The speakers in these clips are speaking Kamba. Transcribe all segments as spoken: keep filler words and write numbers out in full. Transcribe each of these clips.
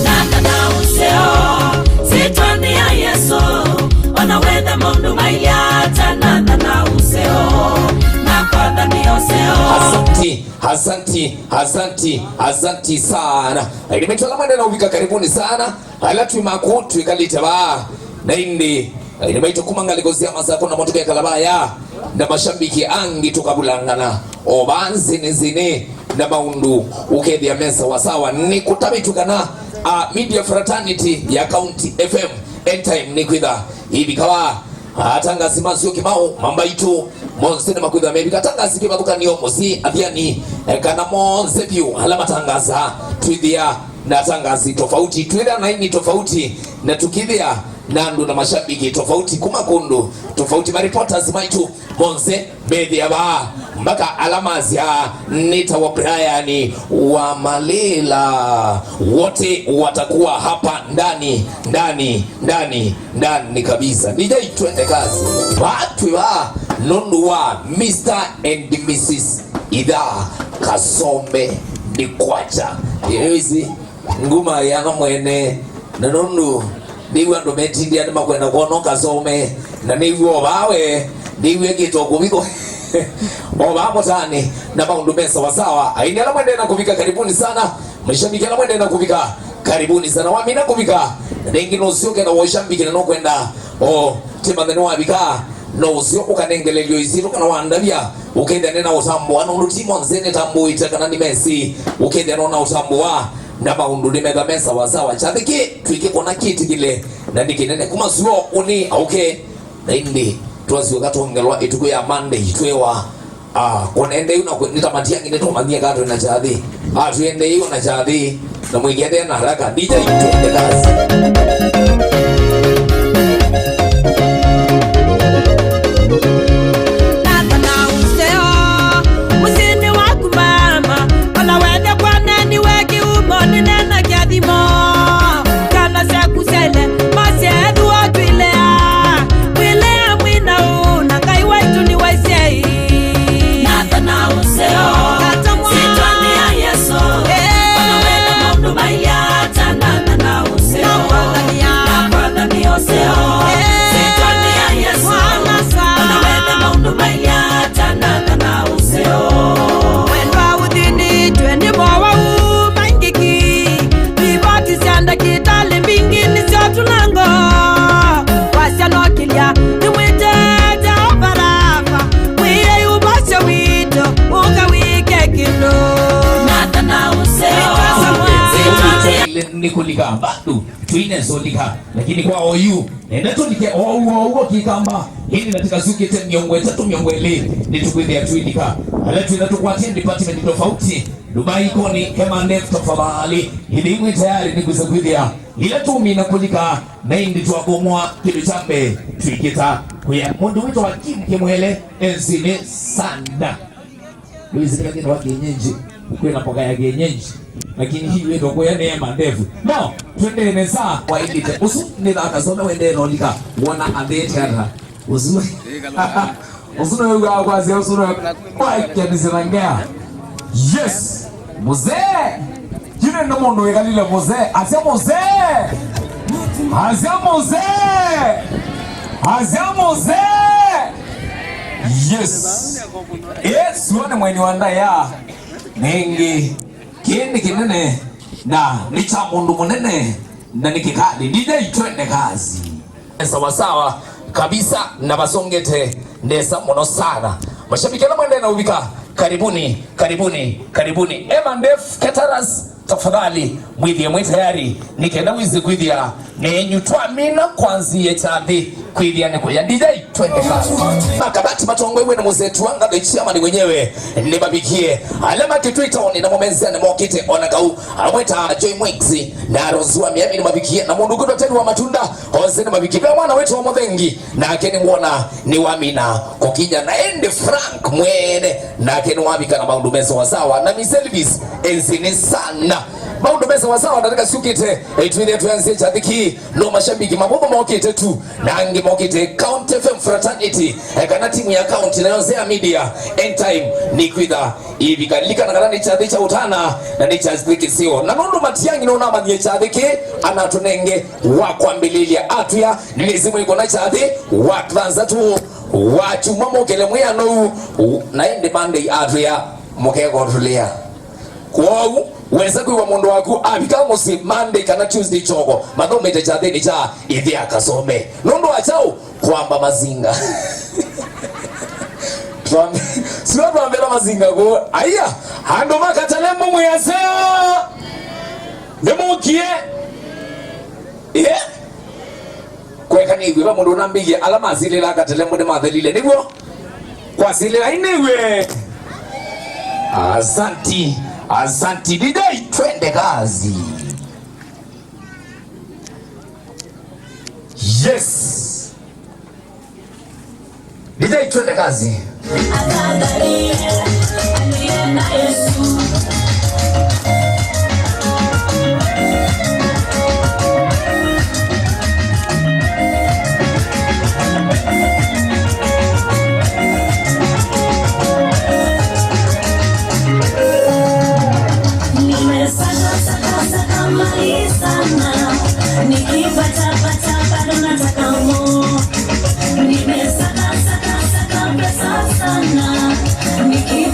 Nata na ũseo, syĩtwanĩ ya Yesũ, ona wetha maũndũ mailye ata, nata na ũseo, nakwatha nĩ ũseo. Asanti, asanti, asanti, asanti sana. Aini maitũ ala mwendee na kũvika, karibuni sana. Ala twĩ maku twĩkalĩte vaa. Na ĩndĩ, aini maitũ kuma ngalĩko sya Masakũ namo tũkekala vaya, na mashabiki angĩ tũkavulangana o vaa nzĩnĩ nzĩnĩ, na maũndũ ũkethĩa me sawasawa. Nĩkũtavĩtw'e kana, a, media fraternity ya County F M anytime nĩkwĩtha ĩvika vaa. Atangasi ma Syokimau, Mambaitũ, monthe nĩmakwĩthwa mevika. Atangasi kĩvathũkan'yo mũsyĩ, athiani, eh, kana monthe vyũ ala matangasaa, twĩthĩa na atangasi tofauti, twĩthĩa na aini tofauti, na tũkĩthĩa na andũ na mashabiki tofauti kuma kũndũ tofauti. Ma reporters maitũ monthe methĩa vaa, mpaka ala masyaa nĩtawa Brian wa Malila, wote watakuwa hapa ndani, ndani, ndani. Ndani kabisa. D J, twende kazi. Vaa twĩ vaa nũndũ wa Mister and Missus Ithaa Kasome Ndikwacha. Ĩĩ, nguma yana mwene. Na nũndũ nĩw'a andũ metindĩa nĩmakwenda kwona Kasome. Na nĩw'a o vaa we, nĩw'a kĩtwa kũviko. O vaa mũtaanĩ, na maũndũ me sawasawa. Aini ala mwendee na kũvika, karibuni sana. Mashabiki ala mwendee na kũvika, karibuni sana. Wamina kũvika, na ĩngĩ nũsyoke na washabiki na nũkwenda, o, Tĩmanthe nĩwavika, no ũseo ũkanengelelyo isilũ kana wandavya, ũkethĩa nĩna ũtambũa, nũndũ ti monthe nĩtambũĩte kana nĩmesĩ, ũkethĩa nona ũtambũa, na maũndũ nĩmetha me sawasawa. Kyathĩ kĩ twĩkĩkona kĩtĩkĩle, na nĩ kĩnene kuma suo ũnĩ aũke, na ĩndĩ twasyoka twongelwa ĩtukũ ya Monday, twĩwa, Ah, kũnendeeu na kũ-, nĩ ta matiangĩ nĩtũmanyie kaa twĩ na kyathĩ. Ah, twĩendeei o na kyathĩ. Na mũikethee na haraka. D J, twende kazi. Natha na ũseo, mũsyĩnĩ waku mama, ona wende kwaneni we kĩumo, nĩnena kĩathimo. Kana syaku syaile, masyaethwa twĩlea, twĩlea mwĩna ũũ, na Ngai waitũ nĩ waisye. Natha na ũseo, syĩtwanĩ ya Yesũ. Eh. Ona wenda maũndũ mailya ata, natha na ũseo. Na kwathania. Na kwathania ũseo. Eh. Syĩtwanĩ ya Yesũ. Mwanasa. Ona wenda maũndũ mailya ata, natha na ũseo. Wendwa ũthĩnĩtwe nĩ mowau maingĩ ki. Riboti sya ndakĩtalĩ mbingĩ nĩsyo tũlango. Wasya no kĩlya, nĩmwĩtete Jehova Rafa, mwĩai ũvasyo witũ, ũka wĩke kĩndũ. Natha na ũseo, nĩ kũlika bado, tũinesolika, lakini kwa oyu, nenda tũlike oou, oou, kĩkamba, ĩndĩ na tĩkasyũkĩte mĩongo ĩtatũ, mĩongo ĩlĩ, nĩtũkwĩthĩa twĩlika. Ala twĩna tũkwatie department tofauti, Dubai Koni, Hema Ndefu, tafadhali, ĩthĩimwe tayari nĩkwĩsa kwĩthĩa. Ĩla tũmina kũlika, na ĩndĩ twavũmwa kĩndũ kya mbee twĩkĩta kwĩa mũndũ wĩtawa Kim Kimwele, enzini sana. Ndũĩsĩlĩka kĩndũ wa kienyeji, kwĩna mboga ya kienyeji, lakini hii wĩtwa kũya nĩ Hema Ndefu. No, twendee nesa wailĩte. Ũsu nĩ thaka sona wendee nolika, wona athĩte ata. Ũsu. Ũsu nĩwĩw'aa kwasya, ũsu nĩwe kwaĩkyanĩsya na ngea. Yes. Mzee. Yu nĩ mũndũ wĩkalile mzee. Asya mzee. Asya mzee. Asya mzee. Yes. Yes, wone mweni wa ndaya. Nĩngĩ. Kĩĩ nĩ kĩnene. Na nĩ kya mũndũ mũnene. Na nĩ kĩkali. D J, twende kazi. Sawasawa kabisa, na vasongete nesa mũno sana. Mashabiki ala mwendee na ũvika, karibuni, karibuni, karibuni. Hema Ndefu Caterers, tafadhali, mwĩthĩe mwĩ tayari, nĩ kenda wĩse kwĩthĩa nenyu twamina kwanzia kyathĩ kwĩthĩa nĩ kũya. D J, twende kazi. Makabati matongoew'e na mũsetu wa ngathĩ chairman mwenyewe, nĩmavikie. Ala makĩtwĩta oni na mũmenzia nĩmokĩte ona kau, amwe ta Joy Mwiksi na Rose wa Miami nĩmavikie, na mũndũ ũkwĩtwa Teddy wa Matunda. Onthe nĩmavikie. Ve mwana wĩtawa Mũthengi, nake nĩwona nĩwamina kũkinya. Na ĩndĩ Frank mwene, nake nĩwavika na maũndũ me sawasawa. Na Miss Elvis, enzini sana. Maũndũ me sawasawa, ndatĩka syũkĩte, eh, twĩthĩe twanzie kyathĩ kĩĩ. No mashabiki mavũthũ mokĩte tu, na angĩ mokĩte County F M Fraternity, eh, kana timu ya County, nayo Zea Media, end time, nĩkwĩtha ĩvika. Lilikana kana nĩ kyathĩ kya ũtana, na nĩ kyathĩ kĩseo. Na nũndũ Matiang'i nũnamanyie kyathĩ kĩĩ, anatũnenge wa kwambĩlĩlya atwĩa, nĩnĩsĩ mwĩkona kyathĩ wa thanthatũ wa kyumwa mũkele mwĩanũu, na ĩndĩ Monday atwĩa mũkekotũlĩa. Kwoou, wesa kwĩw'a mũndũ waku avika mũsyĩ Monday kana Tuesday kyoko, mathomete kyathĩnĩ kya ĩthĩa kasome. Nũndũ wa kyaũ? Kwamba mazinga. Twambe-, sio twambĩla mazinga kũ. Aya, andũ ma Katelembo mwĩ aseo. Nĩmũkie. Eh? Kweka nĩw'e, va mũndũ ũnambĩie ala masilĩlaa Katelembo nĩmathelile, nĩw'o? Kwasilĩla inĩw'e. Asanti, asanti. D J, twende kazi. Yes. D J, twende kazi. Nimesaka, saka, saka mali sana. Nikipata, pata, bado nataka more. Nimesaka, saka, saka pesa sana. Niki-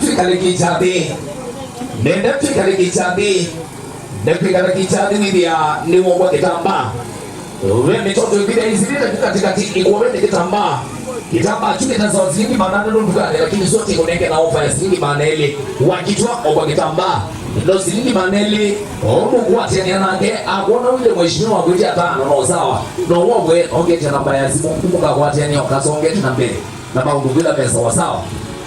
Twĩkalĩkĩkya nthĩ. Nenda twĩkalĩkĩkya nthĩ. Na twĩkalĩkĩkya nthĩ wĩthĩa nĩwovwa kĩtambaa. Ve mĩtoto ĩvitha ĩsilĩte ku katĩkatĩ ĩkuove nĩ kĩtambaa. Kĩtambaa kyu kĩtasawa silingi maana atatũ ndukanĩ, lakini sio kĩkũnenge na ofa ya silingi maana elĩ. Wakitwa ovwa kĩtambaa. No silingi maana elĩ, ũndũ ũkwatĩanĩa nake, akwona wĩle mheshimiwa wakwĩtya atano, no sawa. No wovwe, ongete namba ya simũ, ũmũkakwatĩanĩa ũkasongete na mbele. Na maũndũ kwĩla me sawasawa.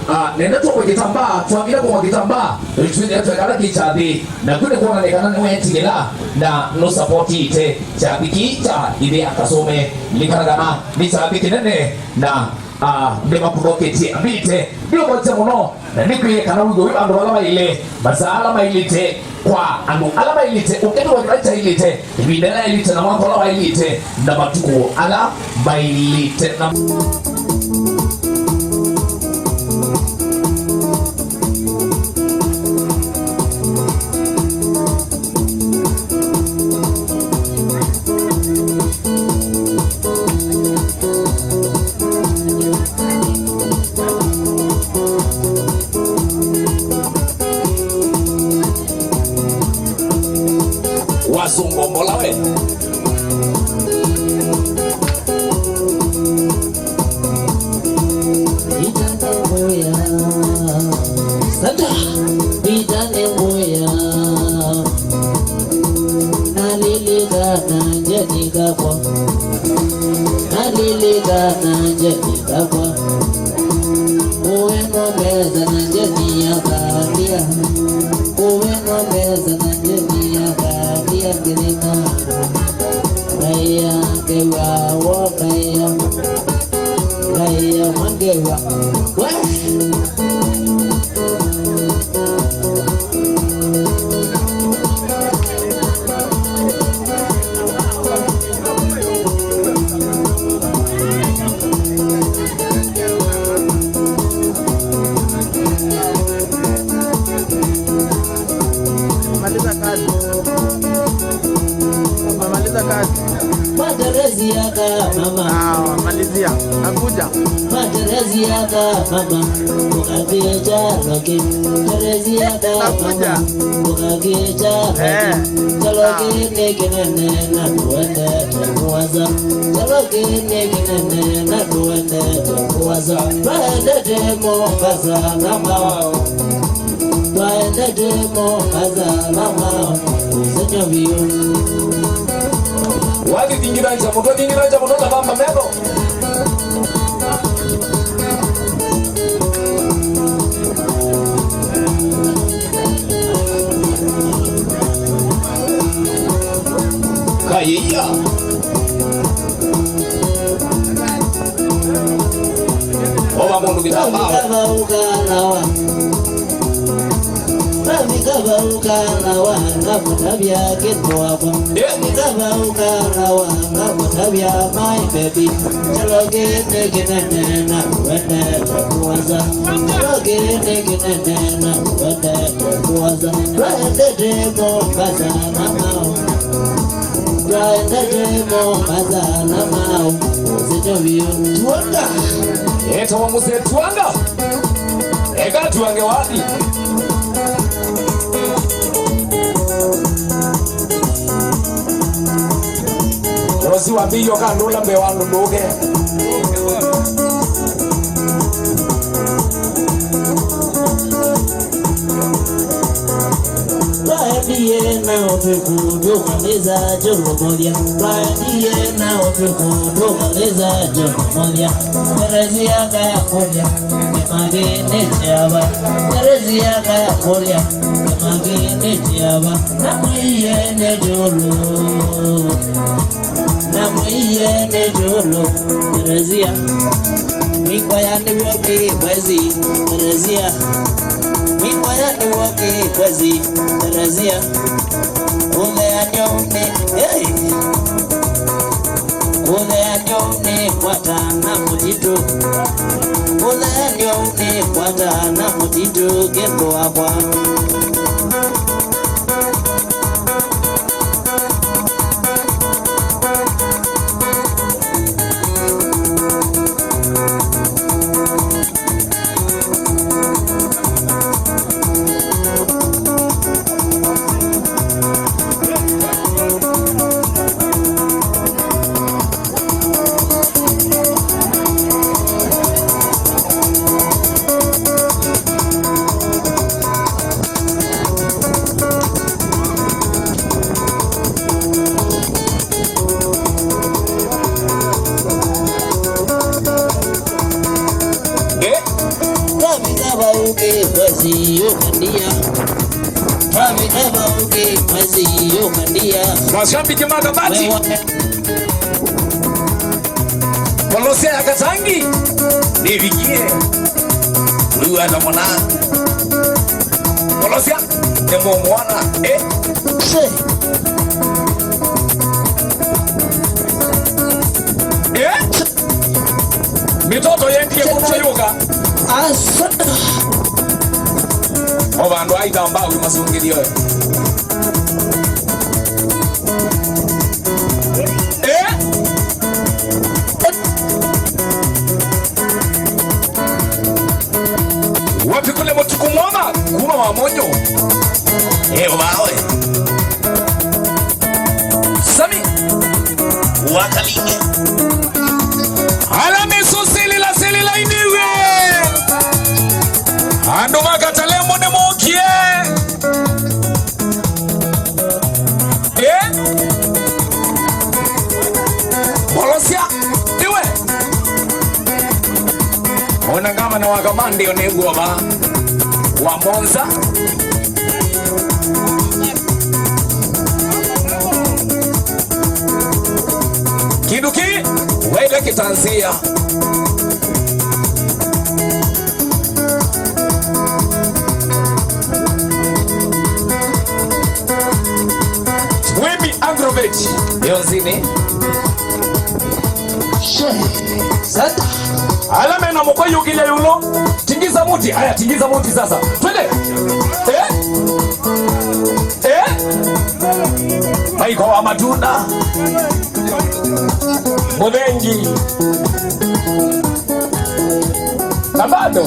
Ah, nenda tũkwe kĩtambaa, twambile kũkwa kĩtambaa, twĩthĩa twekala kĩ kyathĩ, na kwĩle kwonany'a kana nĩweetilĩla na nũsapotĩte kyathĩ kĩĩ kya ĩthĩa Kasũme. Lilikana kana nĩ kyathĩ kĩnene na, ah, nĩmakũthoketye mbite. Nĩũvote mũno, na nĩkwĩe kana wĩw'e wĩ andũ ala maĩle, masaa ala maĩlĩte, kwa andũ ala maĩlĩte, ũkethĩwa kĩla kyaĩlĩte, ĩvinda yĩla yaĩlĩte, na mwaka ũla waĩlĩte, na matukũ ala maĩlĩte, na Wasũngũ mbola we. Ita nĩ mbũya, Santa, ita nĩ mbũya. Nalilikana njeni kakwa. Nalilikana njeni kakwa. Uwe no mbesa na njeni ya kalia. Uwe no mbesa na njeni ya kalia ngeleka. Kaya ngewa wo kaya. Kaya mangewa. We! Maliza kazi. Maliza kazi. Materezi yaka mama. Ah, malizia. Nakuja. Materezi yaka mama. Ukavieja loki. Terezi yaka mama. Nakuja. Ukavieja loki. Eh. Chaloki ni kinene na tuende tukuwaza. Chaloki ni kinene na tuende tukuwaza. Twendete Mombasa na mao. Twaendete Mombasa mama, ũsenyo vyũ. Wathi thingithancha mũtwe, thingithancha mũtwe ta vamba metho. Kaiya. Ova mũndũ kĩtambaa. Navika vau kana wa, navika vau kana wa, ngamũtavya kĩndũ wakwa. Yeah. Navika vau kana wa, ngamũtavya my baby. Chalo kĩĩ nĩ kĩnene na wendete kũasa. Chalo kĩĩ nĩ kĩnene na wendete kũasa. Twendete Mombasa na mao. Twaendete Mombasa na mao, ũsĩtyo vyũ. Tuanga. Etawa mũsee Tuanga. Eka Tuange wathi. Rosi wambĩie ũkandũla mbee wa andũ ndũke. Twaendie na ũtukũ tũkalĩza Jehova mũthya. Twaendie na ũtukũ tũkalĩza Jehova mũthya. Terezia kaya kũlya, nĩ magĩnĩte ava. Terezia kaya kũlya, nĩ magĩnĩte ava. Na maiye nĩ julu. Na maiye nĩ julu. Terezia. Mikwaya nĩw'o kĩ mwezi, Terezia. Mikwaya nĩw'o kĩ mwezi, Terezia. Kũtheanyo nĩ, hey! Kũtheanyo nĩ kwata na mũtitũ. Kũtheanyo nĩ kwata na mũtitũ, kĩndũ wakwa. Mashabiki ma Kabati. Polosia ya Katangi. Nivikie. Uyu ata mwana. Polosia. Nĩmũmwona, eh? Sure. Eh? Mĩtoto yendie kũtũyũka. Asa. O vandũ aitambaa ũyũ masũngĩthio. Eh? Wapi kule mũtuku mwoma kuma wa monyo? Eh, wawe. Sami. Wakalinge. Ala mĩsũ silila, silila iniwe. Andũ ma Katalemo nĩmũkie. Eh? Polosia, iwe. Ona ngavana wa Kamande onegwo va. Wa Monza. Kĩndũ kĩ, waile kĩtanzia. Mwĩmbi Agrovet, Yonzini. She, sata. Ala mena mũkwa yũkĩlya yũlũ. Tingiza mũtĩ. Aya, tingiza mũtĩ sasa. Twende. Eh? Eh? Maiko wa matunda. Mũthengi. Na bado.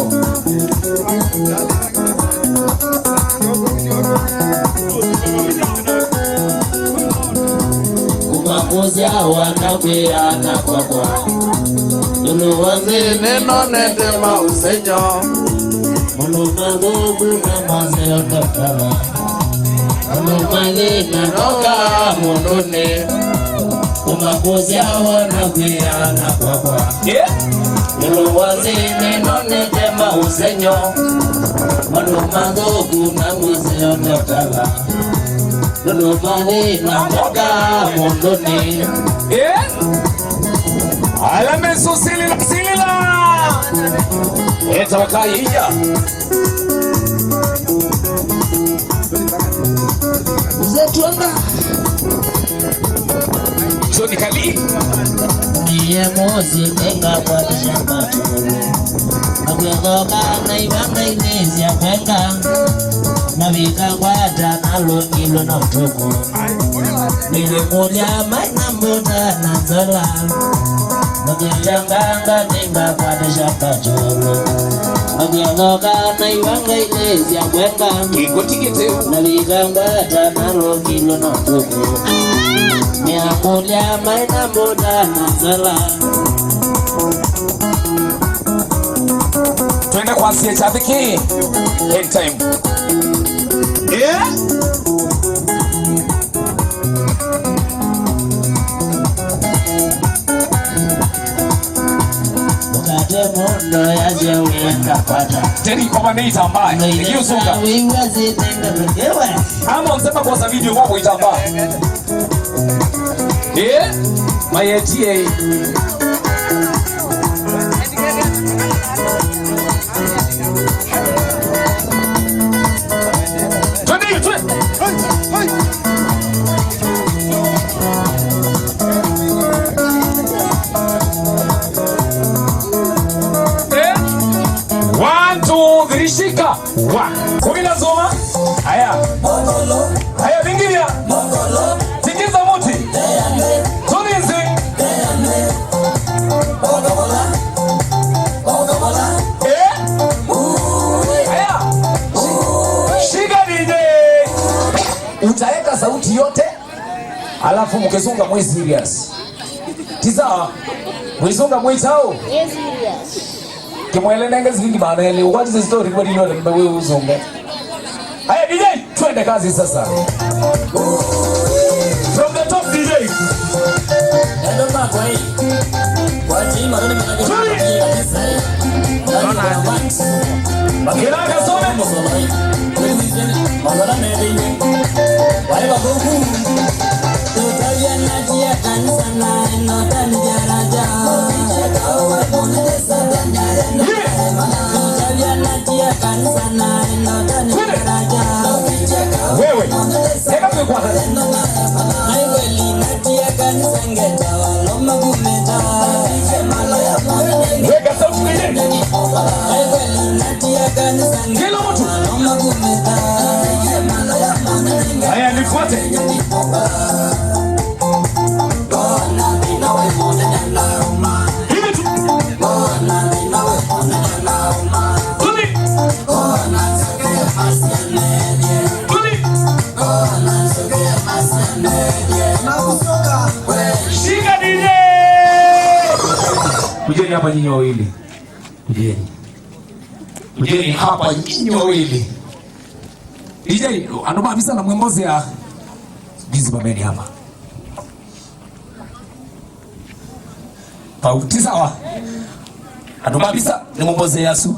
Kuma kũsyawa na kwĩana kwakwa, ĩũlũ wa nthĩ nĩnonete maũsengy'o. Maũndũ mathũku na maseo ndakala. Maũndũ mathĩna nokaa mũndũnĩ. Kuma kũsyawa na kwĩana kwakwa. Yeah. Ĩũlũ wa nthĩ nĩnonete maũsengy'o. Maũndũ mathũku na maseo ndakala. Nũndũ mathĩna mokaa mũndũnĩ. Eh? Ala mĩsũ silila, silila. Eta wakaiya. Mzee Tuanga. Johnny Kali. Niye mosi enga kwa shamba. Nakwethoka na ivanga inĩ sya kwenga, navika kwata nalũngilwe na ũtũkũ. Nĩlĩkũlya maĩ na mbũta na nzala, nakĩtanganga nĩngakwatisha katũlũ. Nakwethoka na ivanga inĩ sya kwenga, navika kwata nalũngilwe na ũtũkũ. Nĩakũlya maĩ na mbũta na nzala. Twende kwa C H R K. End time. Yeah. Mkate mondo ya jewe kapata. Teri kwa nĩ itambaa. Ndio sunga. Wewe zitenda wewe. Ama msema kwa video wako itambaa. Eh? Mayetie. Twende, twende. Eh? One, two, three, shika. Wa. Kũmĩla soma. Aya. Aya, vingĩlya. Tingiza mũtĩ. Tũlinzi. Eh? Aya. Shika D J. Utaweka sauti yote. Alafu mkisunga mwe serious. Ti sawa? Mwisunga mwe chao? Yes, serious. Kimwele nenge silingi maana ele. What is the story? Kwa nini wewe usunga? Haya, D J, twende kazi sasa. From the top, D J. Three. Kila kasome. Wewe, eka kwĩkwata. Weka sauti kwenye. Kila mtu. Haya, nifuate. Hivi tu. Tuli. Tuli. Shika D J. Kujeni hapa nyinyi wawili. Kujeni. Kujeni hapa nyinyi wawili. D J, andũ ma visa na mwĩmbo zĩa ndizi mameni hapa. Pau, ti sawa. Andũ ma visa nĩ mwĩmbo zĩa asu.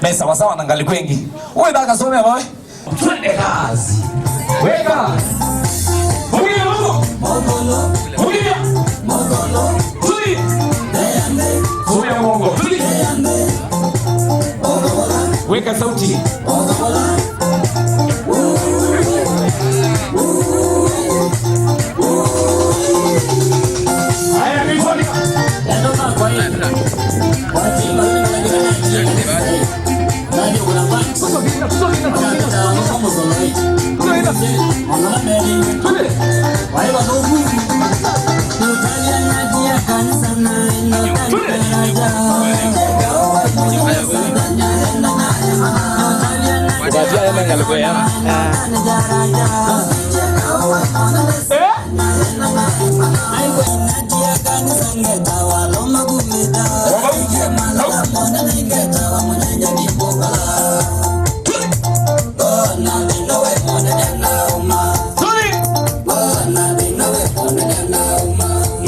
Me sawa sawa na ngalĩko ĩngĩ. Ũĩ thaka some boy. Twende kazi. Weka. Vumilia Mungu. Vumilia. Tuli. Vumilia Mungu. Tuli. Weka sauti. Haya, ni kwa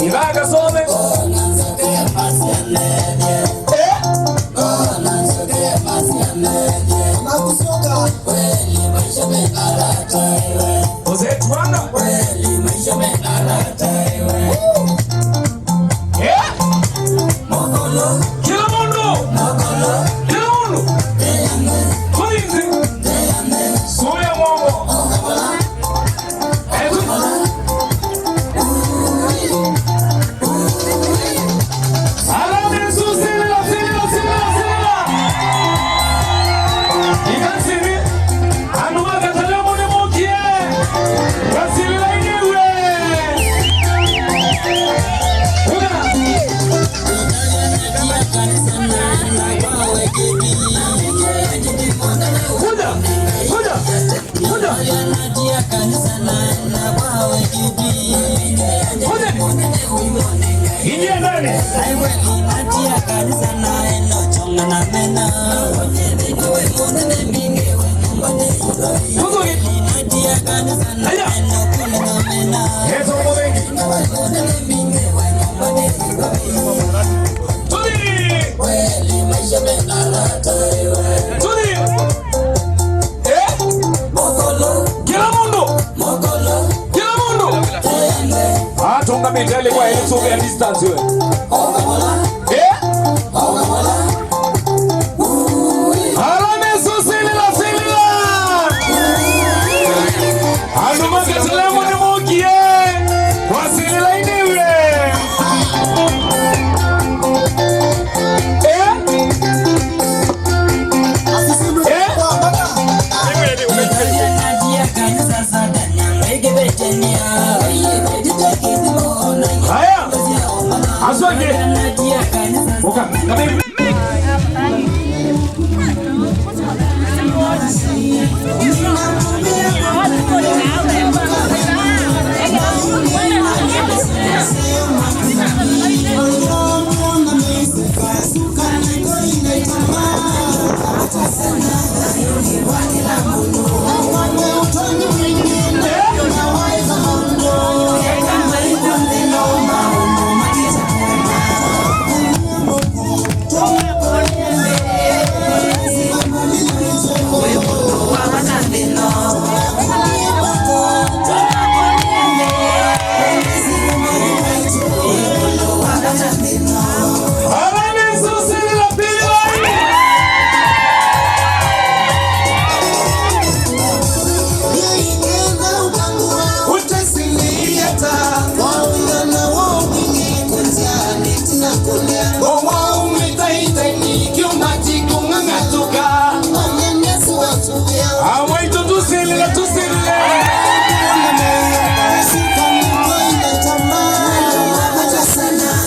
Ivaka some. Eh? Mzee Twanga. Eh? Kĩla mũndũ. Kĩla mũndũ. Kũthi nthĩ. Sũvĩa mũongo. Harambee Zoo, silĩla, silĩla, silĩla, silĩla. Ikasini, andũ ma Katalemu nĩmũkie. Wasilĩla inĩwe. Uga. Kuja, kuja, kuja. Kuja. Ingia ndani. Kuja. Haya. Yesu Mungu mengi. Tuli. Tuli. Eh? Kĩla mũndũ. Kĩla mũndũ. Ah, tũngamĩte ĩlĩ kwa ĩlĩ, sũvĩa distance we. Eh? Harambee Zoo, silĩla, silĩla. Andũ ma Katalemu nĩmũkie. Wasilĩla inĩwe. Eh? Eh? Haya. Asante. Uka.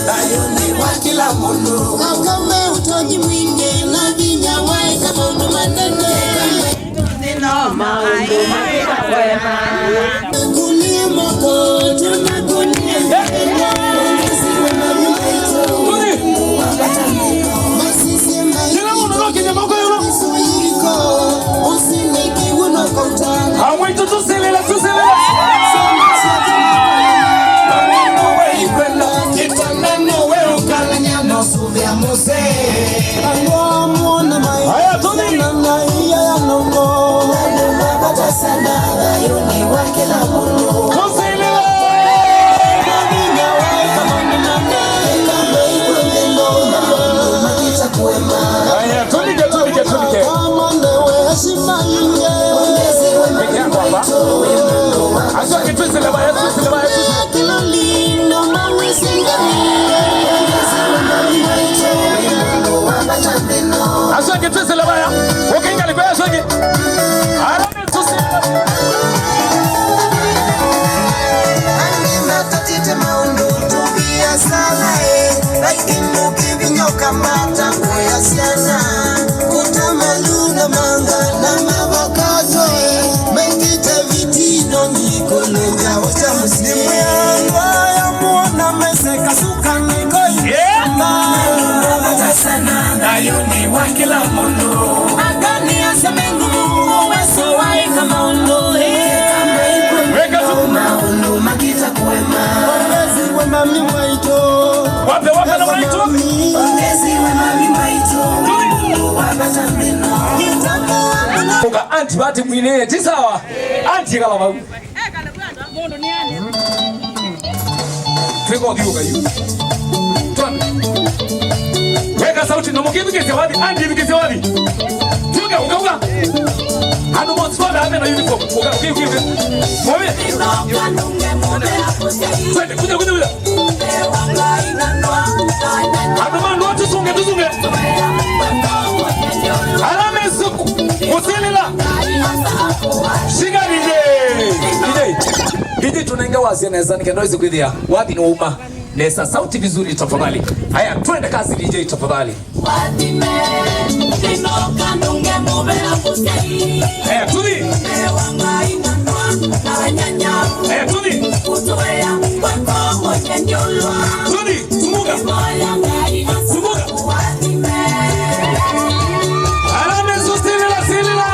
Thayũnĩ wa kĩla mũndũ. Thakame ũtonyi mwingĩ na vinya waĩka maũndũ manene. Nĩ no maũndũ makwema. Kunie moko, tunakunie mkono. Kĩla mũndũ no kĩnya moko yũlũ. Amwe itũ tũsilĩle, tũsilĩle. Nũwe ikwenda kĩtanda, nũwe ũkalany'a na ũsũvĩa mũsee. Aya, tũthi. Tũsilĩle. Aya, tũlike, tũlike, tũlike. Peke yako hapa. Asu akĩ twĩsĩle vaya, twĩsĩle vaya, twĩsĩle. Asu akĩ twĩsĩle vaya. Ũkĩnga likwe asu akĩ. Ara Angĩ matatĩte maũndũ tũviasala, ĩ, lakini ũkĩvinyũka mata kũya syana, kũta maluna manga na mavakato, ĩ, maingĩte vitino nĩ kũlũngya ũkya mũsyĩ. Nĩ mwĩango ya muona meseka suka nĩko. Yeah. Sana thayũnĩ wa kĩla mũndũ. Angani asya mengu Mungu weso waĩka maũndũ, eh. Weka tu. Maũndũ makĩta kũema. Ongezi we mami maitũ. Wape, wape na maitũ. Ongezi we mami maitũ. Mungu wa matameno. Uka anti bati mwinĩe, ti sawa? Anti kala vau. Twĩka ũthiũka yu. Twambe. Weka sauti, na mũkĩthukĩsya wathi, andi thukĩsya wathi. Tuka, uka, uka. Andũ mothe twambe ambe na uniform. Uka, uka, uka, uka. Mwambie. Twende, kuja, kuja, kuja. Andũ ma ndũa tũsunge, tũsunge. Ala me suku, kũsilĩla. Shika D J. D J. D J, tunenge wasya nesa, nĩ kenda wĩsĩ kwĩthĩa wathi nĩ wauma nesa. Sauti vizuri tafadhali. Haya, twende kazi D J tafadhali. Wathime, nĩnoka ndũnge mũvea mũsyai. Eh, tũthi. Ewa Ngai na nwa na wanyanya. Eh, tũthi. Kũtũea kwako mwenye nyũlwa. Tũthi, sumuka. Ewa ya Ngai asa. Sumuka. Wathime. Ala me susilila, silila.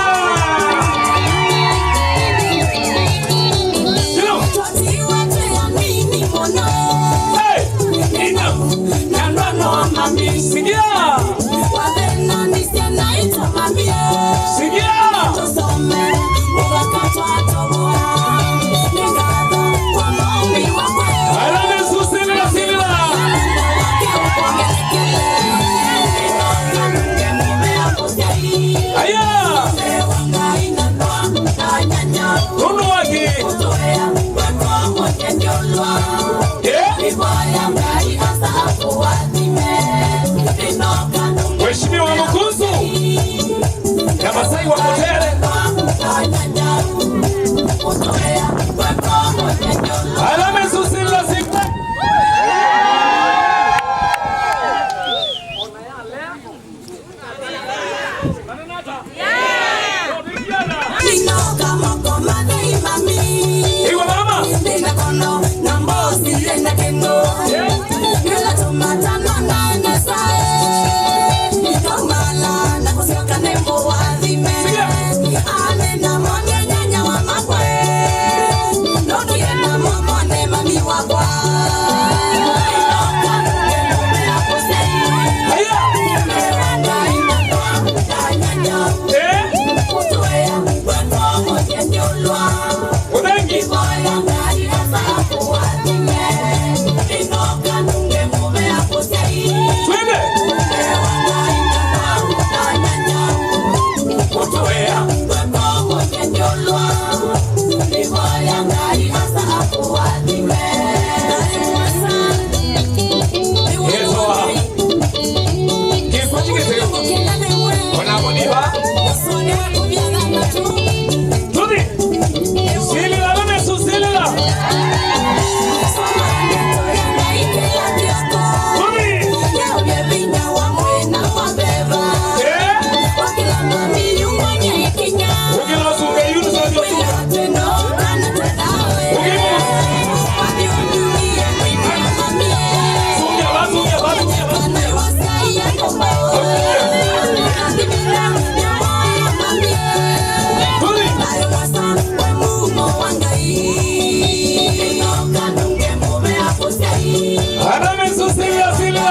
Hey! Ina. Na ndono mami. Sikia. Wathena nisia naitwa mami. Sikia. Tusome. Mubaka twatoboa. Nĩ ngatho kwa maombi wakwa. Ala me susilila, silila. Aya. Nũndũ wake. Eh? Mheshimiwa Mukusu na Masai wa Kotere. Alama susi lazima. Iwe mama. Sikia. Haya. Eh? Ũthengi. Twende. Yehova. Kĩkw'a kĩkĩseo. Ona avo nĩ va. Tũthi. Arame Susila, Sila.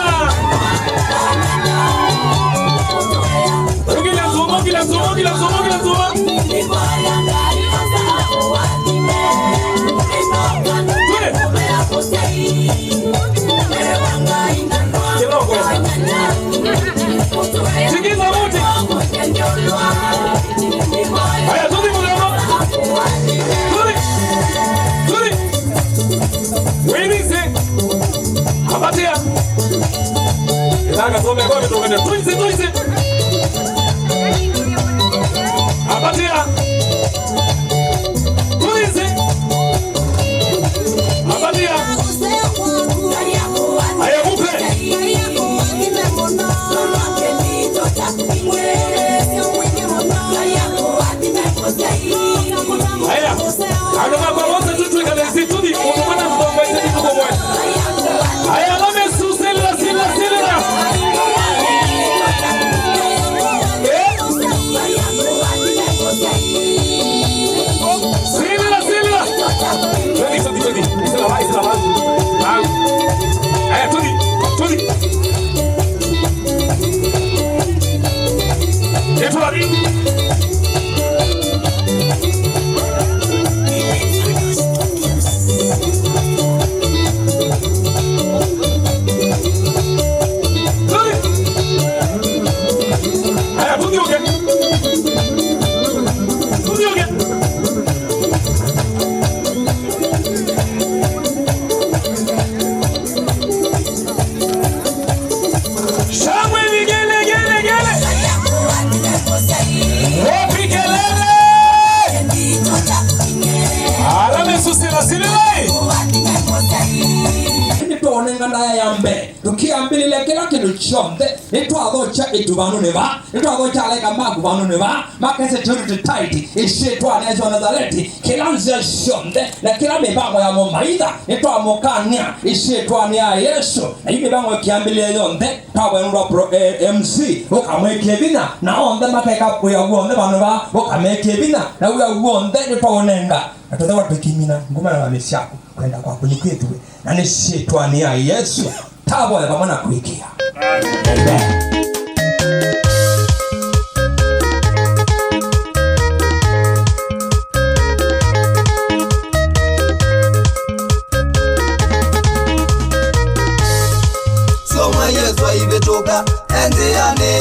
Ongela nzuma, ongela nzuma, ongela nzuma, ongela nzuma. Twende. Kidogo. Sikiza wote. Haya, tuthi mũthemba. Tuthi. Tuthi. Wĩnĩsĩ. Ambatĩa. Ĩtanga tome kwa mĩtũngane. Twĩsĩ, twĩsĩ. Ambatĩa. Twĩsĩ. Ambatĩa. Aya, mũpe. Aya, andũ makwa onthe tũtwĩkale nzĩ tũthi, mũndũ mwana mũtongoesye tũkomwe. Aya, arame Susila, Sila, Sila. Eh? Silila, silila. Twende, twende, twende. Isila wa, isila wa. Au. Aya, twende, twende. Yetu wa. Twende. Aya, tũthiũke. Tũthiũke. Shangwe, vigelegele. Wapi kelele? Arame Susila, Silila. Nĩtwonengana ya mbee. Tũkĩambĩlĩlya kĩla kĩndũ kyonthe, nĩtwathokya ĩtu vandũnĩ vaa, nĩtwathokya alaĩka maku vandũnĩ vaa, makese tũtũ tũtaiti, ĩsyĩtwanĩ ya Yesu wa Nazareti, kĩla nzĩa syonthe, na kĩla mĩvango ya mũmaitha, nĩtwamũkany'a ĩsyĩtwanĩ ya Yesu, na yu mĩvango ĩkĩambĩlĩlya yonthe, twavoya nũndũ wa pro-, eh, M C, ũkamwĩkĩe vinya, na onthe makeka wĩa w'onthe vandũ vaa, ũkamekĩe vinya, na wĩa w'onthe nĩtwaũnenga, na tũthewa tũkĩmina nguma na ngamĩ syaku. Kwenda kwaku nĩkwĩthĩwe, na nĩ syĩtwanĩ ya Yesũ tavoya vamwe na kũĩkĩĩa. Amen. Syũmwa Yesũ aivĩtũka e nzĩanĩ,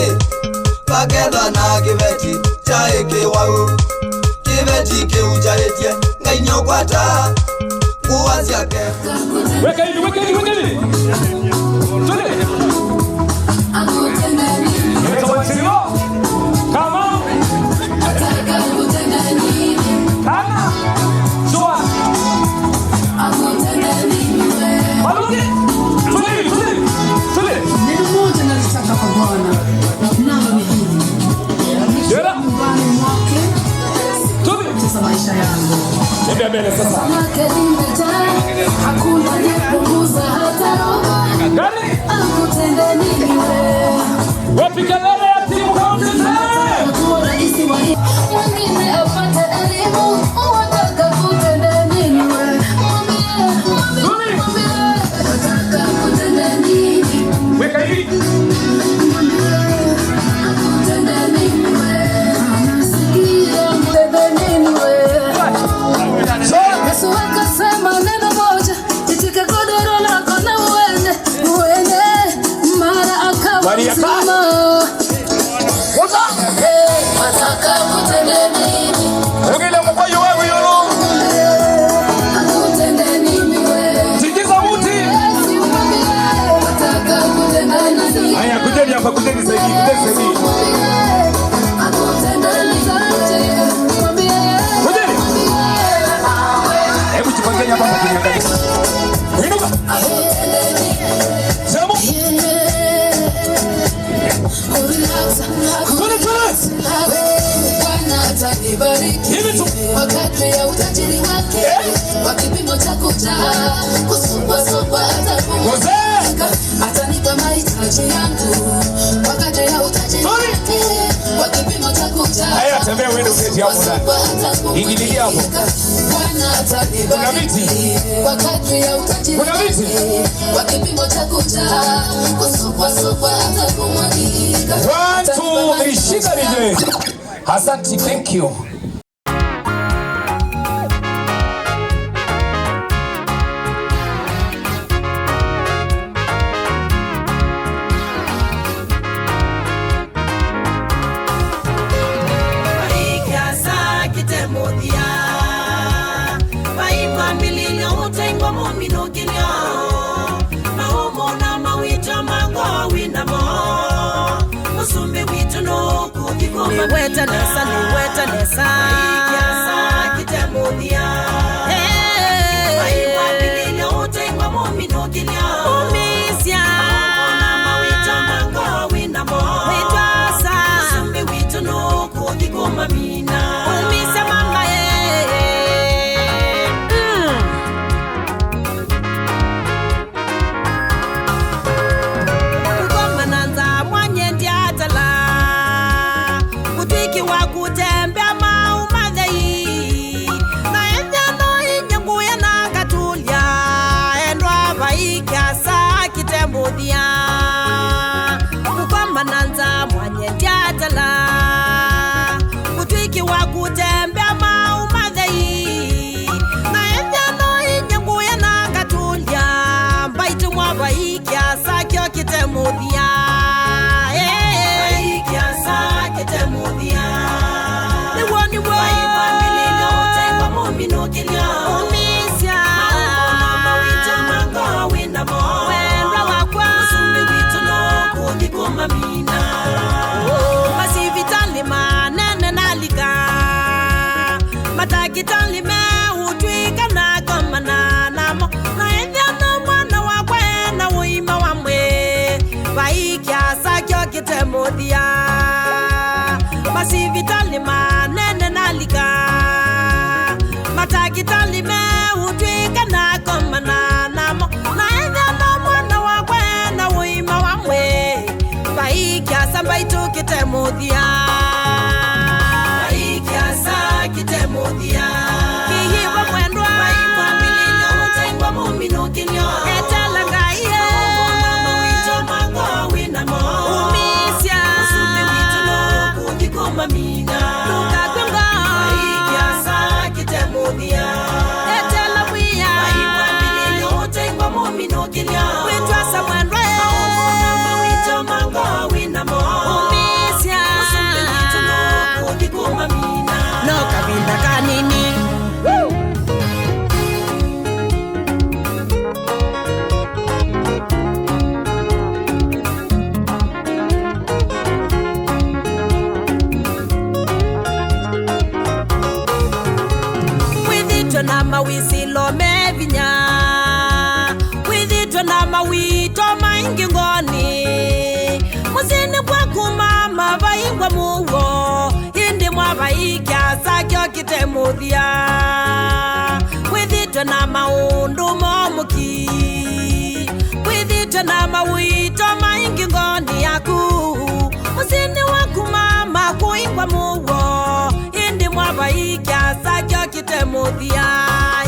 vakethwa na kĩveti kyaĩ kĩwau. Kĩveti kĩu kyaĩtye, Ngai nĩũkwata ngũa syake. Weka hivi, weka hivi, weka hivi. Twende. Weka one zero. Come on. Kana. Zua. Maluki. Twende, twende, twende. Neno moja nalitaka kwa Bwana, nalo ni hili. Yera. Nyumbani mwake. Tubi. Sasa maisha yangu. Tembea mbele sasa. Yake imejaa, hakuna aliyepunguza hata robo. Gani? Akutende nini wewe? Wapi kelele ya timu County Fair? Kuwa rais wa hii. Mwingine apate elimu, wataka kutende nini wewe? Mwambie, mwambie, mwambie. Wataka kutende nini? Weka hivi. Yesu akasema neno moja, jitwike godoro lako na uende, uende. Mara akawa mzima. Wataka kutende nini? Ongela mkoyo wewe yolo. Akutende nini wewe? Tingiza muti. Wataka kutende nini? Haya, kujeni hapa, kujeni zaidi, kujeni zaidi. Kujeni. Hebu jipangeni hapa mkiniangalia. Inuka. Sema. Twende, twende. Bwana atanibariki. Hivi tu. Kwa kadri ya utajiri wake. Eh? Kwa kipimo cha kujaa, kusumbwasumbwa hata kuongezeka. Atanipa mahitaji yangu. Kwa kadri ya utajiri wake. Kwa kipimo cha kujaa. Haya, tembea uende uketi hapo ndani. Kusumbwasumbwa hata kuongezeka. Ingia hapo. Kuna viti. Kuna viti. One, two, three, shika D J. Asante, thank you. Vai kĩasa kĩte mũthia, vai mwambĩlĩlyo ũtengwa mũminũkĩlyo, maũmũ na mawĩto ma ngoo wĩ namo, mũsumbĩ witũ nũkũthi kũmamina. Nĩweta nesa, nĩweta nesa. Vai kĩasa kĩte mũthia. Hey. Vai mwambĩlĩlyo ũtengwa mũminũkĩlyo. Umisya. Maũmũ na mawĩto ma ngoo wĩ namo. Wĩtwasa. Mũsumbĩ witũ nũkũthi kũmamina. Umisya mama, eh. Mm. Kũkoma na nza mwanye ndiatala, kũtw'ĩkĩwa kũtembea maũũ mathei, na ethĩa no inyie ngũya na ngatũlya, endwa vai kĩasa kĩte mũthia. Kũkoma na nza mwanye ndiatala, kũtw'ĩkĩwa kũtembea maũũ mathei, na ethĩa no inyie ngũya na ngatũlya, mbaitũ mwa vai kĩasa kyo kĩte mũthia. Vai kĩasa kĩte mũthia. Nĩw'o, nĩw'o. Vai mwambĩlĩlyo ũtengwa mũminũkĩlyo. Umisya. Maũmũ na mawĩto ma ngoo wĩ namo. Wendwa wakwa. Mũsumbĩ witũ nũkũthi kũmamina. Masivitalĩ manene nalika, matakĩtalĩ meũtw'ĩka nakomana namo, na ethĩa no mwana wakwa ena ũima wa mwĩĩ, vai kĩasa kyo kĩte mũthia. Masivitalĩ manene nalika, matakĩtalĩ meũtw'ĩka nakomana namo, na ethĩa no mwana wakwa ena ũima wa mwĩĩ, vai kĩasa mbaitũ kĩte mũthia. Vai kĩasa kĩte mũthia. Kĩyĩwa mwendwa. Vai mwambĩlĩlyo ũtengwa mũminũkĩlyo. Etela Ngai, eh. Maũmũ na mawĩto ma ngoo wĩ namo. Umisya. Mũsumbĩ witũ nũkũthi kũmamina. Ndũkakw'e ngoo. Vai kĩasa kĩte mũthia. Etela Mwĩai. Vai mwambĩlĩlyo ũtengwa mũminũkĩlyo. Wĩtwasa mwendwa, eh. Maũmũ na mawĩto ma ngoo wĩ namo. Umisya. Mũsumbĩ witũ nũkũthi kũmamina. No kavinda kanini. Kwĩthĩtwe na mawĩsĩlo me vinya, kwĩthĩtwe na mawĩto maingĩ ngoonĩ. Mũsyĩnĩ kwaku mama vaingwa mũuo, ĩndĩ mwa vai kĩasa kyo kĩte mũthia. Kwĩthĩtwe na maũndũ momũki, kwĩthĩtwe na mawĩto maingĩ ngoonĩ yaku. Mũsyĩnĩ waku mama kũingwa mũuo, ĩndĩ mwa vai kĩasa kyo kĩte mũthia.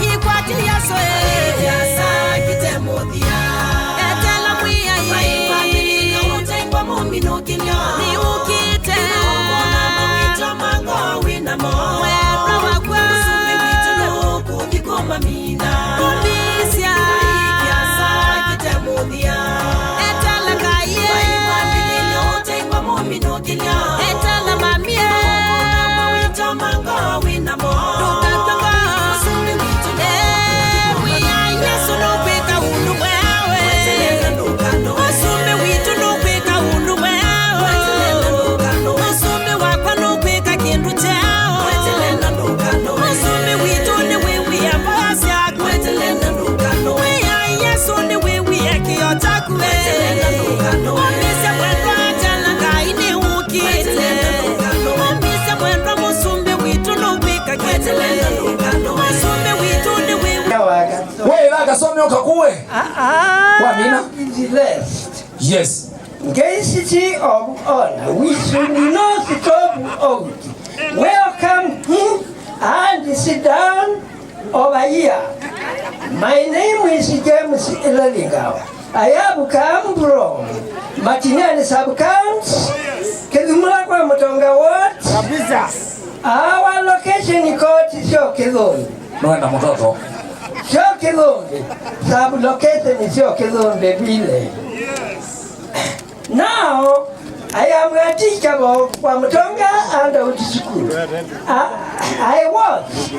Ikwatĩ Yesũ, eh. Vai kĩasa kĩte mũthia. Etela Mwĩai. Vai mwambĩlĩlyo ũtengwa mũminũkĩlyo. Nĩũkĩte. Nĩũkwona mawĩto ma ngoo wĩ namo. Wendwa wakwa. Mũsumbĩ witũ nũkũthi kũmamina. Umisya. Vai kĩasa kĩte mũthia. Etela Ngai, eh. Vai mwambĩlĩlyo ũtengwa mũminũkĩlyo. Etela mami, eh. Nĩũkwona mawĩto ma ngoo wĩ namo. Ndũkakw'e ngoo. Mũsumbĩ witũ nũkũthi kũmamina. Eh, Mwĩai Yesũ nũkwĩka ũndũ mweũ, eh. Wetelela ndũkanoe. Mũsumbĩ witũ nũkwĩka ũndũ mweũ. Wetelela ndũkanoe. Mũsumbĩ wakwa nũkwĩka kĩndũ kyeũ. Wetelela ndũkanoe. Mũsumbĩ witũ nĩwĩw'ĩe mboya syaku. Wetelela ndũkanoe. Mwĩai Yesũ nĩwĩw'ĩe kĩo kyaku. Wetelela ndũkanoe. Ũmisye mwendwa, etela Ngai nĩũkĩte. Wetelela ndũkanoe. Ũmisye mwendwa, mũsumbĩ witũ nũkwĩka kĩndũ. Wetelela ndũkanoe. Mũsumbĩ witũ nĩwĩw'ĩe. Wĩĩva kasome ũkakuwe. Ah, ah. Wamina? Is left. Yes. Ngei City of Honor, we should not stop out. Welcome him And sit down over here. My name is James Ilalingao. I have come from Matinyani sub-county, Kĩthumula kwa Mũtonga ward. Kabisa. Our location code sio Kĩthũmbĩ. Nĩwenda mũtoto. Sio Kĩthũmbĩ. Sub-location sio Kĩthũmbĩ vile. Now, I am a teacher wa, wa Mũtonga Adult School. I, I was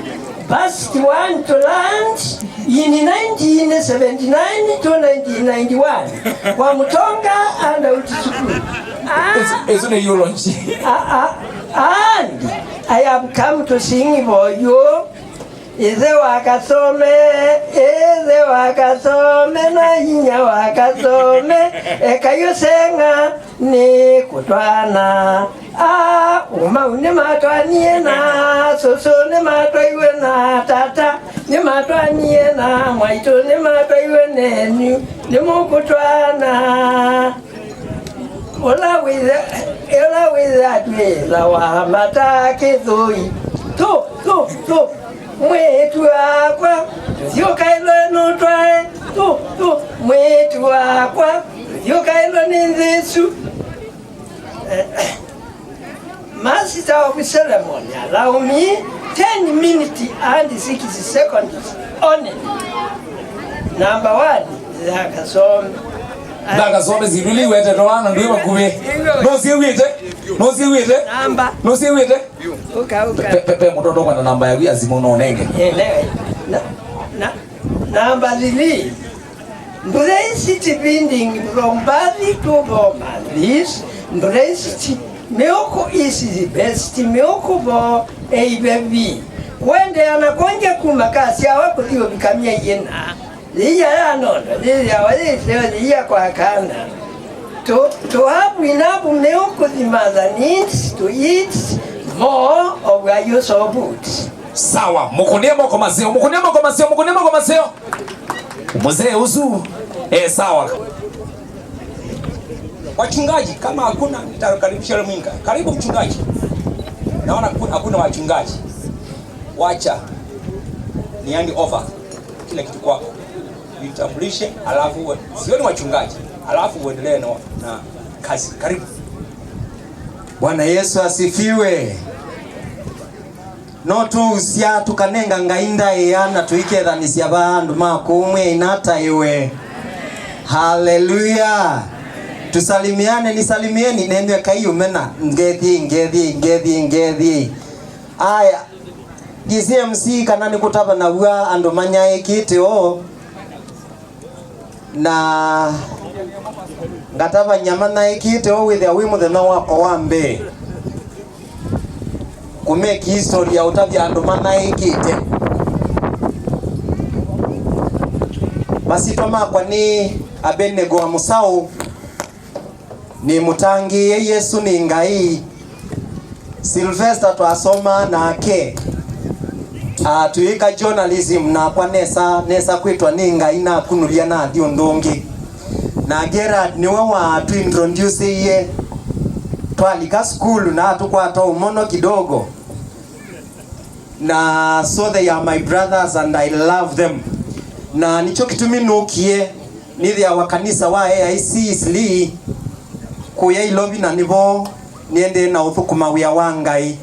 first one to land in nineteen seventy-nine to nineteen ninety-one wa Mũtonga Adult School. Ah, Ĩsu, ĩsu nĩ eulogy. Ah, ah, and I have come to sing for you. Ĩthe wa Kasome, ĩthe wa Kasome, na inyia wa Kasome, ekai ũseng'a nĩ kũtwaana. Ah, ũmau nĩmatwaanie na sũsũ, nĩmatwaiwe na tata, nĩmatwaanie na mwaitũ, nĩmatwaiwe nenyu, nĩmũkũtwaana. Ũla wĩthe, ũla wĩthe atwĩla wambata kĩthũi. Tũ, tũ, tũ, mwĩĩtu wakwa, tũthiũkaĩlwe nũtwae. Tũ, tũ, mwĩĩtu wakwa, tũthiũkaĩlwe nĩ nthĩ ĩsu. Master of ceremony, allow me ten minutes and six seconds only. Number one, Ndakasome. Ndakasome syĩndũ ila iwetetwe vaa na ndwĩ vakuvĩ. Nũsyĩw'ĩte? Nũsyĩw'ĩte? Namba. Nũsyĩw'ĩte? Ũka, ũka. Pe, pe, pe mũtoto kwenda namba yaku ya simũ no ũnenge. Ĩĩ, na, na, namba three. Blessed feeding from birth to four months. Blessed milk is the best milk for A B B. Kũendeea na kwongya kuma kasyawa kũthi ũvika myei ĩna. Yĩia ya nondo yĩthĩawa yĩ ĩseo yĩia kwa kana. To, to have enough milk the mother needs to eat more of her use of food. Sawa, mũkũnĩe moko maseo, mũkũnĩe moko maseo, mũkũnĩe moko maseo. Mzee ũsu, eh, sawa. Wachungaji, kama hakuna, nitakaribisha yule mwingine. Karibu mchungaji. Naona ku-, hakuna wachungaji. Wacha ni hand over kila kitu kwako. Jitambulishe, alafu we-, sioni wachungaji. Alafu uendelee na, na kazi. Karibu. Bwana Yesu asifiwe. No tũusya tũkanenga Ngai ndaĩa na tũikethanĩsya va andũ ma kũũ mwĩai nataĩwe. Haleluya! Tusalimiane, nisalimieni, nenyu ekai ũmena. Ngethiĩ, ngethiĩ, ngethiĩ, ngethiĩ. Aya, D C M C kana nĩ kũtavanaw'a andũ manyaĩĩkĩte ũũ. Na ngatavany'a manyaĩĩkĩte ũũ wĩthĩa wĩ mũthenya wakwa wa mbee kũmeki history ya ũtavya andũ manyaĩĩkĩte. Masyĩtwa makwa nĩ Abenego wa Mũsaũ, nĩ mũtangĩĩe Yesũ nĩ Ngai. Sylvester twasomaa nake, ah, twĩĩka journalism, nakwa nesa, nesa kwĩtwa nĩ Ngai nakunũlya nathi ũndũ ũngĩ. Na Gerard nĩwe watũintroduceie, twalika sukulu na atũkwata ũmono kidogo. Na so they are my brothers and I love them. Na nĩkyo kĩtumi nũkie, nĩthĩawa kanisa wa A I C Eastleigh kũya Ilovi, na nĩvo nĩendee na ũthũkũma wĩa wa Ngai.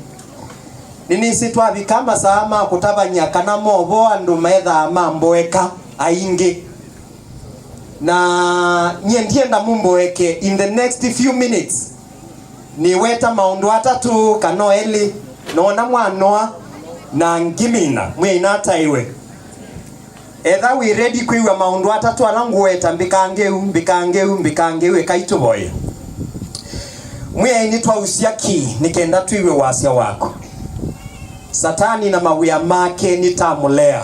Nĩnĩsĩ twavika masaa ma kũtavany'a kana movoo andũ methaa mamboeka aingĩ. Na nyie ndienda mũmboeke in the next few minutes. Nĩweta maũndũ atatũ kana o elĩ, noona mwanoa na ngĩmina, mwĩai nataĩwe. Etha wĩ ready kwĩw'a maũndũ atatũ ala ngũweta, mbĩkangĩu, mbĩkangĩu, mbĩkangĩu, ekai tũvoye. Mwĩai, nĩtwausya ki nĩ kenda twĩw'e wasya waku. Satani na mawĩa make nĩtamũlea,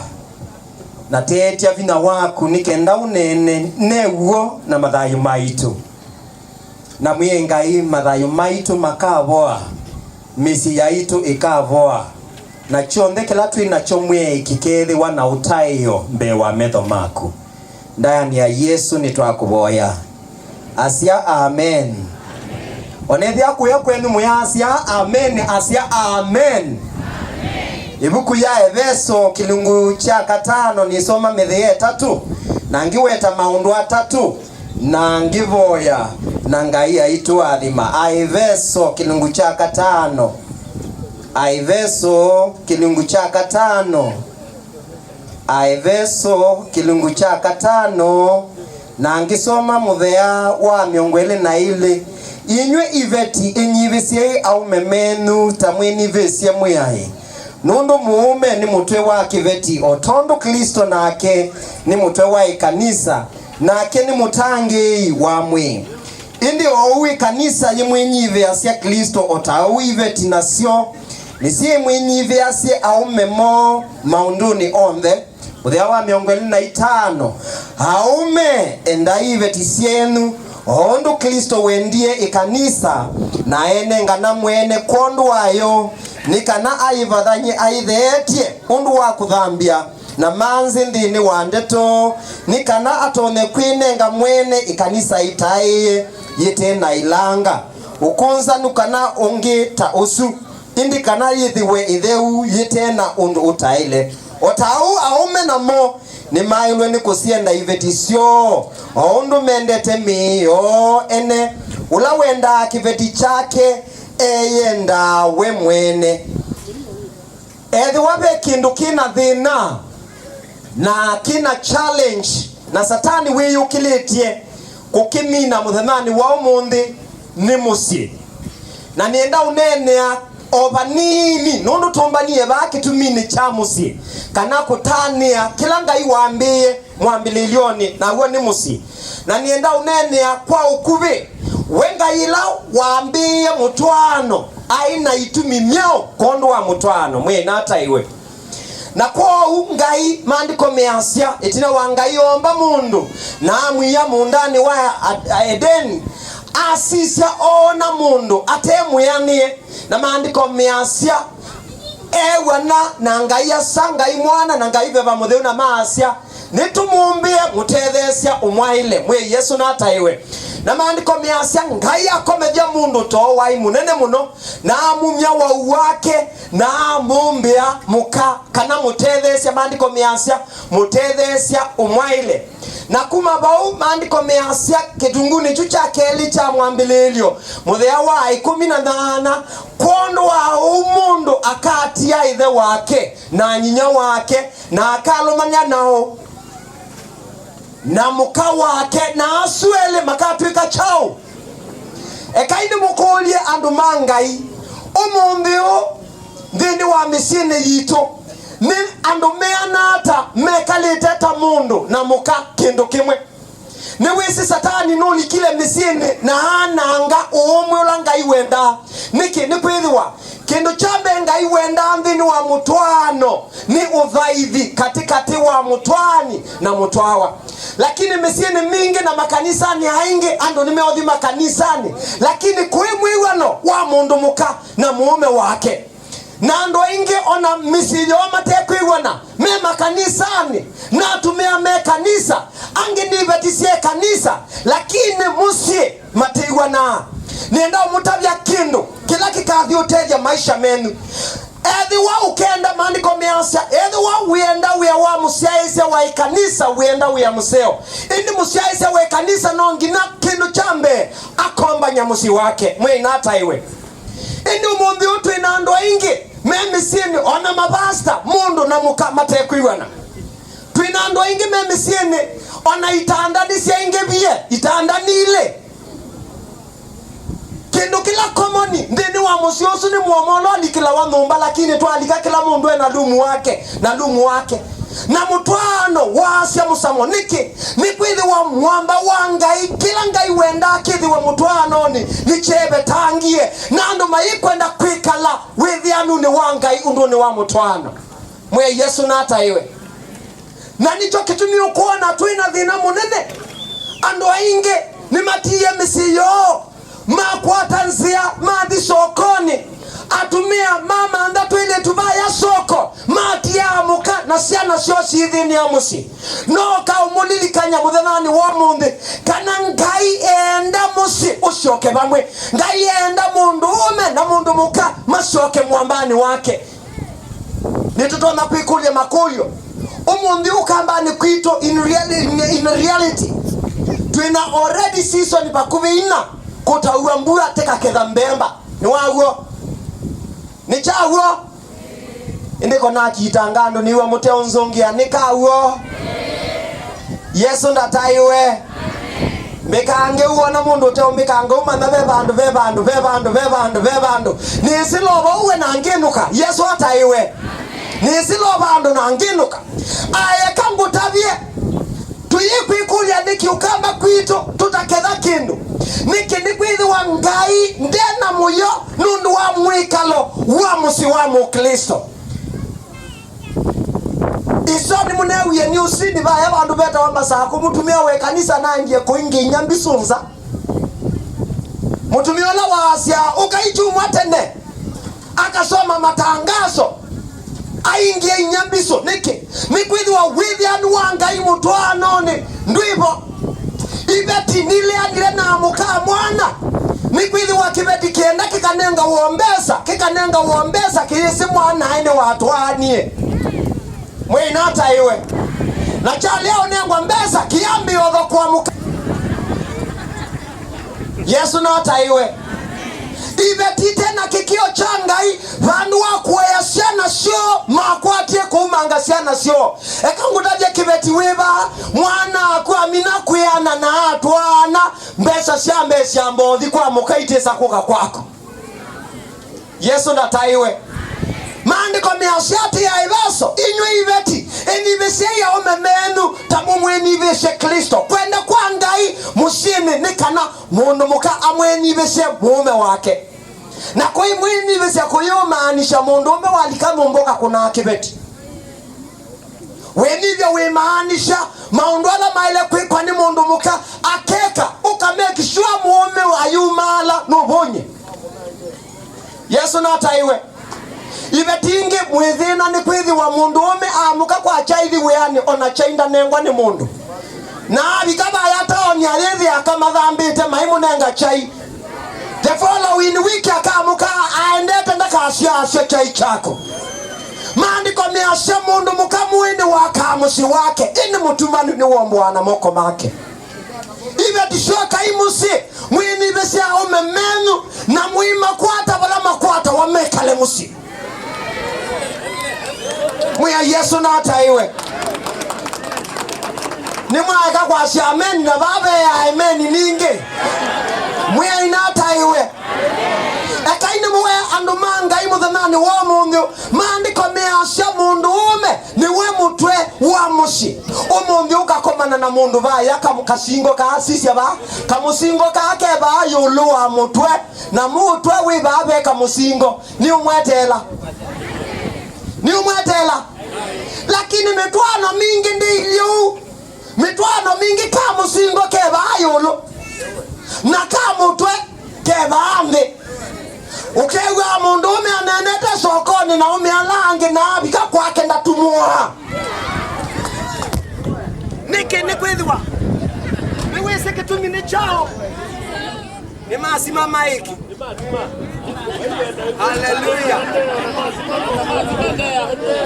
na teetya vinya waku nĩ kenda ũneene new'o na mathayũ maitũ. Na mwĩai Ngai, mathayũ maitũ makavoa, mĩsyĩ yaitũ ĩkavoa, na kyonthe kĩla twĩ nakyo mwĩai kĩkeethĩwa na ũtaĩo mbee wa metho maku. Ndayanĩ ya Yesũ nĩtwakũvoya. Asya, "Amen." Onethĩa kũya kwenyu mũyasya, "Amen." Asya, "Amen." Ĩvuku ya Eveso kĩlungu kya katano, nĩsoma mĩthĩa ĩtatũ, na ngĩweta maũndũ atatũ, na ngĩvoya, na Ngai aitũathima. Aeveso kĩlungu kya katano. Aeveso kĩlungu kya katano. Aeveso kĩlungu kya katano, na ngĩsoma mũthĩa wa mĩongo ĩlĩ na ilĩ. Inyw'ĩ iveti, ĩnyivĩsyei aũme menyu ta mwĩnyivĩsye Mwĩaĩi, nũndũ mũũme nĩ mũtwe wa kĩveti, o tondũ Klĩsto nake nĩ mũtwe wa ĩkanisa, nake nĩ mũtangĩĩi wa mwĩĩ. Ĩndĩ o ũu ĩkanisa yĩmwĩnyivĩasya Klĩsto, o ta ũu iveti nasyo nĩsyĩmwĩnyivĩasye aũme moo maũndũnĩ onthe. Mũthĩa wa mĩongo ĩlĩ na itano, aũme, endai iveti syenyu, o ũndũ Klĩsto wendie ĩkanisa, na ainengana mwene kwondũ wayo, nĩ kana ayĩvathany'e ayĩtheetye ũndũ wa kũthambya na manzĩ nthĩnĩ wa ndeto, nĩ kana atonye kwĩnenga mwene ĩkanisa ĩtaĩĩe, yĩte na ĩlanga, ũkũnzanu kana ũngĩ ta ũsu, ĩndĩ kana yĩthĩwe ĩtheu, yĩte na ũndũ ũtaĩle. O ta ũu aũme namo nĩmaĩlwe nĩ kũsyenda iveti syoo, o ũndũ mendete mĩĩ yoo ene. Ũla wendaa kĩveti kyake eyendaa we mwene. Ethĩwa ve kĩndũ kĩ na thĩna na kĩ na challenge, na Satani wĩyũkĩlĩtye kũkĩmina mũthenyanĩ wa ũmũnthĩ, nĩ mũsyĩ. Na nĩenda ũneenea o vanini, nũndũ tũmbanie vaa kĩtuminĩ kya mũsyĩ, kana kũtanĩa kĩla Ngai wambĩĩe mwambĩlĩlyonĩ, naw'o nĩ mũsyĩ. Na nĩenda ũneenea kwa ũkuvĩ, we Ngai ĩla wambĩĩe mũtwaano aĩ na itumi myeũ kwondũ wa mũtwaano. Mwĩĩ nata iwe? Na kwoou Ngai, maandĩko measya, ĩtina wa Ngai oomba mũndũ na amwia mũũndanĩ wa A-, A-, Edeni, asisya oona mũndũ ate mwĩanĩe, na maandĩko measya, ew'ana na Ngai Asa, Ngai Mwana, na Ngai Veva Mũtheu, na maasya, nĩtũmũmbĩe mũtetheesya ũmwaĩle. Mwĩai Yesũ nataĩwe. Na maandĩko measya, Ngai akomethya mũndũ too waĩ mũnene mũno, na amumya wau wake, na amũmbĩa mũka, kana mũtetheesya. Maandĩko measya, mũtetheesya ũmwaĩle. Na kuma vau, maandĩko measya, kĩtungunĩ kyu kya kelĩ kya Mwambĩlĩĩlyo, mũthea wa ĩkũmi na nyanya, kwondũ wa ũu mũndũ akatia ĩthe wake na nyinya wake, na akalũmany'a nao, na mũka wake, na asu elĩ makatw'ĩka kyaũ? Ekai nĩmũkũlye andũ ma Ngai ũmũnthĩ ũũ, nthĩnĩ wa mĩsyĩnĩ yitũ, nĩ andũ meana ata mekalĩte ta mũndũ na mũka kĩndũ kĩmwe? Nĩwĩsĩ Satani nũlikile mĩsyĩnĩ na aananga ũũmwe ũla Ngai wendaa. Nĩkĩ? Nĩkwĩthĩwa kĩndũ kya mbee Ngai wendaa nthĩnĩ wa mũtwaano nĩ ũthaithi katĩkatĩ wa mũtwaani na mũtwawa. Lakini mĩsyĩnĩ mingĩ na makanisanĩ aingĩ, andũ nĩmeũthi makanisanĩ, lakini kũĩ mwĩw'ano wa mũndũ mũka na mũũme wake. Na andũ aingĩ, o na mĩsyĩ yoo matekwĩw'ana, me makanisanĩ, na atumĩa me kanisa, angĩ nĩ iveti sya ĩkanisa, lakini mũsyĩ matĩw'anaa. Nĩenda ũmũtavya kĩndũ kĩla kĩkathi ũtethya maisha menyu. Ethĩwa ũkenda, maandĩko measya, ethĩwa wĩenda wĩa wa mũsyaĩĩsya wa ĩkanisa, wĩenda wĩa mũseo. Ĩndĩ mũsyaĩĩsya wa ĩkanisa no nginya kĩndũ kya mbee akombany'a mũsyĩ wake. Mwĩai nataĩwe. Ĩndĩ ũmũnthĩ ũũ twĩ na andũ aingĩ me mĩsyĩnĩ, o na mavasta, mũndũ na mũka matekwĩw'ana. Twĩ na andũ aingĩ me mĩsyĩnĩ, o na itanda nĩsyaingĩvie, itanda nĩ ilĩ. Kĩndũ kĩla komoni nthĩnĩ wa mũsyĩ ũsu nĩ mũomo ũla ũlikĩlawa nyũmba, lakini twalika kĩla mũndũ e na lumu wake na lumu wake. Na mũtwaano waasya mũsamo. Nĩkĩ? Nĩkwĩthĩwa mwamba wa Ngai, kĩla Ngai wendaa kĩthĩwe mũtwaanonĩ, nĩkyevetangie, na andũ maikwenda kwĩkala wĩthĩanunĩ wa Ngai ũndũnĩ wa mũtwaano. Mwĩai Yesũ nataĩwe. Na nĩkyo kĩtumi ũkwona twĩ na thĩna mũnene. Andũ aingĩ nĩmatiie mĩsyĩ yoo, makwata nzĩa, mathi sokonĩ. Atumĩa mamantha twĩlĩtu vaya soko, matiaa mũka na syana syoo syĩthĩnĩa mũsyĩ. No kaũmũlilikany'a mũthenyanĩ wa ũmũnthĩ kana Ngai eenda mũsyĩ ũsyoke vamwe. Ngai eenda mũndũũme na mũndũ mũka masyoke mwambanĩ wake. Nĩtũtonya kwĩkũlya makũlyo. Ũmũnthĩ ũkambanĩ kwitũ, in reali-, in, in reality, twĩna already season vakuvĩ ina kũtaua mbua tĩkaketha mbemba. Nĩ waw'o? Nĩ kyaw'o? Ĩndĩ konakitanga andũ nĩw'a mũteũnzũngĩa nĩ kaw'o. Yesũ ndataĩwe. Mbĩkange ũwona mũndũ ũteũmbĩkanga ũmanya ve vandũ, ve vandũ, ve vandũ, ve vandũ, ve vandũ. Nĩsĩla ũvau we na ngĩnũka. Yesũ ataĩwe. Nĩsĩla vandũ na ngĩnũka. Aya, eka ngũtavye. Tũyĩkwĩkũlya nĩkĩ ũkamba kwitũ tũtaketha kĩndũ? Nĩkĩ? Nĩkwĩthĩwa Ngai nde na mũyo nũndũ wa mwĩkalo wa mũsyĩ wa Mũklĩsto. Ĩsoni mũneewie nĩ ũsini vaya vandũ vetawa Masakũ, mũtumĩa wa ĩkanisa naendie kũingĩinya mbisũ nza. Mũtumĩa ũla waasya, "Ũkai kyumwa tene." Akasoma matangaso, aingĩe inya mbisũ. Nĩkĩ? Nĩkwĩthĩwa wĩthĩanu wa Ngai mũtwaanonĩ ndwĩvo. Iveti nĩleanile na mũka mwana. Nĩkwĩthĩwa kĩveti kĩenda kĩkanengawa mbesa, kĩkanengawa mbesa kĩyĩsĩ mwanae nĩwatwaanie. Mwĩai nataĩwe. Na kyalea ũnengwa mbesa kĩambĩĩa ũthokwa mũka. Yesũ nataĩwe. Iveti ite na kĩkĩo kya Ngai, vandũ wa kũea syana syoo, makwatie kũumanga syana syoo. Eka ngũtavye kĩveti wĩva, mwana aku amina kwĩana na atwaana, mbesa sya mbee sya mbothi kwa mũka itĩsa kũka kwaku. Yesũ ndataĩwe. Maandĩko measya atĩ ya Eveso, inyw'ĩ iveti, ĩnyivĩsyei aũme menyu ta mũmwĩnyivĩsye Klĩsto. Kwenda kwa Ngai mũsyĩnĩ nĩ kana mũndũ mũka amwĩnyivĩsye mũũme wake. Na kũimwĩnyivĩsya kũyĩũmaanisya mũndũũme walika nyũmba ũkakũnaa kĩveti. Wĩnyivyo wĩmaanisya maũndũ ala maĩle kwĩkwa nĩ mũndũ mũka akeka, ũkamake sure mũũme ayumaala nũvũny'e. Yesũ nataĩwe. Iveti ingĩ mwĩthĩna nĩ kwĩthĩwa mũndũũme aamũka kwa kyaithi wĩanĩ, ona kyai ndanengwa nĩ mũndũ. Na avika vaya taoni ayĩthĩa akamathambĩte maimũnenga kyai. The following week akamũka aendete ndakasyaasya kyai kyako. Maandĩko measya mũndũ mũka mũĩ nĩwakaa mũsyĩ wake, ĩndĩ mũtumanu nĩwombũaa na moko make. Iveti syokai mũsyĩ, mwĩnyivĩsye aũme menyu, na mũimakwata vala makwatawa mekale mũsyĩ. Mwĩai Yesũ nataĩwe. Nĩmwaeka kwasya ameni na vavea ameni ningĩ. Mwĩai nataĩwe. Ekai nĩmũwe andũ ma Ngai mũthenyanĩ wa ũmũnthĩ. Maandĩko measya mũndũũme nĩwe mũtwe wa mũsyĩ. Ũmũnthĩ ũkakomana na mũndũ vaya kam-, kasingo kaa, sisya vaa, kamũsingo kaa ke vaa ĩũlũ wa mũtwe, na mũtwe wĩ vaa ve kamũsingo. Nĩũmweteela? Nĩũmweteela? Lakini mĩtwaano mingĩ ndĩilyĩ ũu. Mĩtwaano mingĩ ka mũsingo ke vaa ĩũlũ, na ka mũtwe ke vaa nthĩ. Ũkew'aa mũndũũme aneenete sokonĩ na aũme ala angĩ na avika kwake ndatumũaa. Nĩkĩ? Nĩkwĩthĩwa nĩwĩsĩ kĩtumi nĩ kyaũ? Nĩ masima maĩki. Haleluya.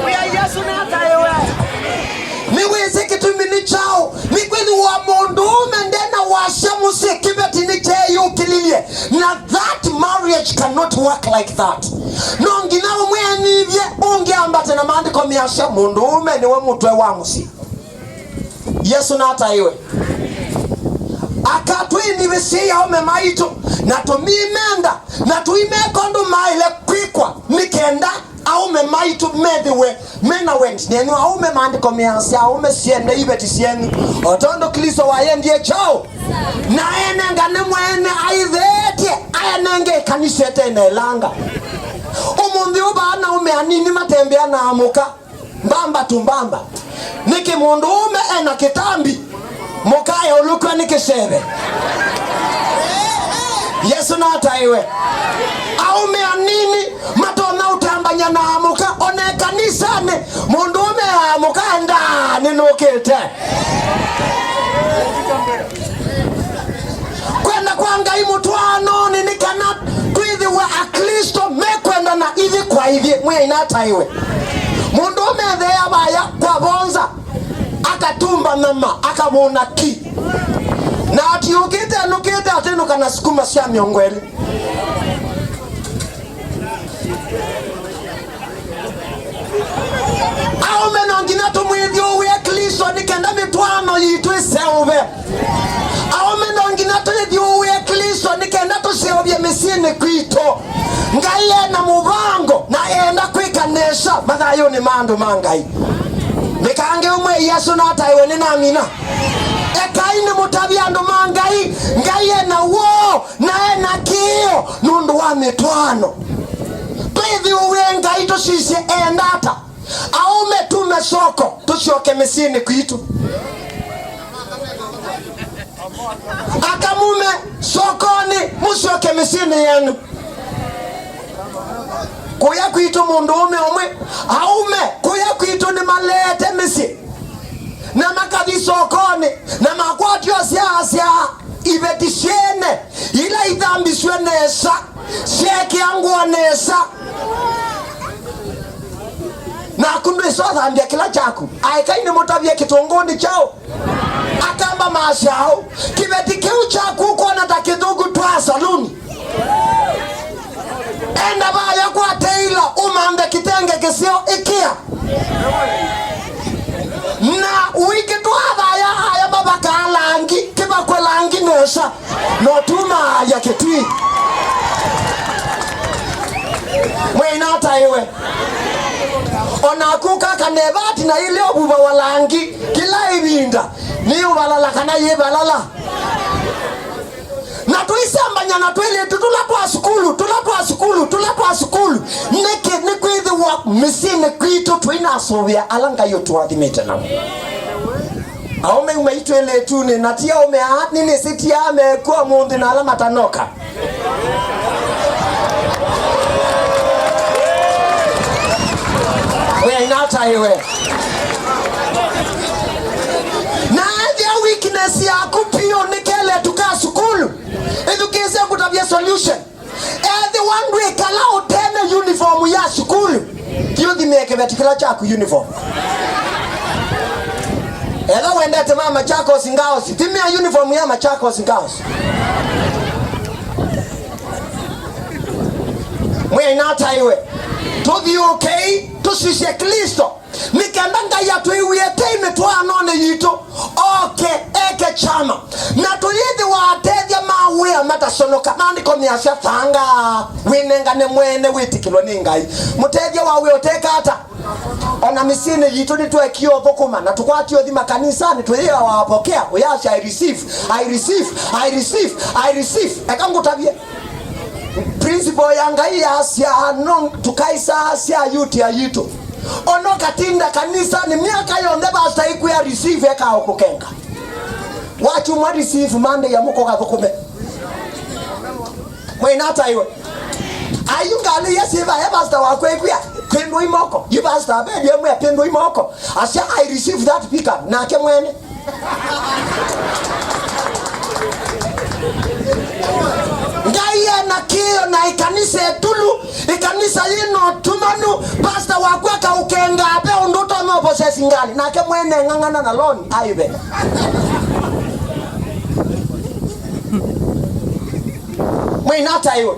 Wĩa Yesũ nataĩwe. Nĩwĩsĩ kĩtumi nĩ kyaũ? Nĩkwĩthĩwa mũndũũme ndena wasya mũsyĩ, kĩveti nĩkyeeyũkĩlilye. Na that marriage cannot work like that. No nginya ũmwe anyivye, ũngĩ ambate na maandĩko measya mũndũũme nĩwe mũtwe wa mũsyĩ. Yesũ nataĩwe. Aka twĩnyivĩsyei aũme maitũ, na tũmimenda, na tũimeka ũndũ maĩle kwĩkwa, nĩ kenda aũme maitũ methĩwe mena wendi nenyu. Aũme, maandĩko measya, aũme, syendei iveti syenyu, o tondũ Klĩsto wayendie kyaũ, na enengane mwene aitheetye, aenenge ĩkanisa ĩte na ĩlanga. Ũmũnthĩ ũũ vaa na aũme anini matembea na amũka. Mbamba tu mbamba. Nĩkĩ mũndũũme ena kĩtambi, mũka eũlũkw'a nĩ kĩseve? Yesũ nataĩwe. Aũme anini matonya ũtambany'a na amũka, ona ĩkanisanĩ, mũndũũme amũka endaa nĩnũkĩte. Kwenda kwa Ngai mũtwaanonĩ nĩ kana twĩthĩwe Aklĩsto mekwendana ithyĩ kwa ithyĩ. Mwĩai nataĩwe. Mũndũũme etheea vaya kwa vonza, akatumba nyama, akavũna ki. Na atiũkĩte, enũkĩte, atinũka na sukuma sya mĩongo ĩlĩ. Aũme no nginya tũmwĩthyũũe Klĩsto nĩ kenda mĩtwaano yitũ ĩseũve. Aũme no nginya twĩthyũũe Klĩsto nĩ kenda tũseũvye mĩsyĩnĩ kwitũ. Ngai e na mũvango na eenda kwĩka nesa mathayũnĩ ma andũ ma Ngai. Ndĩkangĩ ũmwe Yesũ nataĩwe nĩ namina. Ekai nĩmũtavye andũ ma Ngai, Ngai e na woo na e na kĩĩo nũndũ wa mĩtwaano. Twĩthyũũe Ngai tũsisye eenda ata. Aũme tume soko, tũsyoke mĩsyĩnĩ kwitũ. Aka mume sokonĩ, mũsyoke mĩsyĩnĩ yenyu. Kũya kwitũ mũndũũme ũmwe, aũme kũya kwitũ nĩmaleete mĩsyĩ, na makathi sokonĩ, na makwatyo syaasya iveti syene ila ithambisw'e nesa, syeekĩa ngũa nesa. Naku ndwĩsa ũthambya kĩla kyaku. Aekai nĩmũtavye kĩtũngũnĩ kyaũ? Akamba masya aũ, kĩveti kĩu kyaku ũkwona ta kĩthũku, twaa saluni. Enda vaya kwa teila, ũmanthe kĩtenge kĩseo, ĩkĩa. Na ũikĩtwaa vaya aya mavakaa langi, kĩvakwe langi nesa, na ũtumaalya kĩtui. Mwĩinataĩwe. O naku kaka nevati na ilĩ ũvuvawa langi kĩla ĩvinda, nĩũvalala kana yĩvalala. Na tũisembany'a na twĩlĩtu tũla twa sukulu, tũla twa sukulu, tũla twa sukulu. Nĩkĩ? Nĩkwĩthĩwa mĩsyĩnĩ kwitũ tũinasũvĩa ala Ngai ũtũathimĩte namo. Aũme uma itwĩlĩtunĩ, na ti aũme aa nĩnĩsĩ ti aa mekw'a ũmũnthĩ na ala matanoka. Wĩa inataĩwe. Na ethĩa weakness yaku piũ nĩ kelĩtu ka sukulu, ĩthukĩĩsye ngũtavye solution. Ethĩwa ndwĩkala ũtene uniform ya sukulu, thiĩ ũthimĩe kĩveti kĩla kyaku uniform. Ethĩwa wendete ma Machakos Girls, thimĩa uniform ya Machakos Girls. Mwĩainataĩwe. Tũthiũũkei, tũsisye Klĩsto. Nĩ kenda Ngai atwĩw'ĩe tei mĩtwaanonĩ yitũ, oke eke kyama, na tũyĩthĩwa atethya ma wĩa matasonoka. Maandĩko measya, "Thangaa, wĩnengane mwene, wĩtĩkĩlwe nĩ Ngai." Mũtethya wa wĩa ũteka ata? O na mĩsyĩnĩ yitũ nĩtwekie ũthũkũma, na tũkwatie ũthi makanisanĩ, tũyĩawa apokea, ũyasya, "I receive, I receive, I receive, I receive." Eka ngũtavye. Principle ya Ngai yasya no tũkaisa sya yuti ya yitũ. Ona ũkatinda kanisanĩ myaka yonthe, pastor aikwĩa receive, eka ũkũkenga. Wakyumwa receive, Monday ya mũko kathũkũme. Mwĩinataĩwe. Ayu ngalĩ ya siva ya pastor waku aikwĩa, "Pindũi moko." Yu pastor abedi amwe, "Pindũi moko." Asya, "I receive that pickup." Nake mwene. Ngai ena kĩĩo na ĩkanisa ĩtulu, ĩkanisa yĩna ũtumanu, pastor waku akaũkengaa ve ũndũ ũtonya ũposesi ngalĩ, nake mwene ng'ang'ana na loan aive. Mwĩinataĩwe.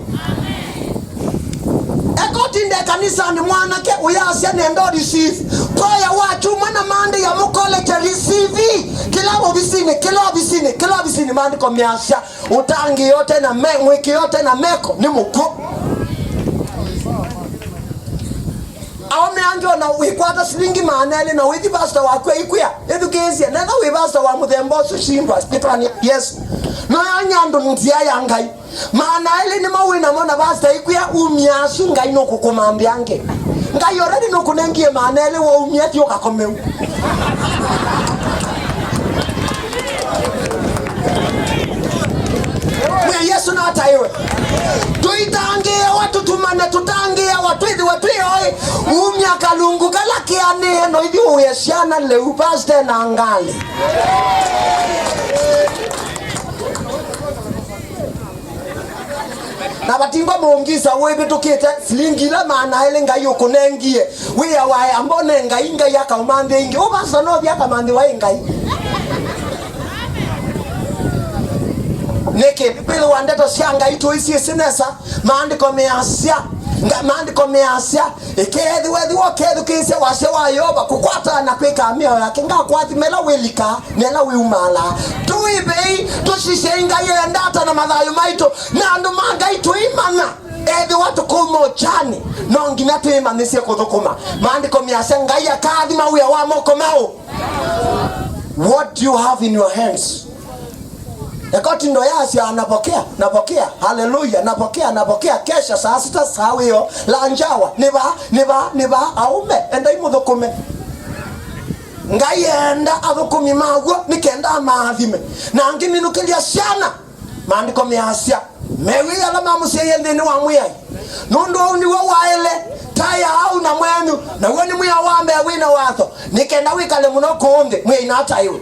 Eka ũtinde kanisanĩ mwanake ũyasya nenda receive. Poya wa kyumwa na Monday ya mũkolekya receive. Kĩla ovisinĩ, kĩla ovisinĩ, kĩla ovisinĩ, maandĩko measya, "Ũtangĩĩo tena me-, mũĩkĩĩo tena meko nĩ mũkw'ũ." Aũme angĩ ona wĩkwata silingi maana elĩ na wĩthi pastor waku aikwĩa, ĩthukĩĩsye, netha wĩ pastor wa mũthemba ũsu, shindwa, sitwani Yesu. No yanya andũ nzĩa ya Ngai. Maana elĩ nĩmo wĩ namo na pastor aikwĩa, umya asu, Ngai nũkũkũmambĩa angĩ. Ngai already nũkũnengie maana elĩ, waumya thi ũkakomeu. Mwĩa Yesũ nataĩwe. Tũitangĩĩawa, tũtumane, tũtangĩĩawa, twĩthĩwe twĩ oĩ. Umya kalungu kala kĩanĩe, no ithyĩ ũwĩa syana lĩu, pastor na ngalĩ. Na vatingwa mũngisa wĩvĩtũkĩte, silingi ila maana elĩ Ngai ũkũnengie, wĩa wae ambone Ngai, Ngai akaũmanthĩa ingĩ. Ũ pastor no thi akamanthĩwa ĩ Ngai. Nĩkĩ? Nĩkwĩthĩwa ndeto sya Ngai tũisyĩsĩ nesa. Maandĩko measya, nga-, maandĩko measya, ĩkeethĩwa ethĩwa ũkethukĩĩsya wasya wa Yeova, kũkwataa na kwĩkaa mĩao yake, ngakũathima ĩla wĩlikaa na ĩla wĩumaalaa. Tũivei, tũsisye Ngai enda ata na mathayũ maitũ, na andũ ma Ngai tũimanya. Ethĩwa tũkũma ũkyani, no nginya twĩmanyĩsye kũthũkũma. Maandĩko measya, Ngai akaathima wĩa wa moko maũ. What do you have in your hands? Eka ũtindo yasya, "Napokea, napokea, haleluya, napokea, napokea." Kesha saa sita, saa wĩo, lanjawa, nĩ vaa, nĩ vaa, nĩ vaa, aũme, endai mũthũkũme. Ngai enda athũkũmi maw'o nĩ kenda amaathime. Na angĩ minũkĩlya syana, maandĩko measya, mew'ei ala mamũsyaie nthĩnĩ wa Mwĩai. Nũndũ ũu nĩw'o waĩle, taĩa au na mwenyu, naw'o nĩ mwĩao wa mbee wĩ na watho, nĩ kenda wĩkale mũno kũũ nthĩ, Mwĩai na ataĩwe.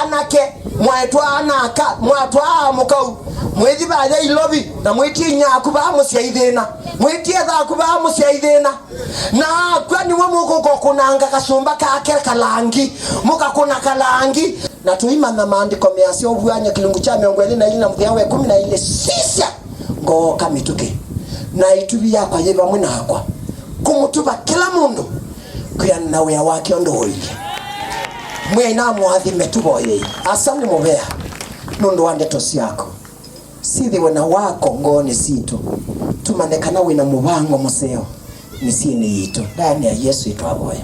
Anake, mwaetwa ana aka, mwatwaa mũkau, mwĩthi vaya ilovi, na mwĩtie inyia aku vaa mũsyai thĩna, mwĩtie etha aku vaa mũsyai thĩna. Na akw'a nĩwe mũkũka ũkũnanga kasũmba kake kalangi, mũkakũna kalangi. Na tũimanya maandĩko measya, Ũvuany'o kĩlungu kya mĩongo ĩlĩ na ilĩ na mũthĩa wa ĩkũmi na ilĩ, sisya, ngooka mĩtũkĩ, na ĩtuvi yakwa yĩ vamwe nakwa, kũmũtuva kĩla mũndũ kwĩanana na wĩa wake ũndũ ũilyĩ. Mwĩai namũathime, tũvoyei. Asa nĩ mũvea nũndũ wa ndeto syaku. Syĩthĩwe na wako ngoonĩ sitũ, tũmanye kana wĩ na mũvango mũseo mĩsyĩnĩ yitũ. Ndaanĩa Yesũ ĩtwavoya.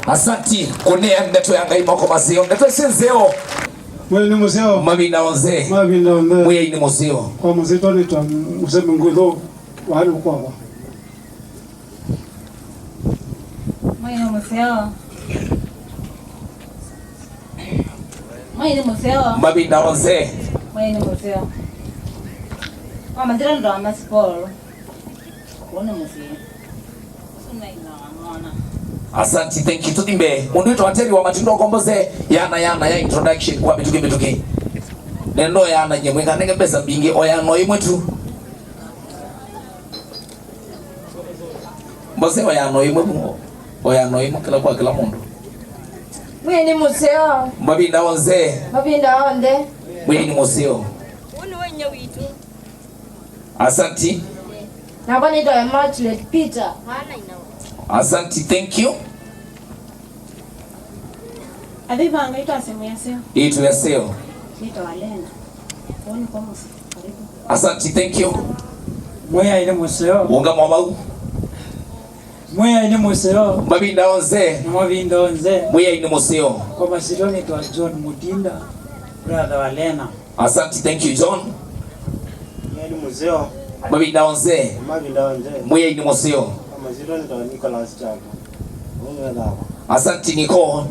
Asanti kũnea ndeto ya Ngai moko maseo. Ndeto isu nzeo. Mwĩai nĩ mũseo. Mavinda onthe. Mavinda onthe. Mwĩai nĩ mũseo. Kwa masyĩtwa nĩtwa Mũsemi Nguthu, waani kwakwa. Mwĩai nĩ mũseo. Mwĩai nĩ mũseo. Mavinda onthe. Mwĩai nĩ mũseo. Kwa masyĩtwa nĩtwa Mercy Paul. Kũũ nĩ mũsyĩ. Ũsu naina wamwona. Asanti, thank you. Tũthi mbee. Mũndũ wĩtwa Ateri wa Matindo Komboze, yana, yana ya introduction kwa mĩtũkĩ, mĩtũkĩ. Nendo yana nye mwĩka nenge mbesa mbingĩ, o yana ĩmwe tu. Mose, o yana ĩmwe vu, o yana ĩmwe kĩla kwa kĩla mũndũ. Mwĩai nĩ mũseo. Mavinda onthe. Mavinda onthe. Mwĩai nĩ mũseo. Ũũ nĩwe inyia witũ. Asanti. Nakwa nĩtawa Immaculate Peter. Asanti, thank you. Athi vanga itwase mwĩaseo. Itwaseo. Nĩtawa Lena. Kũũ nĩkwa mũsyĩ. Karibu. Asanti, thank you. Mwĩai nĩ mũseo. Ũngama vau. Mwĩai nĩ mũseo. Mavinda onthe. Na mavinda onthe. Mwĩai nĩ mũseo. Kwa masyĩtwa nĩtwa John Mutinda, brother wa Lena. Asanti, thank you, John. Mwĩai nĩ mũseo. Mavinda onthe. Na mavinda onthe. Mwĩai nĩ mũseo. Kwa masyĩtwa nĩtwa Nicholas Chaka. Ũũ nĩ thakwa. Asanti, Nicole.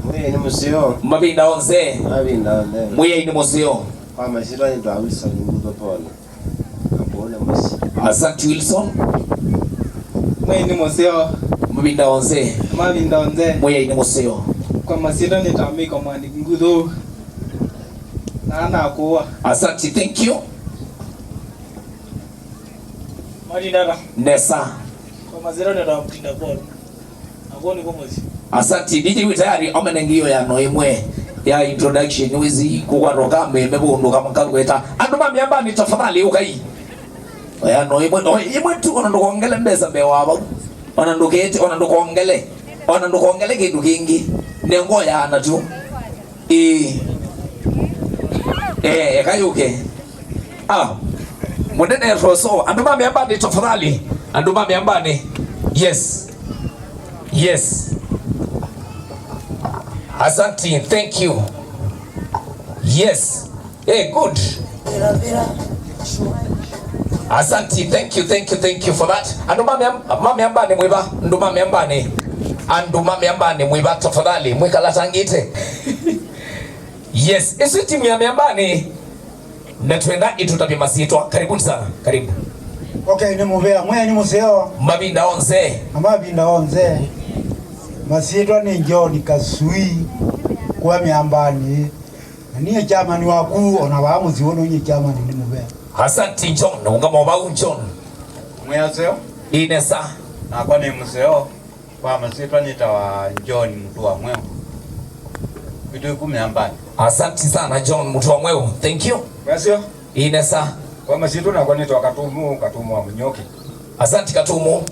Mwĩai nĩ mũseo. Mavinda onthe. Mavinda onthe. Mwĩai nĩ mũseo. Kwa masyĩtwa nĩtwa Wilson Nguthu Pole. Na kũũ nĩ mũsyĩ. Asanti, Wilson. Mwĩai nĩ mũseo. Mavinda onthe. Mavinda onthe. Mwĩai nĩ mũseo. Kwa masyĩtwa nĩtwa Miko Mwandĩki Nguthu. Na nakũwa. Asanti, thank you. Mavinda ata? Nesa. Kwa masyĩtwa nĩtwa Mutinda Paul. Akw'o nĩkw'o mũsyĩ. Asanti, D J wĩ tayari, omene ngiyo ya no ĩmwe ya introduction, wĩsĩ kũkwata ũkameme vũndũ kama kangweta. Andũ ma mĩambanĩ, tafadhali, ũkai. Oya no ĩmwe, o ĩmwe tu, ona ndũkongele mbesa mbee wa vau. Ona ndũkete, ona ndũkongele. Ona ndũkongele kĩndũ kĩngĩ. Nengo ya ana tu. Ĩĩ. Eh, eka yũke. Ah. Mũnene Roso, andũ ma mĩambanĩ tafadhali. Andũ ma mĩambanĩ. Yes. Yes. Asanti, thank you. Yes. Eh, good. Asanti, thank you, thank you, thank you for that. Andũ ma mĩam-, ma mĩambanĩ mwĩva, andũ ma mĩambanĩ. Andũ ma mĩambanĩ mwĩva tafadhali, mwĩkalatangĩte. Yes, ĩsu timu ya mĩambanĩ. Na twenda ĩtũtavye masyĩtwa. Karibuni sana. Karibu. Okay, nĩ mũvea. Mwĩai nĩ mũseo. Mavinda onthe. Na mavinda onthe. Masyĩtwa nĩ John Kasui, kuma mĩambanĩ. Niĩ chairman waku, ona vaa mũsyĩ ũnũ, niĩ chairman nĩ mũvea. Asanti John, ũngama vau John. Mwĩ aseo? Ĩĩ nesa. Nakwa nĩ mũseo. Kwa masyĩtwa nĩtawa John Mũtũa Mweũ. Kwitũ ĩkũ Mĩambanĩ. Asanti sana John Mũtũa Mweũ. Thank you. Mwĩ aseo? Ĩĩ nesa. Kwa masyĩtwa nakwa nĩtawa Katumu, Katumu wa Mũnyoki. Asanti Katumu.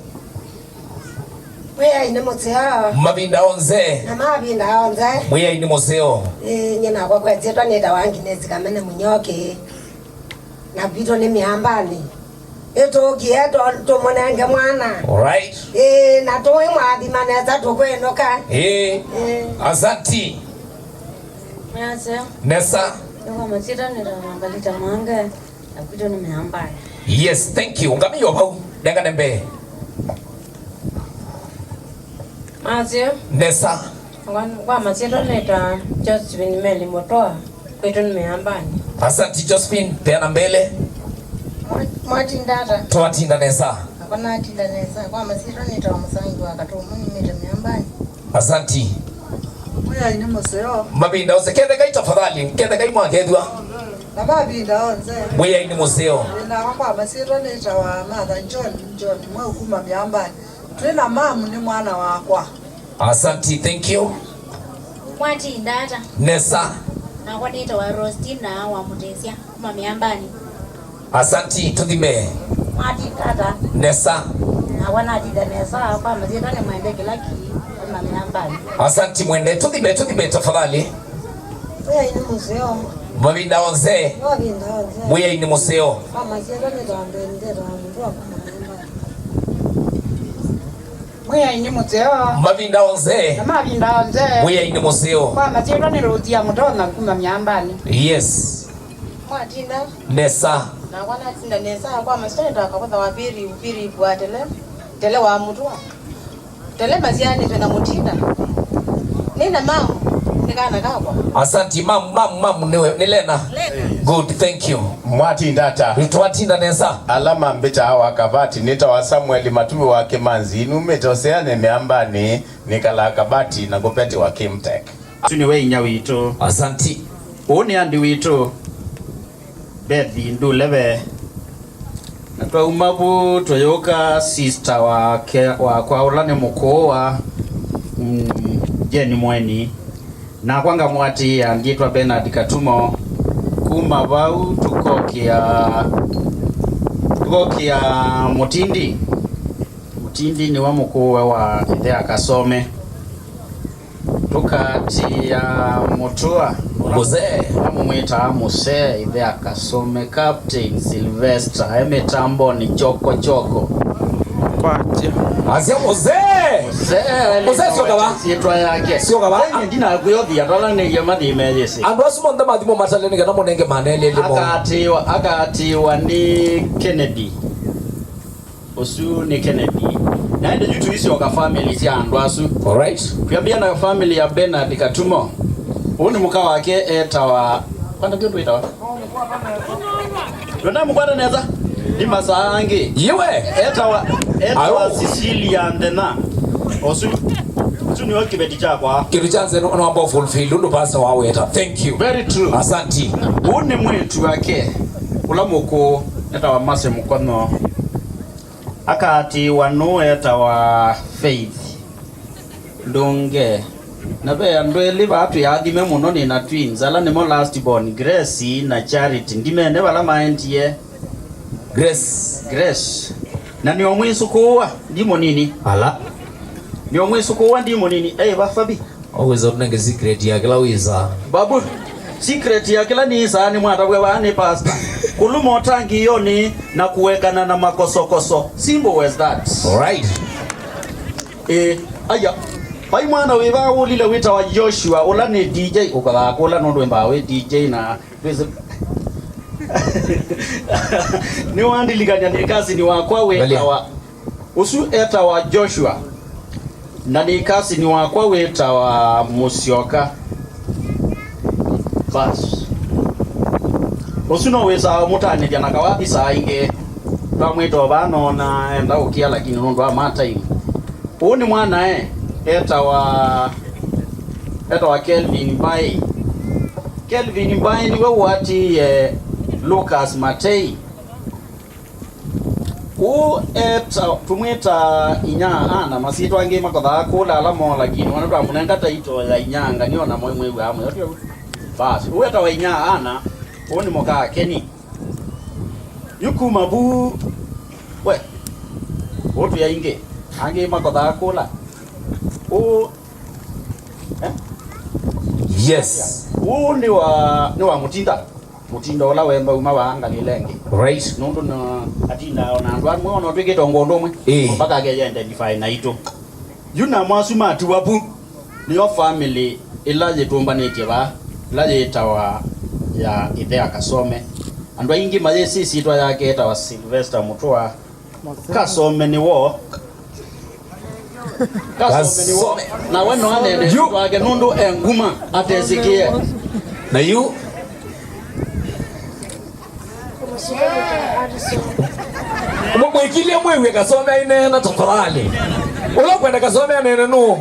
Mwĩai nĩ mũseo. Mavinda onthe. Na mavinda onthe. Mwĩai nĩ mũseo. Ĩĩ, nyie nakwa kwa ĩsyĩtwa nĩtawa Agnes Kamene Mũnyoki. Na kwitũ nĩ Mĩambanĩ. Ĩtũkie tũ-, tũmũnenge mwana. Alright. Ĩĩ, na tũimwathima nesa tũkwĩnũka. Ĩĩ. Ĩĩ. Asanti. Mwĩ aseo. Nesa. Nĩ kwa masyĩtwa nĩtawa Margarita Mwange. Na kwitũ nĩ Mĩambanĩ. Yes, thank you. Ngamĩo vau. Nengane mbee. Mwĩ aseo. Nesa. Kwa, kwa masyĩtwa nĩtawa Josephine Meli Mũtũa. Kwitũ nĩ Mĩambanĩ. Asanti Josephine, peana mbele. Mwa-, mwatinda ata? Twatinda nesa. Nakwa natinda nesa. Kwa masyĩtwa nĩtawa Mũsangi wa Katumu, nyumĩte Mĩambanĩ. Asanti. Mwĩai nĩ mũseo. Mavinda onthe. Kethekai tafadhali. Kethekai mwakethwa. Na mavinda onthe. Mwĩai nĩ mũseo. Nakwa kwa masyĩtwa nĩtawa Martha John, John Mweũ kuma Mĩambanĩ. Twĩ na mamu nĩ mwana wakwa. Asanti, thank you. Mwatinda ata? Nesa. Nakwa nĩtawa Rostina wa Mũtĩsya kuma Mĩambanĩ. Asanti, tũthime. Mwatinda ata? Nesa. Nakwa natinda nesa, kwa masyĩtwa nĩ Mwende Kĩlaki kuma Mĩambanĩ. Asanti Mwende, tũthime, tũthime tafadhali. Mwĩai nĩ mũseo. Mavinda onthe. Mavinda onthe. Mwĩai nĩ mũseo. Kwa masyĩtwa nĩtawa Mbendeta wa Mũtũa kuma Mĩambanĩ. Mwĩai nĩ mũseo. Mavinda onthe. Na mavinda onthe. Mwĩai nĩ mũseo. Kwa masyĩtwa nĩ Rosia Mũtonya kuma Mĩambanĩ. Yes. Mwatinda. Nesa. Nakwa natinda nesa. Kwa masyĩtwa nĩtawa Kavutha wa Piri, Piri wa Tele. Tele wa Mũtũa. Tele masyaanĩtwe na Mũtinda. Nĩ na mamu, nĩ kana kakwa. Asanti, mamu, mamu, mamu, nĩwe, nĩ Lena? Lena. Good, thank you. Mwatinda ata? Twatinda nesa. Ala mambĩtaa wa Kavati, nĩtawa Samuel Matuvi wa Kĩmanzi, numĩte ũseanĩ Mĩambanĩ, nĩkalaa Kavati na ngũvetiwa Kimtech. Ũsu nĩwe inya witũ. Asanti. Ũũ nĩ Andy witũ. Bethi ndũleve. Na twauma vu tũyũka sister wake, wakwa ũla nĩ mũkũũ wa, mm, Jane Mweni. Nakwa ngamũatĩĩa ndyĩtwa Bernard Katumo. Kuma vau tũkokĩa, tũkokĩa Mũtindi. Mũtindi nĩwe mũkũũwe wa ĩthe Akasome. Tũkaatĩĩa Mũtũa. Mũzee. Mamũmwĩtaa Mũsee, ĩthe Akasome, Captain Sylvester, e mĩtambonĩ choko choko. Kwakya. Asya mũzee. Mũsee, mũsee syoka va? Syĩtwa yake. Syoka va? Ĩĩ, ndinakwĩothia twalanĩie mathĩmeyĩsĩ. Andũ asu monthe mathimo matale nĩ kana mũnenge manelele mo. Akaatĩĩwa, akaatĩĩwa nĩ Kennedy. Ũsu nĩ Kennedy. Na ĩndĩ yu tũisyoka family sya andũ asu. Alright. Twĩambĩa na family ya Bernard Katumo. Ũũ nĩ mũka wake etawa, kwanda kĩndũ etawa? Ndũnamũkwata nesa? Nĩ masaa angĩ. Yiwe. Etawa, etawa Ayo. Cecilia Nthena. Ũsu, ũsu nĩwe kĩveti kyakwa. Kĩndũ kya nzeno no amba fulfill ũndũ pastor waweta. Thank you. Very true. Asanti. Ũũ nĩ mwĩĩtu wake. Ũla mũkũũ etawa Mercy Mũkonyo. Akaatĩĩwa nũũ etawa Faith Ndũnge. Na ve andũ elĩ vaa twĩ athime mũno, nĩ na twins, ala nĩmo last born, Grace na Charity. Ndimene vala maendie. Grace. Grace. Na nĩomwĩsũkũũa, ndi mũnini. Ala. Nĩomwĩsũkũũa, ndi mũnini. Ei, va Fabi. Ũwĩsa ũtũnenge secret ya kĩla wĩsaa. Babu, secret ya kĩla nĩsaa nĩ mwatavw'a vaa nĩ pastor. Kũluma ũtangĩĩonĩ na kũekana na makosokoso. Simple as that. Alright. Eh, aya. Vai mwana wĩ vaa ũlile wĩtawa Joshua, ũla nĩ D J, ũkathaa kũla nũndũ wĩmbaa wĩ D J na twĩsĩ. Nĩwandilikany'a nĩ cousin wakwa wĩtawa Ũsu etawa Joshua, na nĩ cousin wakwa wĩtawa Mũsyoka. Bas. Ũsu no wĩsaa ũmũtanĩthya na kawathi saa ingĩ. Twamwĩta o vaa noona enda ũkĩa, lakini nũndũ wa ma time. Ũũ nĩ mwanae, etawa, etawa Kelvin Mbai. Kelvin Mbai nĩwe ũatĩĩe Lucas Matei. Ũũ eta, tũmwĩtaa inya ana, masyĩtwa angĩ makothaa kũla ala moo, lakini ona twamũnenga taito ya inya anga nĩ ona mwĩw'aa mwĩo tyo. Basi, ũũ etawa inya ana, ũũ nĩ mũkaa Keni. Yu kuma vu, we, ũũ twĩ aingĩ, angĩ makothaa kũla. Ũũ, eh? Yes. Ũũ nĩ wa, nĩ wa Mũtinda. Mũtinda ũla wemba uma wa ngalĩla ĩngĩ. Right. Nũndũ na atindaa ona andũ amwe ona twĩkĩte ũndũ ũmwe. Ĩĩ. Mpaka akeya identify naitũ. Yu namo asu matiwa vu, nĩyo family ĩla yĩtũmbanĩtye vaa, ĩla yĩtawa ya ĩthe a Kasome. Andũ aingĩ mayĩsĩ ĩsyĩtwa yake etawa Sylvester Mũtũa. Kasome nĩwo. Kasome nĩwo. Kasome. Na we no anene yu ĩsyĩtwa yake nũndũ e nguma atesĩkĩe. Na yu Mũ-, mwĩkilye mwĩw'e Kasome aineena tafadhali. Ũla ũkwenda Kasome aneene nũũ?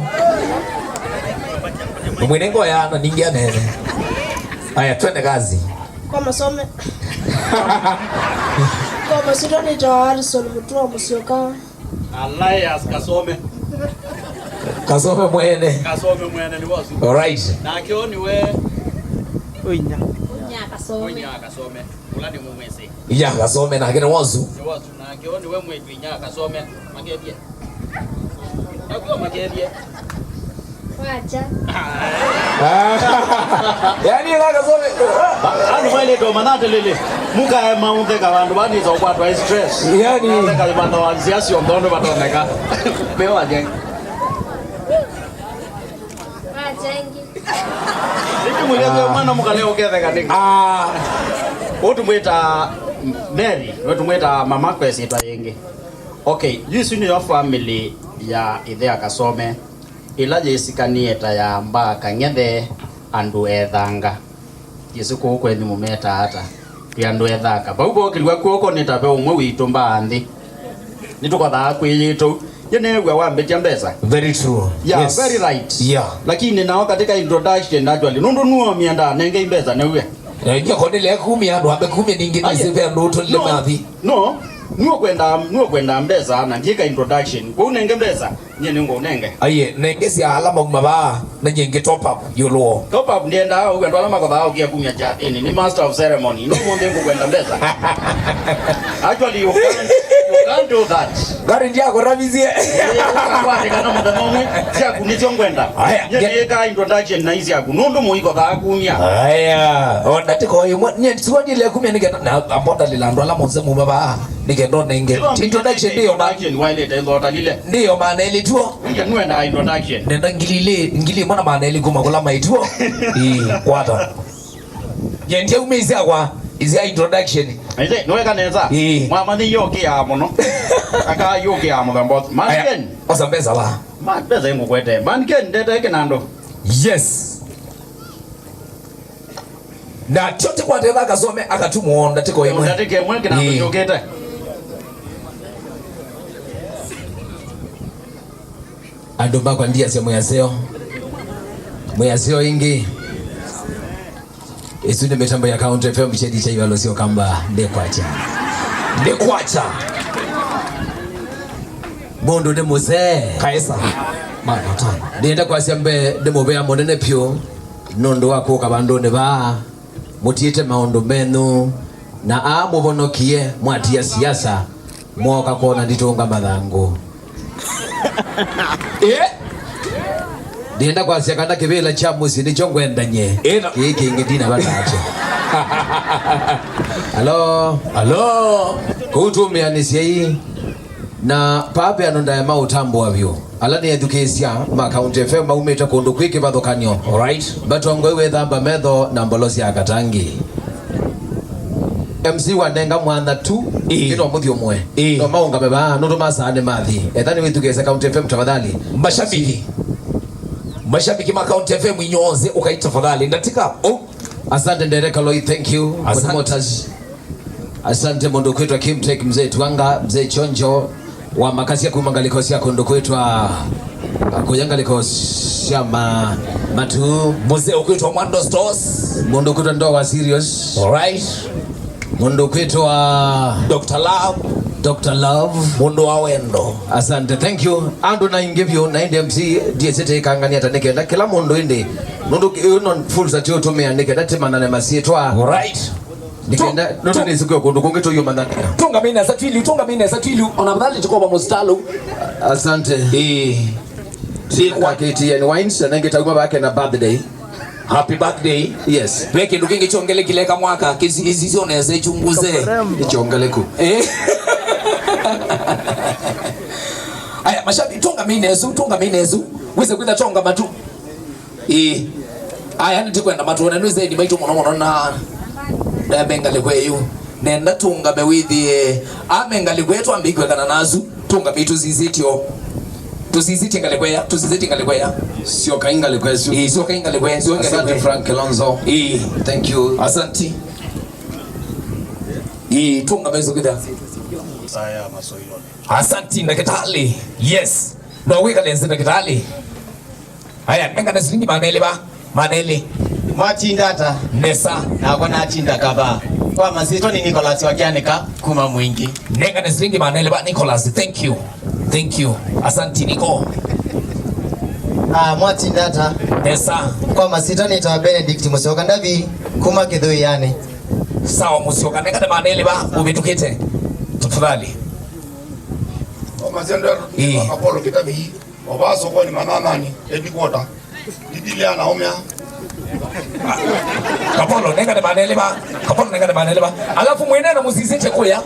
Mwĩne ngoya na ningĩ aneene. Aya, twende kazi. Kwa Masome. Kwa masitwa nĩtawa Harrison Mutua Musyoka. Elias Kasome. Kasome mwene. Kasome mwene nĩ wasu. Alright. Nake o nĩwe Uinya. Uinya Kasome. Uinya Kasome. Ũla nĩ mũmwĩsĩ. Iya Kasome nake nĩ wasu. Nĩ wasu. Nake o nĩwe mwĩtu inya Kasome. Makethie. Nakuo makethie. Wacha. Yaani kaka sole. Anu mwaile to manate lele. Muka ya maunde ka vandu vani za kwatwa stress. Yaani kaka vandu wa siasa ondondo vatoneka. Meo aje. Wacha ingi. Niki mulete mwana mukale uketheka niki. Ah. Utumwita Mary, utumwita mama kwesitwa yingi. Okay, yu isu nĩyo family ya ĩthe a Kasome, ĩla yĩsikanie ta ya mbaa kang'ethe andũ ethanga. Yĩsĩ kũu kwenyu mũmetaa ata? Twĩ andũ ethanga. Vau vookĩlw'a kw'oko nĩ ta ve ũmwe witũ mbaa nthĩ. Nĩtũkothaa kwĩyĩtũ. Yĩ neew'a wambĩtya mbesa. Very true. Yeah, yes. Very right. Yeah. Lakini nao katika introduction actually, nũndũ nuo miendaa nengei mbesa nĩw'e. Eh, nyie kondele kumia andũ ambe kumia ningĩ nĩsĩ ve andũ ũtũlile mathi. No, nuo kwenda, nuo kwenda mbesa na ndiĩka introduction. Kwa unenge mbesa, nye nĩ ngo unenge. Aiye, nenge sya ala mauma vaa, na nye ngi top up yũlũ woo. Top up ndiendaa ũu, andũ ala makothaa ũkia kumia kyathĩnĩ, nĩ master of ceremony. No mũndũ ngũkwenda mbesa. Actually, you can't, you can't do that. Ngari ndiakũravisie. Kwandĩka na mũthenya ũmwe, syaku nĩsyo ngwenda. Aya, nye nĩĩkaa introduction na isyaku, nũndũ mũikothaa kumia. Aya, o ndatĩko ĩmwe, nye siwa ndile kumia nĩkenda, na ambondalila andũ ala monse muma vaa. Nĩkenda ũnenge introduction ndiyo ma- Introduction wailĩte ĩthota lile. Ndiyo maana ĩlĩ tuo. Nĩkenda nũenda introduction. Nenda ngili ilĩ, ngili ĩmwe na maana ĩlĩ kuma kũla maituo. Ĩĩ, kwata. Nyendia ume isyakwa, isya introduction. Aise, nĩweka nesa. Ĩĩ. Mwamanyĩie ũkĩaa mũno. Aka yũkĩaa mũthemba ũsu. Aya, Manken. Osa mbesa wa. Ma pesa ĩngũkwete. Manken ndete kĩnandũ. Yes. Na kyo tĩkwatĩtha akasome akatumwo ndatĩko ĩmwe. Ndatĩka ĩmwe kĩnandũ kyũkĩte. Andũ makwa ndiasya mwĩaseo. Mwĩaseo ĩngĩ. Ĩsu nĩ mĩtambo ya County F M, kyeni kya ivalo syo kamba. Ndĩkwakya. Ndĩkwakya. Mũndũ nĩ mũsee. Kaesa. Ndienda kwasya mbee nĩ mũvea mũnene pyũ. Nũndũ wa kũka vandũnĩ vaa, mũtiĩte maũndũ menyu, na aa mũvonokie mwatia siasa, mwooka kwona nditũnga mathangũ. Eh? Ndienda kwasya kana kĩvĩla kya mũsyĩ nĩkyo ngwendany'e. Ĩno. Kĩĩ kĩngĩ ndina vata nakyo. Alo. Alo. Kũu tũmĩanĩsyei. Na paa ve andũ ndaema ũtambũa vyũ. Ala nĩ ethukĩĩsya ma County F M maumĩte kũndũ kwĩ kĩvathũkany'o. Alright. Mbatongoi wĩthamba metho na mbolo sya katangi. M C wanenga mwanya tu, ĩĩ, ĩno mũthyũmũe. Ĩĩ. No maũngame vaa, nũndũ masaa nĩ mathi. Etha nĩwĩthukĩĩsya County F M tafadhali. Mashabiki. Mashabiki ma County F M inyoze ũkai tafadhali. Ndatika. Oh. Asante Ndereka Loi, thank you. Asante. Promoters. Asante mũndũ kwĩtwa Kim Tech, Mzee Twanga, Mzee Chonjo, wa makasya kuma ngalĩko sya kũndũ kwĩtwa, kuya ngalĩko sya ma, matu. Mzee ũkwĩtwa Mwando Stores. Mũndũ ũkwĩtwa Ndoa Serious. Alright. Mũndũ ũkwĩtwa Doctor Love. Doctor Love. Mũndũ wa wendo. Asante, thank you. Andũ na ingĩ vyũ, na ĩndĩ M C ndiesete ĩkangania ta nĩkenda kĩla mũndũ ĩndĩ. Nũndũ ĩno fursa tũtũmĩa nĩkenda tĩmanane masyĩtwa. Alright. Nĩkenda, nũndũ nĩsĩkwĩa kũndũ kũngĩ tũyũmananĩa. Tũngamĩe nesa twiliu, tũngamĩe nesa twiliu, ona afadhali tũkova mũsitalo. Asante. Ĩĩ. Sĩkwa K T N Wines, na ĩngĩ tauma vake na birthday. Happy birthday. Yes. Ve kĩndũ kĩngĩ kyongelekile eka mwaka, kĩsi-, isi syo nesa ichunguze. Nĩ kyongeleku. Eh. Aya, mashabiki, tũngamĩe nesa, tũngamĩe nesa. Wĩse kwĩtha tũngama tu. Ĩĩ. Aya, nĩtĩkwenda matũone, nĩ zeni maitũ mũno mũno na, na mengalĩko ĩyo. Nenda tũngame wĩthĩe, amengalĩko ĩyo twambĩkwekana nasu, tũngame tũsisĩtyo. Tũsisĩtye ngalĩko ĩya, tũsisĩtye ngalĩko ĩya. Syoka ingalĩko ĩsu. Ĩĩ, syoka ingalĩko ĩya, syoka ingalĩko ĩya. Asante, Frank Kilonzo. Ĩĩ. Thank you. Asante. Ĩĩ, tũngame sukitha. Aya, masoiloni. Asante, ndakĩtalĩ. Yes. No wĩkale nzĩ, ndakĩtalĩ. Aya, nengane silingi maana elĩ va. Maana elĩ. Mwatinda ata? Nesa. Nakwa natinda kava. Kwa masitwa ni Nicholas wa Kĩanĩka kuma Mwingi. Nengane silingi maana elĩ va, Nicholas. Thank you. Thank you. Asante, Niko. Ah, mwatinda ata? Nesa. Kwa masitwa nĩtawa Benedict Mũsyoka Ndavi kuma Kĩthũianĩ. Sawa, Mũsyoka, nengane maana elĩ va, ũvĩtũkĩte. Tafadhali. Kwa masitwa nĩtawa Ĩĩ. Apollo Kĩtavi. Mavaa sokoni mananani, headquarter. Bibilia na umya. Kapolo, nengane maana elĩ va. Kapolo, nengane maana elĩ va. Alafu mwene na mũsisĩtye kũya.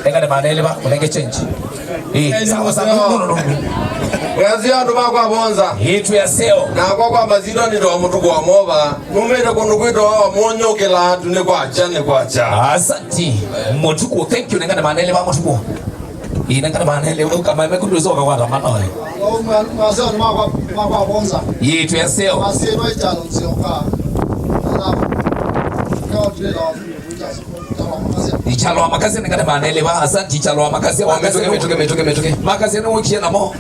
Nengane maana elĩ va, ũnenge change. Eh, sawa, sawa. No, no, no, no. Mwĩasyo andũ makwa Vonza. Ĩĩ, twĩ aseo. Nakwa kwa masitwa nĩtawa Mũtuku wa Mova. Numĩte kũndũ kwĩtawa Mũnyũkĩla, tu nĩ kwakya, nĩ kwakya. Asante. Mũtuku, thank you, nengane maana elĩ va, Mũtuku. Ĩĩ, nengane maana elĩ, ũkameme kũndũ ũsoka kwa tamana oyo. Maseo makwa, makwa Vonza. Ĩĩ, twĩ aseo. Maseo ĩkyalo Nzioka. Ĩkyalo wa Makasia, nengane maana elĩ va, asante, ĩkyalo wa Makasia, wa Makasia. Mĩtũke, mĩtũke, mĩtũke, mĩtũke. Makasia nĩ ũkie namo.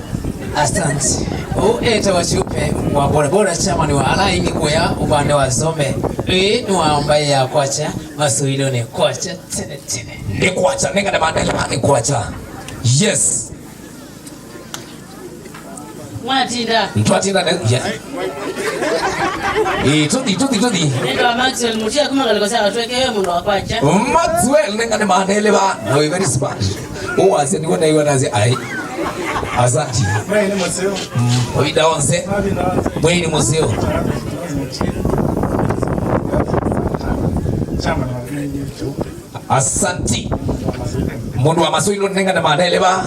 Asante. Ũũ etawa Kyupe wa bodaboda, chairman wa ala aingĩ kũya ũvande wa Zombe. Ĩĩ, nĩwaombaĩa kwakya, masoilonĩ kwakya. Tene, tene. Nĩ kwakya, nengane maana elĩ va, nĩ kwakya. Yes. Mwatinda. Twatinda ne, yeah. Eh, tũthi, tũthi, tũthi. Nĩtawa Maxwell Mutia kuma ngalĩko sya Gatweke, we mũndũ wa kwakya. Maxwell, nengane maana elĩ va, no, very smart. Ũwasya nĩwe naiwa nasya, ai. Asante. Mwĩai nĩ mũseo. Mm, ĩvinda onthe. Mwĩai nĩ mũseo. Chairman wa Asanti. Mũndũ wa masoilonĩ nengane maana elĩ va.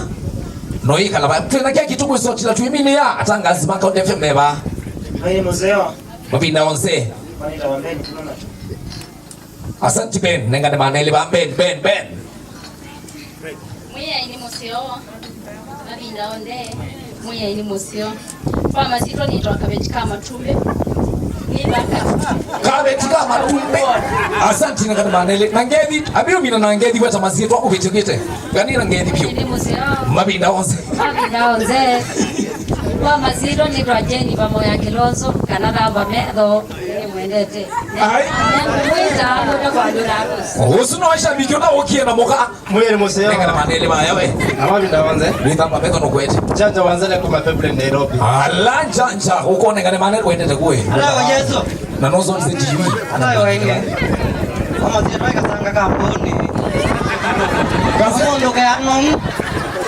No ĩkala va. Twĩna keki tũkwĩsotila twĩminĩa atangazi ma County F M me va. Mwĩai nĩ mũseo. Mavinda onthe. Mwanita wa Ben, tuna na. Asanti Ben, nengane maana elĩ va. Ben, Ben, Ben. Mwĩai nĩ mũseo. Mavinda onthe, Mwĩai nĩ mũseo. Kwa masyĩtwa nĩtawa Kaveti ka Matumbĩ. Nĩ thaka. Kaveti ka Matumbĩ. Asanti, nengane maana elĩ. Na ngethi, ambi ũmina na ngethi weta masyĩtwa ũvĩtĩkĩte. Nganina ngethi vyũ. Nĩ mũseo. Mavinda onthe. Mavinda onthe. Kwa masyĩtwa nĩtawa Jeni Vamoya Kilonzo, kana Thamba Metho. Nĩmwendete. Ai. Nĩngũmwĩta, mũte kwa Dora Rose. Ũsu no shabiki ũtaũkie na mũka. Mwĩai nĩ mũseo. Nengane maana elĩ vaya we. Na mavinda onthe. Nĩ Thamba Metho nũkwete. Janja Wanzale kuma February Nairobi. Ala Janja, ũkonengane maana elĩ wendete kũĩ. Ala wa Yesu. Na no zone Z T V. Ala wa inge. Mama zia twai Kasanga ka Mboni. Kasanga. Mũndũ ke anom.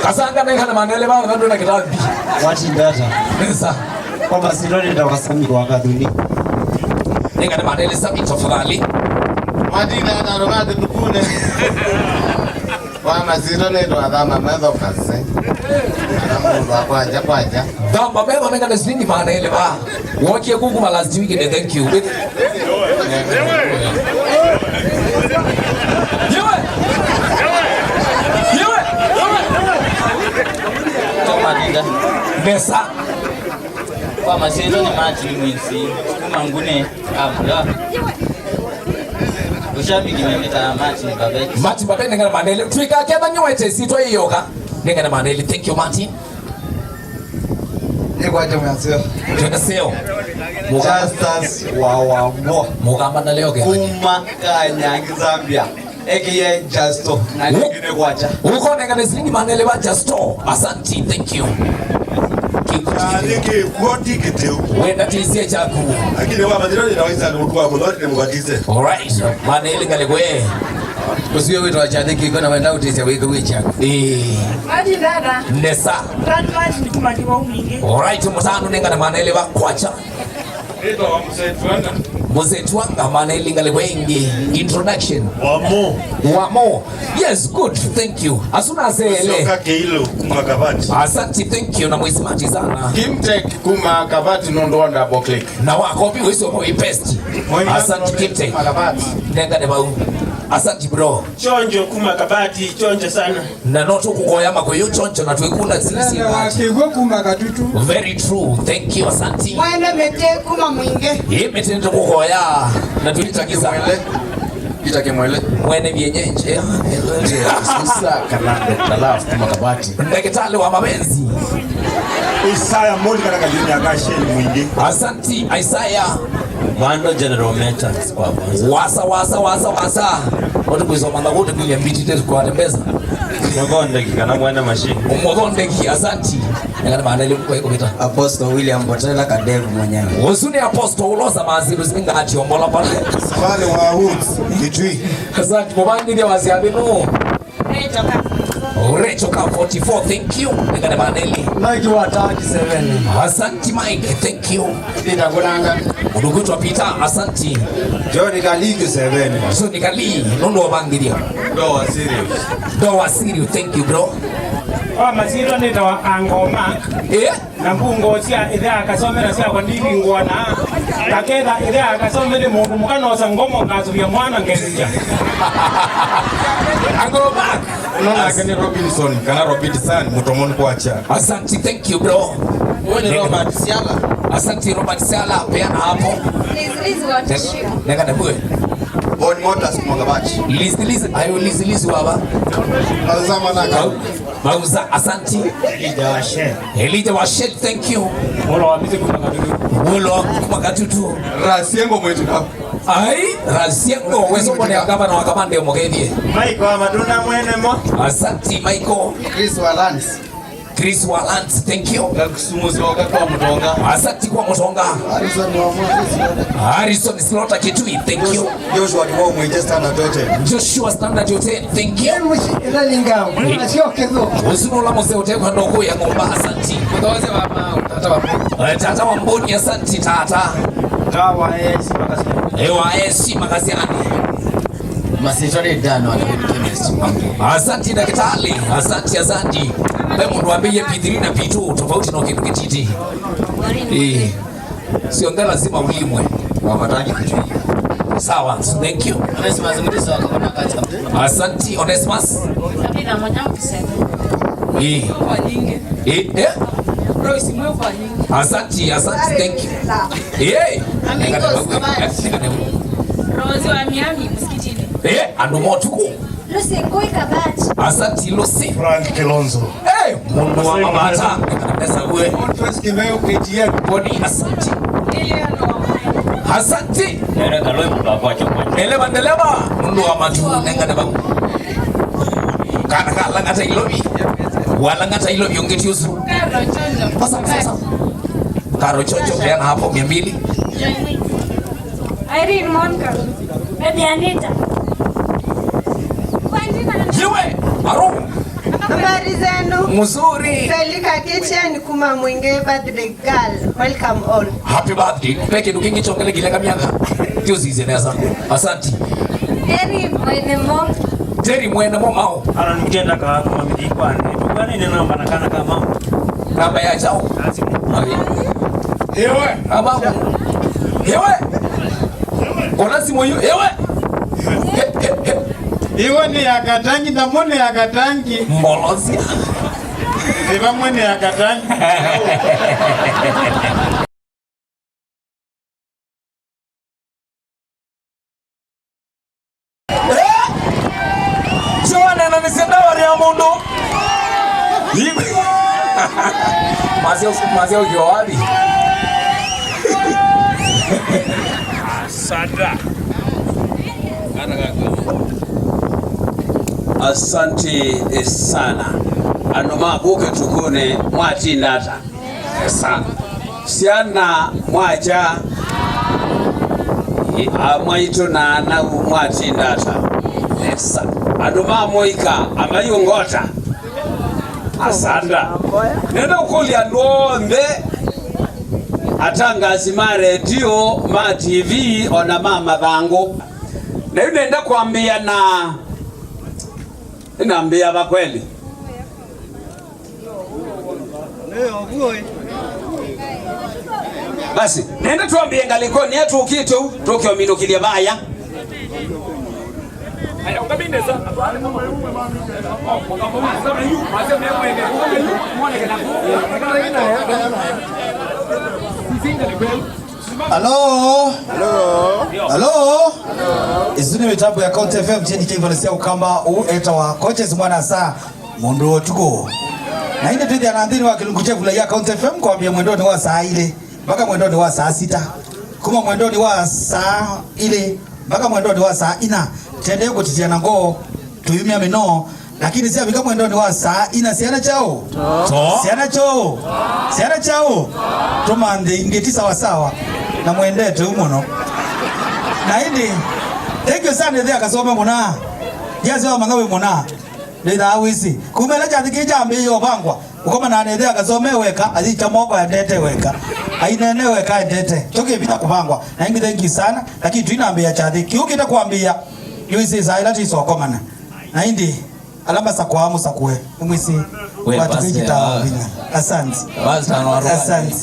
Kasanga nengane maana elĩ vaya, vandũ na kĩtambi. Watinda ata? Nesa. Kwa masyĩtwa nĩtawa Sami wa Kathuni. Nengane maana elĩ Sami tafadhali. Matinda ata, ndo kati tukune. Kwa masyĩtwa nĩtawa Thamba Metho Kase. Kana mũndũ wa kwakya kwakya. Thamba Metho nengane silingi maana elĩ va. Wokie kuku ma last week nĩ thank you. Yewe. Yewe. Yewe. Kwa matinda. Nesa. Kwa masyĩtwa nĩ Martin Mwinsi, kuma Ngune, Abula. Ushabiki nĩtawa Martin Babet. Martin Babet, nengane maana elĩ. Twĩka ketha nĩwete syĩtwa ĩyoka. Nengane maana elĩ. Thank you, Martin. Nĩkwatya mwaseo. Twende seo. Justus wa Wambua. Mukamba na leo ke. Kuma Kanyangi, Zambia. A K A Justo. Na ningine kwacha. Ukoneka ni silingi manele ba Justo. Asanti, thank you. Kikuti. Niki kwoti kiteu. Wenda tisie chaku. Lakini wa madira ni naweza ni mtu wa mlori ni mubatize. All right. Manele kale kwe. Usiwe wito wa chani kiko na wenda utisia wiko wicha. Eh. Ati dada. Nesa. Tatu maji ni kuma kiwa umingi. All right, mutano nenga na manele ba kwacha. Ito wa mzee Twanga. Mzee Twanga, manele ngalĩ wengi. Introduction. Wamo. Wamo. Yes, good. Thank you. Asuna zele. Sioka Keilo kuma Kabati. Asanti, thank you na mwisimati sana. Kimtech kuma Kabati nondo wa double click. Na wakopi wiso mo best. Asanti Kimtech. Kuma Kabati. Nenga ne bau. Asanti bro. Chonjo kuma Kabati, chonjo sana. Na no tũkũkoya makũyũ choncho na twĩkũna sisi. Nenda wa kĩw'ũ kuma Katutu. Very true. Thank you, asanti. Mwene mĩtĩ kuma Mwingĩ. Ĩ mĩtĩ nĩtũkũkoya na twĩtakiza. Mwele. Peter Kimwele. Mwene vyenyenje. Sisa kana Doctor Love kuma Kabati. Ndagĩtarĩ wa mapenzi. Isaya Moli kana Kajuni Akasheni Mwingĩ. Asanti, Isaya. Mando General Motors kwa kwanza. Wasa, wasa, wasa, wasa. Watu kuisoma na wote kuya mbiti test kwa tembeza. Mwakonde kana mwana machine. Mwakonde, asanti. Nengane maana ile kwa iko vita. Apostle William Botela Kadevu mwenyewe. Usuni Apostle ulosa mazibu zinga ati ombola pale. Wale wa Woods, Kitui. Asanti, mubandi ndio wasiabe no. Rachel K forty-four, thank you. Nengane maneli. Mike wa Taki seven. Asanti Mike, thank you. Peter Gulanga. Udugu twa Peter, asanti. John Kaliki seven. So ni Kali, nondo wabangiria. Ndo wa serious. Ndo wa serious, thank you bro. Kwa masiro nĩ ta wa Angoma. Eh? Na mbungo sya ĩthe akasomera syakwa ndivingũana. Kaketha ĩthe akasome nĩ mũndũ mũka nosa ngomo ngasũvya mwana ngelia. I go back. No nake nĩ Robinson kana Robinson Mutomoni kwacha. Asanti, thank you bro. Wewe ni Robert Siala. Asanti Robert Siala, peana hapo. Please, please, what is you? Neka na bwe. Bon Motors Mwagabachi. Liz, Liz, ayo Liz, Liz waba. Lazama na kau. Mauza, asanti. Elijah wa Shell. Elijah wa Shell, thank you. Mulo wa Mbizi kuma Katutu. Mulo kuma Katutu. Rasiengo mwetu na. Ai, Rasiengo, weso mbone ya gavana wa Kamande omogethie. Mike wa Matunda mwene mo. Asanti, Michael. Chris wa Lance. Chris wa Lance, thank you. Kisumu sioka kwa Mutonga. Asanti kwa Mutonga. Harrison wa Moses. Harrison Slaughter Kitui, thank you. Joshua Kibomu, Standard Hotel. Joshua Standard Hotel, thank you. Ila linga, kuna sio kezo. Usuno la mose hotel kwa ndoko ya ngomba, asanti. Mtoze wa ma, tata wa. Eh, tata wa Mboni, asanti, tata. Kawa, eh, si makasi. Ewa, eh, si makasi ani. Masitari dano wa chemist. Asanti, daktari. Asanti, asanti. Pe mundu ambiye P three na P two, tofauti na kindu kititi. Eh. Sio nda lazima ulimwe. Wavataki kitu. Sawa, thank you. Onesimus Mutisa wa Kavana Kacha. Asanti, Onesimus. Sabina moja mpisema. Eh. Kwa nyingi. Eh, eh? Roisi mwe kwa nyingi. Asanti, asanti, thank you. Eh. Amigos, Kabati. Rosi wa Miami, msikitini. Eh, andũ motuku. Lucy Ngui Kabati. Asanti, Lucy. Frank Kilonzo. Eh, mũndũ wa mabata. Pesa uwe. Moses Kimeu K T N. Boni, asanti. Lilian Wamai. Asanti. Nene kaloi mũndũ wa kwacha kwacha. Ndeleva, ndeleva, mũndũ wa matu, nenga neba. Kana kalangata ilovi. Walangata ilovi ungeti usu. Karo Chonjo. Pasa, pasa, pasa. Karo Chonjo, peana hapo mia mbili. Irene Monka. Baby Anita. Yewe, aro. Habari zenu? Mzuri. Selika Kitchen kuma Mwingi birthday girl. Welcome all. Happy birthday. Pe kĩndũ kĩngĩ kyongelekile kamyaka. Tiusize nesa. Asanti. Eri mwene mo. Teri mwene mo mao. Ana nĩkenda ka kuma mĩthikwanĩ. Mĩthikwanĩ nĩ namba na kana ka mao. Namba ya chao. Asi. Ewe. Namba. Ewe. Ona simu hiyo. Ewe. Iwe nĩ ya Katangi, na mo nĩ ya Katangi. Mbolosia. Nĩ vamwe nĩ ya Katangi. Eh? Joana na nĩsĩ ndawa ya mũndũ. Maseo, maseo kiowavi. Asante. Asante sana. Andũ ma kũke tukune mwatinda ata? Esa. Syana mwakya. A mwaitũ na anau mwatinda ata? Esa. Andũ ma mũika amaiũngota. Asanda. Nenda ũkũlya andũ onthe, atangasi ma redio, ma T V, ona ma mathangũ. Na yu nenda kwambĩa na, nambĩa va kweli. Basi, nenda twambie ngalikoni ya tũkĩte ũu, tũkĩominũkĩlya vaya. Alo? Alo? Alo? Isu nĩ mĩtambo ya County F M, kyeni kĩvale sya ũkamba ũu etawa Coaches Mwana Saa. Mũndũ wa ũtukũ. Na ĩndĩ twĩthĩana nthĩnĩ wa kĩlungu kya ĩvula ya County F M kwambĩa mwendonĩ wa saa ilĩ mpaka mwendonĩ wa saa sita. Kuma mwendonĩ wa saa ilĩ mpaka mwendonĩ wa saa ina, tendee kũtitiana ngoo, tũyumya mĩnoo, lakini syavika mwendonĩ wa saa ina, syana kyaũ? To. Syana kyaũ? Syana kyaũ? Tũmanthe ingĩ ti sawasawa, na mwendete ũu mũno. Na ĩndĩ, thank you sana, ĩthe akasome mũna. Ndiasya wamanya wĩ mũna. Ndĩthaa wĩsĩ. Kuma ĩla kyathĩ kĩĩ kyambĩĩe ũvangwa, ũkomana na ĩthe akasome weka, ayĩkya moko endete weka. Ainene weka endete. Kyo kĩvinya kũvangwa. Na ĩngĩ thank you sana. Lakini twinambĩĩa kyathĩ. Kĩu kĩte kwambĩĩa. Nĩwĩsĩ saa ĩla tĩsokomana. Na ĩndĩ, ala masakwaa mũsakũe. Nĩmwĩsĩ. We, kwatuka pastor, ikitawa ah. Vinya. Asante. Pastor, no, asante.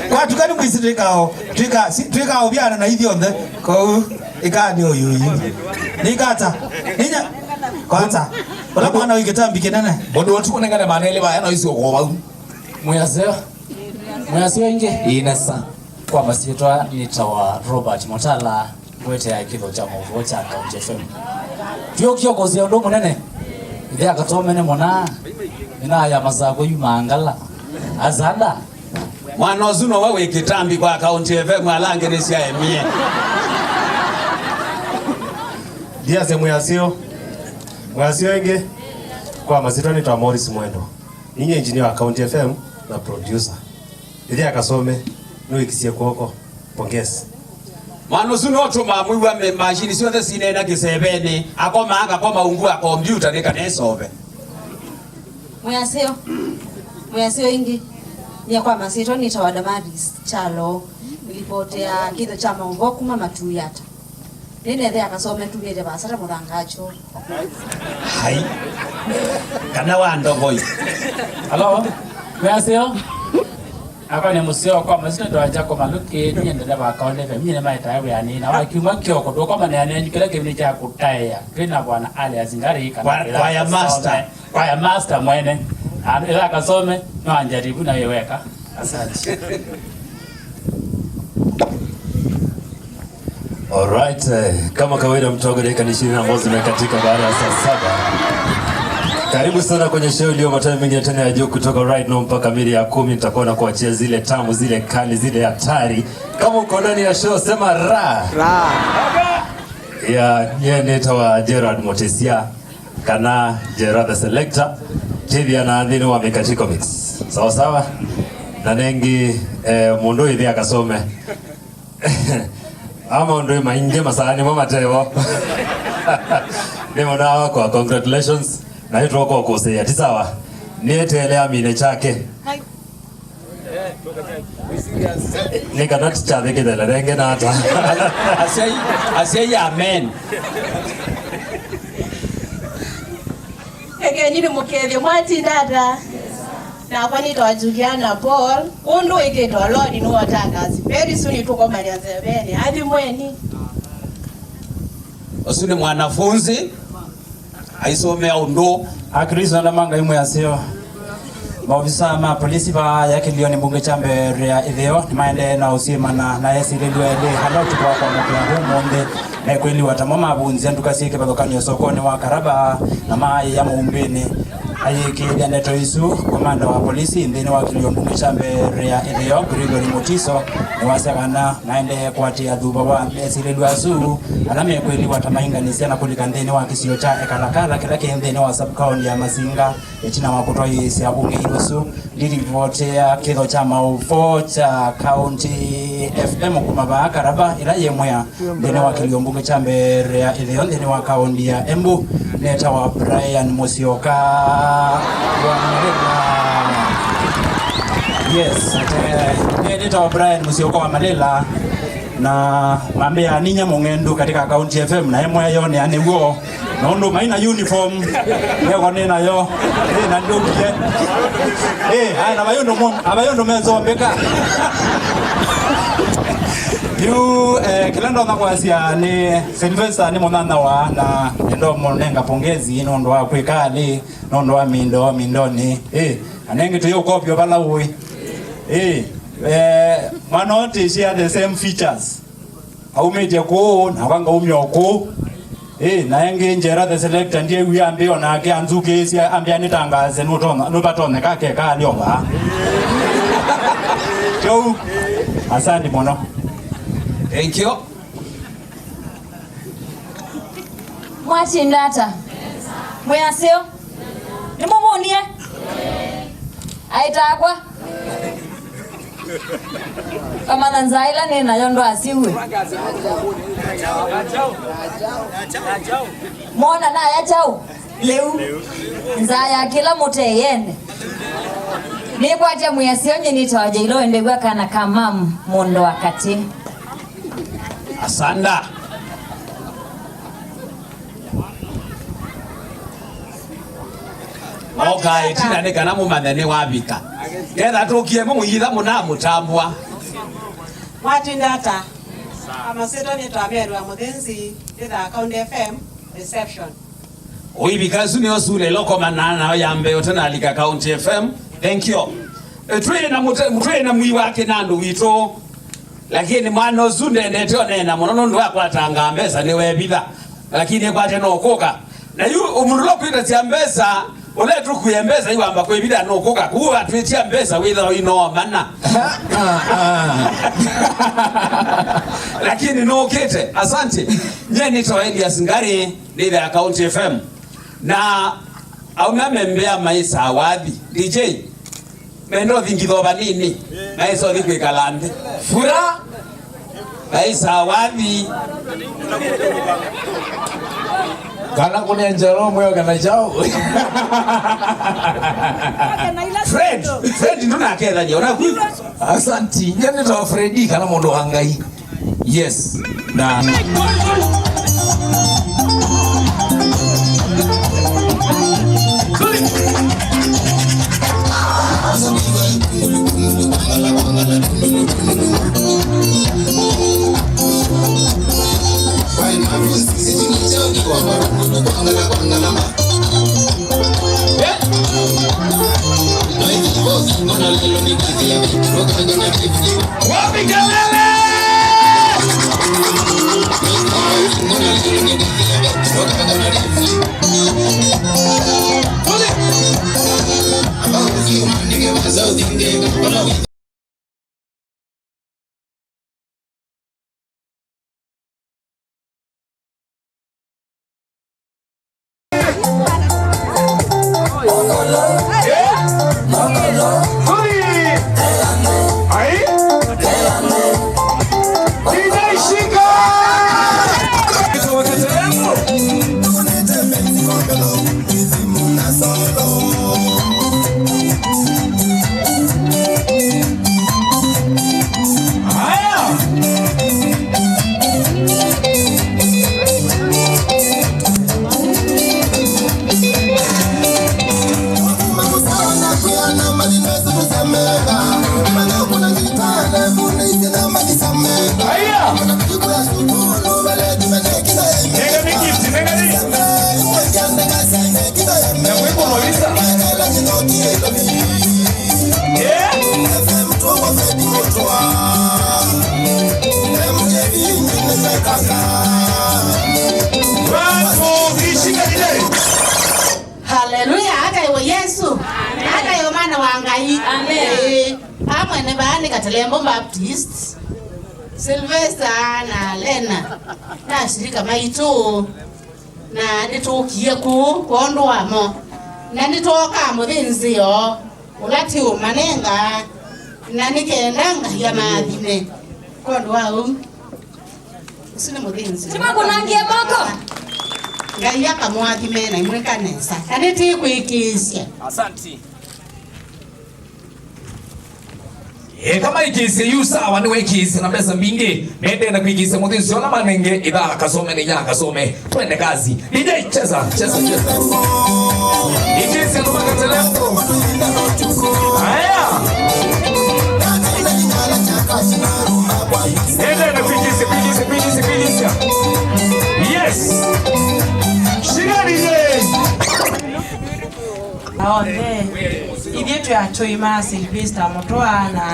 Kwatuka nĩmwĩsĩ twĩkao. Twĩka, si, twĩkao vyana na ithyonthe. Kwoou. Ĩkaa nĩ ũyũyu. Nĩkata. Ninya. Kwanza. Ũla mwana wĩ kĩtambi kĩnene. Mũndũ ũtukũ nengane maana elĩ vaya no isi ũkũũ vau. Mwĩaseo. Mwĩaseo ĩngĩ. Inesa. Kwa masyĩtwa nĩtawa Robert Mutala, ngwetea kĩtho kya maũvoo kya County F M. Twĩũkie kũsĩa ũndũ mũnene. Ĩthe akatomene mũna. Nĩnaya masakũ yu maangala. Asanda. Mwana ũsu nowe wĩ kĩtambi kwa County F M, ala angĩ nĩsyaemie. Ndiasya mwĩaseo. Mwĩaseo ĩngĩ, kwa masyĩtwa nĩtawa Morris Mwendo. Ninyie engineer wa County F M na producer. Ĩthe akasome, nĩwĩkisye kw'oko. Pongezi. Mwana ũsu nũtũmaa mwĩw'a me-, machine syonthe sineena kĩsevenĩ, akoma akakoma ungu wa kombyũta nĩ kana ĩsove. Mwĩaseo. Mwĩaseo ĩngĩ. Nyie kwa masyĩtwa nĩtawa Damaris Kyalo. Nĩlipotea kĩtho kya maũvoo kuma Matuyata. Nĩnethe akasome ntumĩte vasata mũthanga acho. Hai. Kana wa ndovoi. Alo. Mwĩaseo. Akwa nĩ mũseo kwa masyĩtwa nĩtawa Jacob Maluki, niĩ ndereva wa County F M, niĩ nĩmaetae wĩanĩ, na wa kyumwa kĩoko tũkomanĩa nenyu kĩla kĩvindi kya kũtaĩa, twĩ na bwana Alias Ngari, kana kwa, ĩla kwaya akasome, master. Kwaya master mwene. Na ĩla akasome, no anjaribu na wĩ weka. Asante. Alright, eh, kama kawaida mtogo dakika ni ishirini ambazo zimekatika baada ya saa saba. Karibu sana kwenye show iliyo matani mengine tena ya juu kutoka right now mpaka mida ya kumi. Nitakuwa na kuachia zile tamu, zile kali, zile hatari. Kama uko ndani ya show, sema ra. Ra. Ya, nye nĩtawa Gerald Motesia, kana Gerald the Selector. Tithia na nthĩnĩ wa Mikatiko Mix. Sawa sawa? Na nengi, eh, mũndũ ĩthe akasome. Ama ũndũ maingĩ masaa nĩmo matevo. Nĩ mũna wakwa, congratulations. Na nĩtũkũkũsĩĩa, ti sawa? Nĩeteele amine kyake. Nĩ kana ti kyathĩ kĩthela renge na ata. Asyai, asyai amen. Ekeni nĩmũkethye mwatinda ata? Nakwa nĩtawa Juliana Paul. Ũndũ wĩkĩtwe Lord nĩwatangasi. Very soon tũkomania nzeveni. Athimweni. Ũsu nĩ mwanafunzi aisomea ũndũ. Akristo ala ma Ngai mwĩaseo. Maovisa ma polisi va ya kĩlĩonĩ mbunge kya mbere ya ĩtheo nĩmaendee na ũsyĩmana na esilĩlw'a elĩ ala ũtukũ wa kwamũkĩa ũmũnthĩ. Mekwĩliwa tamo mavunzya nduka syĩ kĩvathũkany'o sokonĩ wa Karaba na maayĩa mũumbĩnĩ. Ayĩkĩĩthya ndeto isu, Kamanda wa polisi nthĩnĩ wa kĩlio mbunge kya mbere ya ĩtheo, Gregory Mutiso, nĩwasya kana maendee kũatĩĩa thuva wa mesilĩlw'a asu ala mekwĩliwa ta mainganisya na kũlika nthĩnĩ wa kĩsio kya Ekalakala kĩla kĩ nthĩnĩ wa sub-county ya Masinga. Ĩtina wa kũtwaĩĩsya ũng'ei ũsu, ndilivotea kĩtho kya maũvoo kya County F M kuma vaa Karaba, ĩla yĩ mwea nthĩnĩ wa kĩlio mbunge kya mbere ya ĩtheo nthĩnĩ wa kaũnti ya Embu, netawa Brian Musyoka wa Malila. Yes, eh, netawa Brian Musyoka wa Malila, na mambĩa ninya mũng'endu katika County F M, na emwe yonea nĩw'o. Nũndũ mai na uniform, yeko nĩ nayo. Ĩ, na ndũkie. Ĩ, ai, na vai ũndũ mũ-, na vai ũndũ mezombeka. Yu, eh, kĩla ndonya kwasya nĩ Sylvester nĩ mũnyanyawa, na nĩndomũnenga pongezi nũndũ wa kwĩka alĩ, nũndũ wa mindo, mindonĩ. Ĩ, anengi tũyũkopio vala ũĩ. Ĩ, eh, mwana ũtĩ share the same features. Aumĩtye kũũ, nakwa ngaumya o kũũ. Ĩ, na ĩngĩ Njera the selector, ndyewie ambĩ o nake anzukĩĩsya, ambĩa nĩtangaase, nũtonya, nũvatonyeka keka alĩ o vaa. Kĩu, asante mũno. Thank you. Mwatinda ata? Mwĩ aseo? Nĩmũvũnie? Aĩtakwa? Kamanya nzaa ĩla nĩ nayo ndwasiw'e. Mwona naya kyaũ? Lĩu. Nzaa ya kĩla mũteyene. Nĩkwatya mwĩasyo nyie nĩtawa Jailo endew'a kana ka mamu mũndũ wa katĩ. Asanda. Oka ĩtina nĩ kana mũmanye nĩwavika. Ketha tũkie mũmũyitha mũnamũtambwa. Mwatinda ata? Amasyĩtwa nĩ Twamerwa Mũthĩnzi, nĩ thaa County F M reception. Ũivika ĩsu nĩyo sule ĩla ũkomanaa nayo ya mbee ũtanalika County F M. Thank you. E, twĩ na mũte-, twĩ na mwii wa kĩnandũ witũ. Lakini mwana ũsu ndendete ũneena mũno nũndũ wa kwatangaa mbesa nĩwevitha. Lakini ekwate no kũka. Na yu mũndũ ũla ũkwĩtasya mbesa, ũla tũkwie mbesa iwamba kwĩvitha no kũka. Kuu atwĩtia mbesa wĩtha ino mana. Ah, ah. Lakini no kĩte. Asante. Nye nĩtawa Elias Ngari, nĩ the County F M. Na aume amembea maisa wathi. D J. Menda ũthingitho vanini, maisa ũthi kwĩkala nthĩ. Fura, maisa wathi. Kana kũnenja ũmwe kana kyaũ. Fred, Fred ndũnakethany'a, ũnakwigua? Asanti, nye nĩtawa Fredi kana mũndũ wa Ngai. Yes. Na Wapi kelele? Haleluya, akaĩwe Yesu. Akaĩwe mwana Mwene vaa nĩ Katelembo Baptist, Sylvester na Lena, na ashirika maitũ, na nĩtũkie kũu kwondũ wamo, na nĩtwokaa mũthĩnzĩo ũla tĩũmanenga, na nĩ kenda Ngai amaathime. Kwondũ wa ũu, ũsu nĩ mũthĩnzĩo. Tũmakũnangie moko. Ngai akamũathime na imwĩka nesa. Na nĩtĩkwĩkĩĩsya. Asante. Eka maikĩsye yu sawa, nĩwekĩsye na mbesa mbingĩ. Mendee na kwĩkĩsya mũthĩnzĩo ũla manenge ithaa Kasome nĩ ya Kasome. Twende kazi. D J, cheza, cheza, cheza. Ikĩsya nũma Katelembo. Aya. Mendee na kwĩkĩsya, kwĩkĩsya, kwĩkĩsya, kwĩkĩsya. Yes. Shigani ye. Onthe. Ithyĩ twĩ atũi ma Sylvester Mũtũa na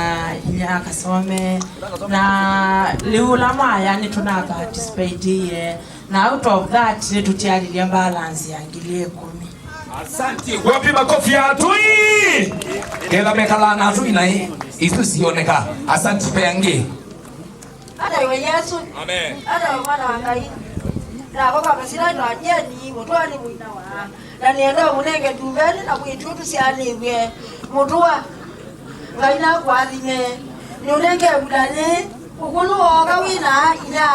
inya Kasome, na lĩu ũla mwaya nĩtũna participate-ie, na out of that nĩtũtialilye balance ya ngili ĩkũmi. Asante. Wapi makofi ya atũi? Ketha mekalaa na atũi naĩ, isu sioneka. Asante pe angĩ. Ata iwe Yesu. Amen. Ata iwe Mwana wa Ngai. Nakwa kwa masira ndo ajeni, Mũtũa nĩ mũina wa. Na nĩenda ũmũnenge ndumbeni na kwĩtu tũsyanĩw'e. Mũtũa. Ngai nakũathime. Nĩũnenge mbula yĩ. Ũkũlũ wooka wĩna inya,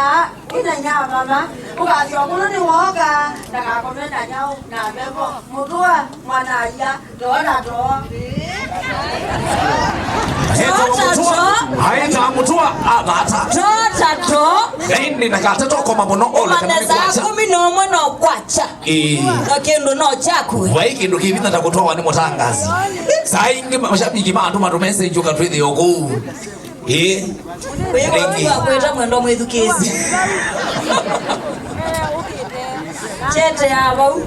wĩna inya mama. Ũkasya ũkũlũ nĩwooka, ndakakome na nyaũ na mbevo. Mũtũa, mwana aia. Aĩta Mũtũa, aĩta Mũtũa, avata. Tota to. Ngai nĩ na katata ũkoma mũno, ola kana nĩ saa kwacha. Kũmi na ũmwe no kwacha. Ĩĩ. Na kĩndũ no kyaku. Vai kĩndũ kĩvitha ta kũtwawa nĩ mũtangazi. Saa ingĩ mashabiki ma andũ matũ message ũkatwĩthĩa kũu. Ĩĩ. Wĩ wa kwĩta mwendo mwĩthukĩĩsye. Chete ya vau.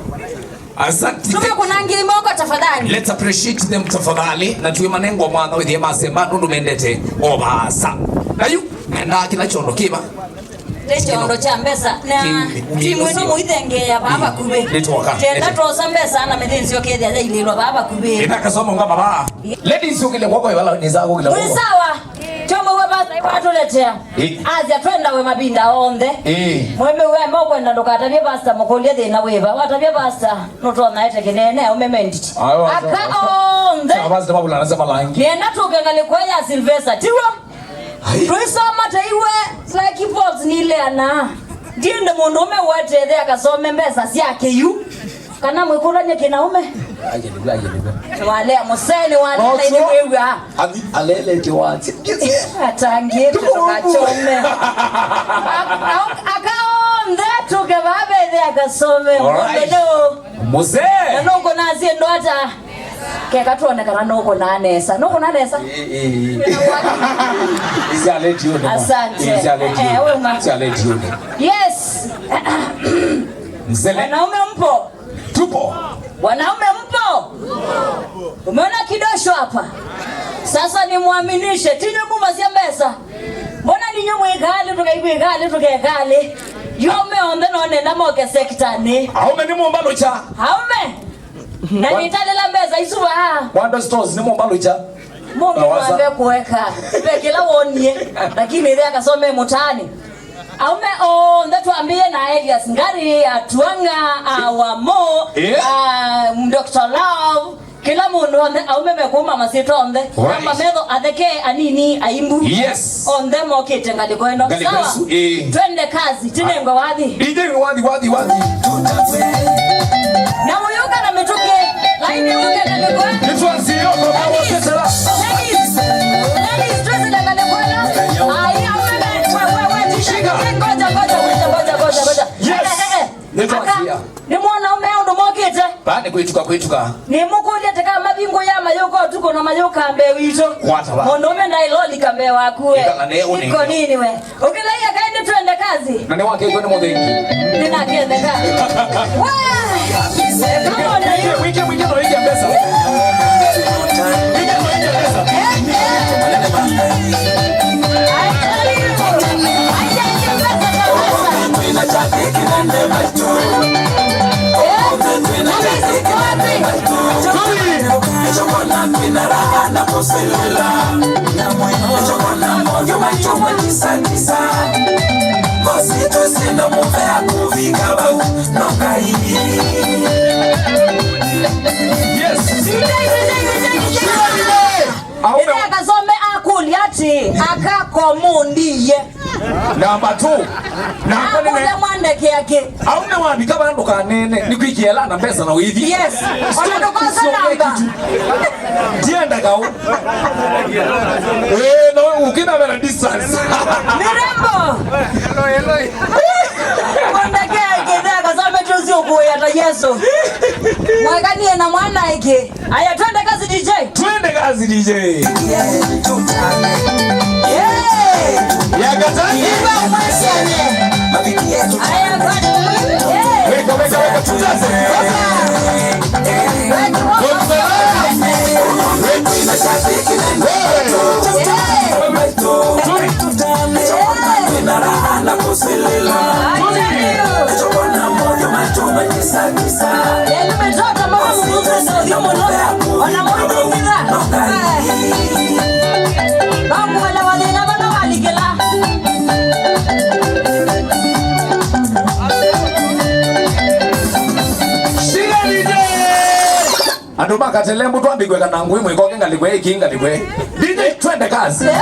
Asante. Tũmekũnangie moko tafadhali. Let's appreciate them tafadhali. Na tuwe manengo mwana withie masemba nũndũ mendete o vaasa. Na yu, nenda kila chondo kiva. Nĩ chondo kya mbesa. Na timu ĩno mũithengeea vaa vakuvĩ. Nĩtwoka. Tenda twosa mbesa na mĩthĩnzĩo kethĩa yailĩlwa vaa vakuvĩ. Ĩna Kasome ngama vaa. Ladies, ũkĩle kwako ĩvala nĩ saa kũkĩla kwako. Mwĩ sawa. Tyo mwe wa pasta iwa atuletea. Ĩ. Asya twendawe mavinda onthe. Ĩ. Mweme we mo kwenda ndũkatavye pasta mũkũlye thĩna wĩva. Watavya pasta nũtonya ete kĩnene aũme menditi. Ayo, aka onthe. Sasa basi mabula anasema langi. Nĩenda tũke ngalĩko ya Sylvester. Tiwo. Ai. Tũisoma taiwe Lucky Falls nileana. Ndiende mũndũ ũme wetethea Kasome mbesa sya kĩyu. Kana mwĩkũlany'a kĩnaume? Aje nĩguo, aje nĩguo. Nĩwalea mũsee, nĩwalea. No, na inĩ so, wĩw'a. Athi alelete wati. Atangĩte ndũkachome. Aka onthe tũke vavethea Kasome. All right. Mũndũ nĩ ũ? Mũsee. Na nũkũnaa syĩndũ ata? Keka tuone kana nũkũnaa nesa. Nũkũnaa nesa? Ĩ, ĩ, ĩ. Isi aleti ũndũ. Asante. Isi aleti ũndũ. Eh, we ma. Isi aleti ũndũ. Yes. Mzee. Wanaume mpo? Tupo. Wanaume mpo? Umeona kidosho hapa? Sasa nimwaminishe, tinyo muma cia mbesa. Mbona ninyo mwĩkalĩ, tũkaigwĩkalĩ, tũkekalĩ? Yome onthe no nenda moke sektanĩ. Aume nĩ mũmbalũkya. Aume. Na nĩtalĩla mbesa isu vaa. Wanda Stores nĩ mũmbalũkya. Mũndũ wambe kũeka. Ve kĩla wonie. Lakini ĩthe Akasome mũtaani. Aume onthe twambĩĩe na Elias Ngari, Atuanga, Awamo, yeah, ah, Doctor Love, kĩla mũndũ onthe, aume mekũma masyĩtwa onthe. Right. Namba metho atheke, anini, aimbu. Yes. Onthe mokĩte ngalĩko ĩno. Ngalĩko. Sawa? Ĩsu, ĩĩ. Twende kazi, tinengwe wathi. D J wathi, wathi, wathi. Na mũyũka na mĩtũkĩ. Laini yũke ngalĩko. Nĩtwanzie ũndũ wa wokĩtela. Ladies, ladies, twĩsĩle ngalĩko ĩno. Ai, aume, we, we, we, shika. Ngoja, ngoja, ngoja, ngoja, ngoja, ngoja. Yes. Eh, eh, eh. Nĩtwanzia. Aka, nĩ mwanaume ũndũ mokĩte. Vaa nĩ kwĩtuka, kwĩtuka. Nĩmũkũlya tĩka mavingũya mayũka ũtukũ na mayũka mbee witũ. Kwata va. Mũndũũme ndaĩ lolika mbee waku we. Ĩkala ne ũnenge. Iko nini we? Ũkĩlaia kaĩ nĩ twende kazi. Na nĩ wakĩtwe nĩ mũthĩngi. Nĩnaketheka. Wee! Come on, you. Wĩke, wĩke, wĩke, no wĩke mbesa. Wĩke, no wĩke mbesa. Eh, eh. I tell you. I tell you, mbesa kabisa. Eh? Kabisa, wapi? Yes. Aume. Ĩthe Kasome akũlya atĩ, "Aka komũndiie?" Namba two. Nakwa nene. Akũlya mwandĩki akĩ. Aume wavika vandũ kanene, nĩkwĩkĩa ĩla na mbesa na ũithi. Yes. Ona ndũkosa namba. Ndienda kau. Eh, no, ukina vera distance. Mirembo. Hello, hello. Mwandĩki akĩ, Ĩthe Kasome tũsi ũkũĩa ta Yesu. Mwekanie na mwana ĩkĩ. Aya, twende kazi D J. Twende kazi D J. Hey! Ya katani. Imba umwesiane. Aya, hey! Weka, weka, weka, tujaze. Weka. Weka. Weka. Wewe. Hey! Tuli. Hey! Tuli. Andũ ma Katelembu twambĩkw'e kana ngũĩ mwĩkoke ngalĩkwe ĩkĩ ngalĩkwe. D J, twende kazi. Eh?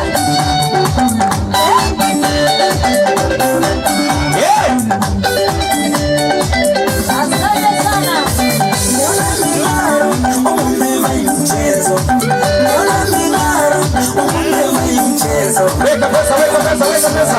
Asante sana. Weka pesa, weka pesa, weka pesa.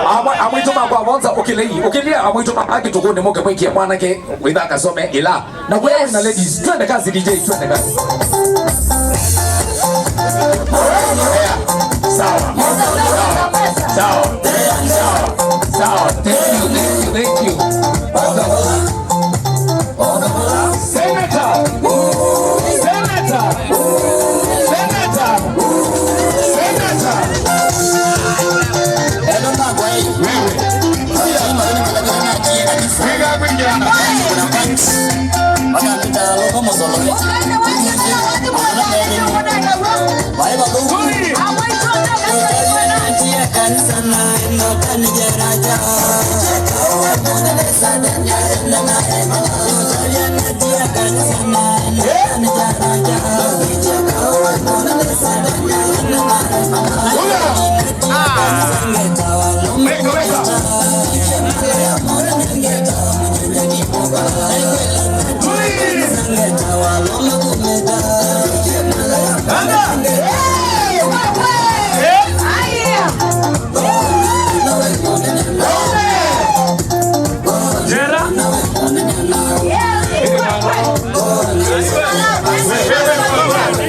Amwe-, amwĩtu makwa vonza, ũkĩlei, ũkĩlya amwĩtu ma-, akĩtukũnĩ mũke mwĩkie mwanake wĩtha Kasome ĩla. Na wewe na ladies, twende kazi D J, twende kazi. Sawa. Sawa. Sawa. Sawa. Thank you, thank you, thank you. Senator. Senator. Senator. Senator.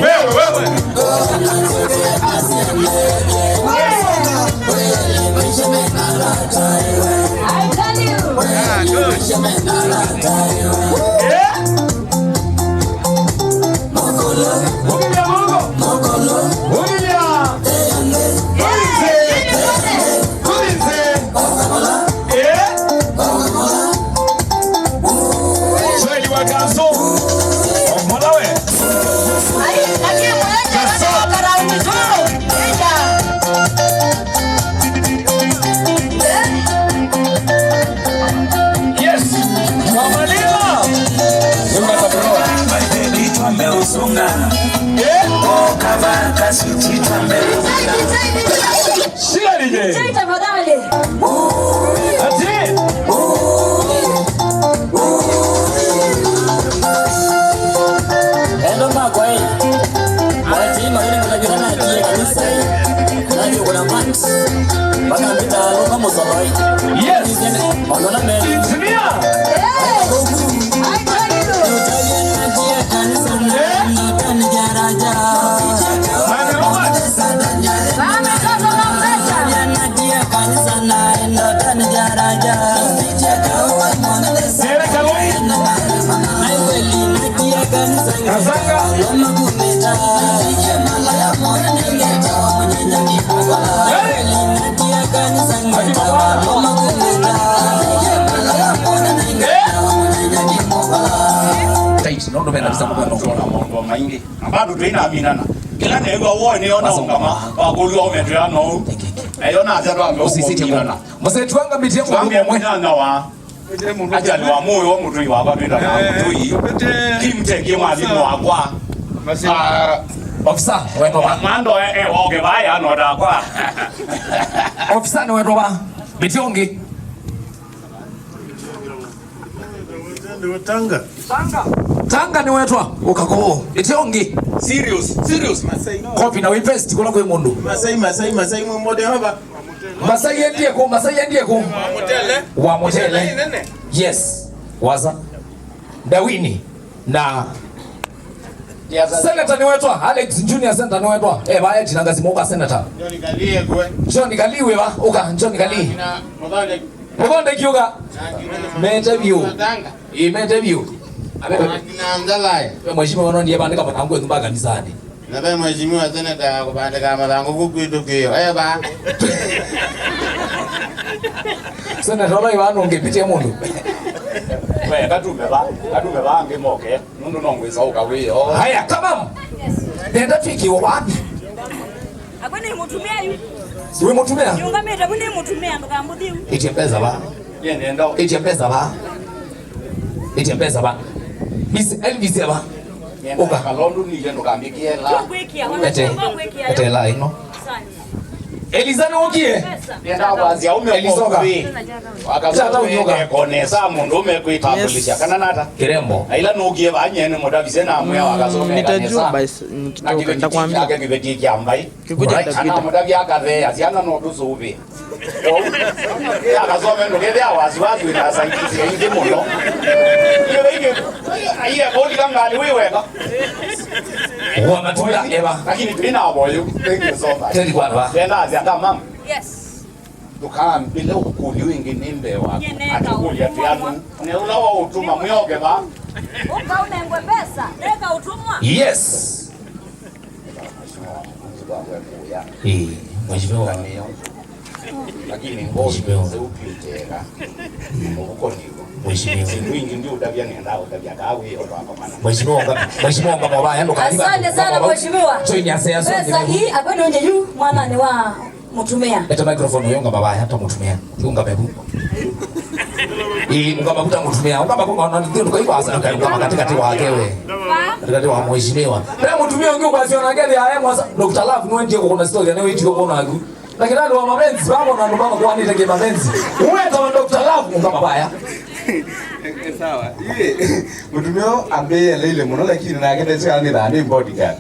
Wewe. Piga piga. Yes. Mama Lima. Unga tabro. Baby, tuambe usunga. Eh? Oh, kava, kasi, tuambe usunga. Shika D J. D J tafadhali. Ati. Endo makwa, eh. Ati, maana ndio kanisa, eh. Ndio kuna mat. Mpaka mpita roho msoloi. Yes. Maana na mimi. Tumia. Yes. I tell you. Eh? Mena visa kwa ndoto na maũndũ maingĩ. Na bado twĩna minana. Kĩla new'a woi nĩona ungama wa kũlua umetwea no. Thank you. Eyo na acha twange usisite kuminana. Mzee Twanga mitia kwa mwe. Minana wa. Ajali wa moyo wa mutui wa babita na mutui. Kimteke mwathimo wakwa. Ah, officer, weto wa. Mando eh, eh, oke baya no dakwa. Officer ni weto wa. Mitiongi. Tanga. Tanga nĩ wetwa ũkakũũ. Ĩtĩ ũngĩ. Serious, serious, Masai. Kopi na wĩvesti kũla kwĩ mũndũ. Masai, Masai, Masai, mwĩ mode hapa. Masai endie kũ, Masai endie kũ. Wa Mutele. Wa Mutele. Masai nene. Yes. Wasa. Dawini. Na Senator nĩ wetwa, Alex Junior Senator nĩ wetwa. Eh, bae tina ngasi mũka Senator. John Kaliwe. John Kaliwe ba, ũka, John Kali. Na Muthonde. Mũthondeki ũka. Mete vyũ. Ĩĩ, mete vyũ. Abe- Akina Ndalae. Ve mheshimiwa no ndiye bandika mathangũ ethũ mbaka kanisani. Na ve mheshimiwa seneta kũbandĩka mathangũ kũ kwitũ kĩo. Eva. Seneta ũla ĩvanũngĩpitie mũndũ. We, katume va, katume va angĩ moke. Nũndũ no ngwĩsa ũka wĩo. Haya, tamam. Nenda twĩkĩwe wapi? Akwe nĩ mũtumĩa yu. Wĩ mũtumĩa? Yũngamĩte, akwe nĩ mũtumĩa, ndũkambũthi yu. Ĩtye mbesa va. Ĩtye mbesa va. Ĩtye mbesa va. Miss Elvis eva. Ũka. Kalondu nile ndũkambĩkie la. Ete. Ete la ĩno. Asante. Eliza nũkie. Nenda kwazia ume Eliza ũka. Tata ũnyoka. Konesa mũndũ ume kwĩtambulisha kana nata. Kirembo. Na ila nũkie vanyene mũtavise na mwĩa wakasomea. Nitajua kanisa. By s-, nit-, Na kĩveti ndakwambia. Kyake kĩveti kya mbai. Kikuja. Right. Nitajua. Ana mũtavia akathea, siana no tũsũvĩ. Akasome ndũkethĩa wasiwasi wĩna saitisi ingĩ mũno. Iye kũlika ngali wĩ weka. Wa matunda eva. Lakini twĩna avoyu. Thank you so much. Tell you what, va. Tena azianga mama. Yes. Ndũkambĩle ũkũlyo ĩngĩ nĩ mbee waku. Nye neka akĩkũlya ũtũmwa. Tianu. Nĩ ũla wa ũtũma mwĩoke va. Ũkaũnengwe mbesa, neka ũtũmwa. Yes. Ĩĩ, mheshimiwa. Lakini ngozi Mheshimiwa. Zeupi njega. Mũhuko nĩguo. Mheshimiwa. Sindu ingi ndi ũtavya nenda ũtavya kaa wĩ ũndũ wa komana. Mheshimiwa Ngama, Mheshimiwa Ngama wa Yalo. Asante sana, Mheshimiwa. Join us, yes, pesa hii, akwe nonye yu, mwana ni wa Mũtumĩa. Leta microphone ũyũ ngamba vaya ta mũtumĩa. Ũngame vu. Ĩĩ, ũngama vu ta mũtumĩa. Ũngama vu ngona ndio kwa hivyo asa ũngama katikati wake we. Katikati wa mheshimiwa. Pia mũtumĩa ũngĩ ũkwasio na ngeli ya mwasa. Doctor Love nĩwendie kũkũna story na wĩtio kũna aku. Lakini andũ wa mapenzi, vamo na andũ vamo kwa niteke mapenzi. Uwe ta Doctor Love ũngama vaya. Sawa. Iye, mũtumĩa ambĩe leile mũno lakini nake nĩ bodyguard.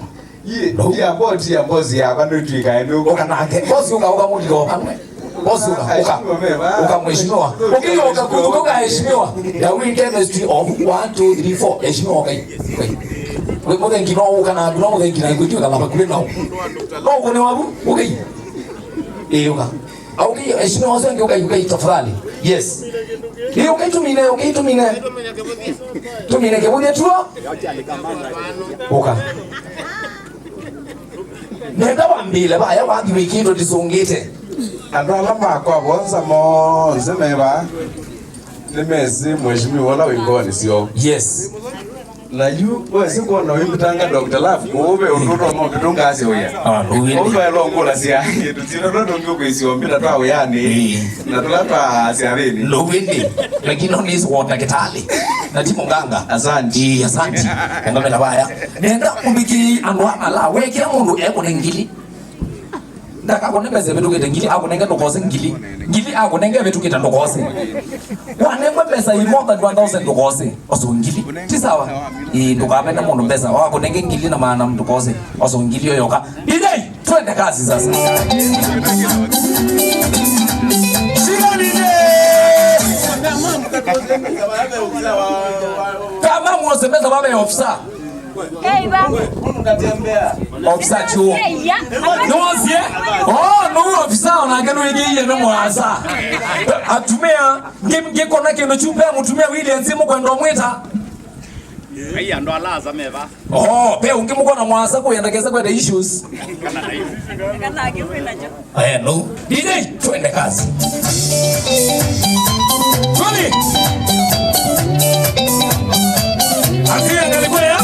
Yĩ, no. Tia bo, tia boss yakwa nĩtwĩkae nĩ ũka nake. Boss ũka, ũka mũlika ũka nwe. Boss ũka, ũka. Ũka mheshimiwa. Ũkĩyoka kũtuka heshimiwa. The real chemistry of one, two, three, four. Heshimiwa ũka. Wĩ mũthengi no ũka na no mũthengi na ngwĩtio kala bakule nao. No ũkone wabu, ũka. Ĩĩ ũka. Au ki heshimiwa wazee ndio ukai, ukai tafadhali. Yes. Ni ukai tumine, ukai tumine. Tumine kĩvũthya tuo. Ũka. Nenda wambĩle vaya wathi wĩkĩtwe ndisũngĩte. Andũ ala makwa vonza monthe meva nĩmesĩ mheshimiwa ũla wĩ ngoonĩ syoo. Yes. Na yu wesĩ kwona wĩmbutanga Doctor Love kũũ ve ũndũ ũtomo kĩtũngasya ũya. Ah, ndũwĩndĩ. Ũmbaĩlwa ngũlasya tũsyĩtwa tũla tũngĩ ũkwĩsya ũmbĩta twa wĩanĩ. Ĩĩ. Na tũla twa syathĩnĩ. Ndũwĩndĩ. Lakini no nĩsĩ wona kĩtalĩ. Na ti mũnganga. Asante. Ĩĩ, asante. Ũngamĩla vaya. Nenda ũmbĩkĩi andũ amala. We kĩla mũndũ ekũne ngili. Ndakakũne mbesa ĩvĩtũkĩte ngili, akũnenge ndũkose ngili. Ngili akũnenge ĩvĩtũkĩte ndũkose. Wanengwe mbesa ĩ more than one thousand ndũkose, oso ngili. Ti sawa? Ĩĩ, ndũkavene mũndũ mbesa, wakũnenge ngili na maana ndũkose, oso ngili ĩyo yoka. D J, twende kazi sasa. Shika D J. Kama mwose mbesa vave ofisa. Hey, ba. Ofisa chuo. Hey, ya. Nũsie? Oh, no ofisa onake nũĩkĩie nĩ mwasa. Atumĩa, ngĩ-, ngĩkona kĩndũ kyu, pe mũtumĩa Williams mũkwenda ũmwĩta. Ai, andũ ala asa meva. Oh, pe ũngĩ mũkona mwasa kũyenda kesa kwenda issues. Kana akĩwĩna cho. Aya, no. D J, twende kazi. Tony! Asiye angalikuwa ya?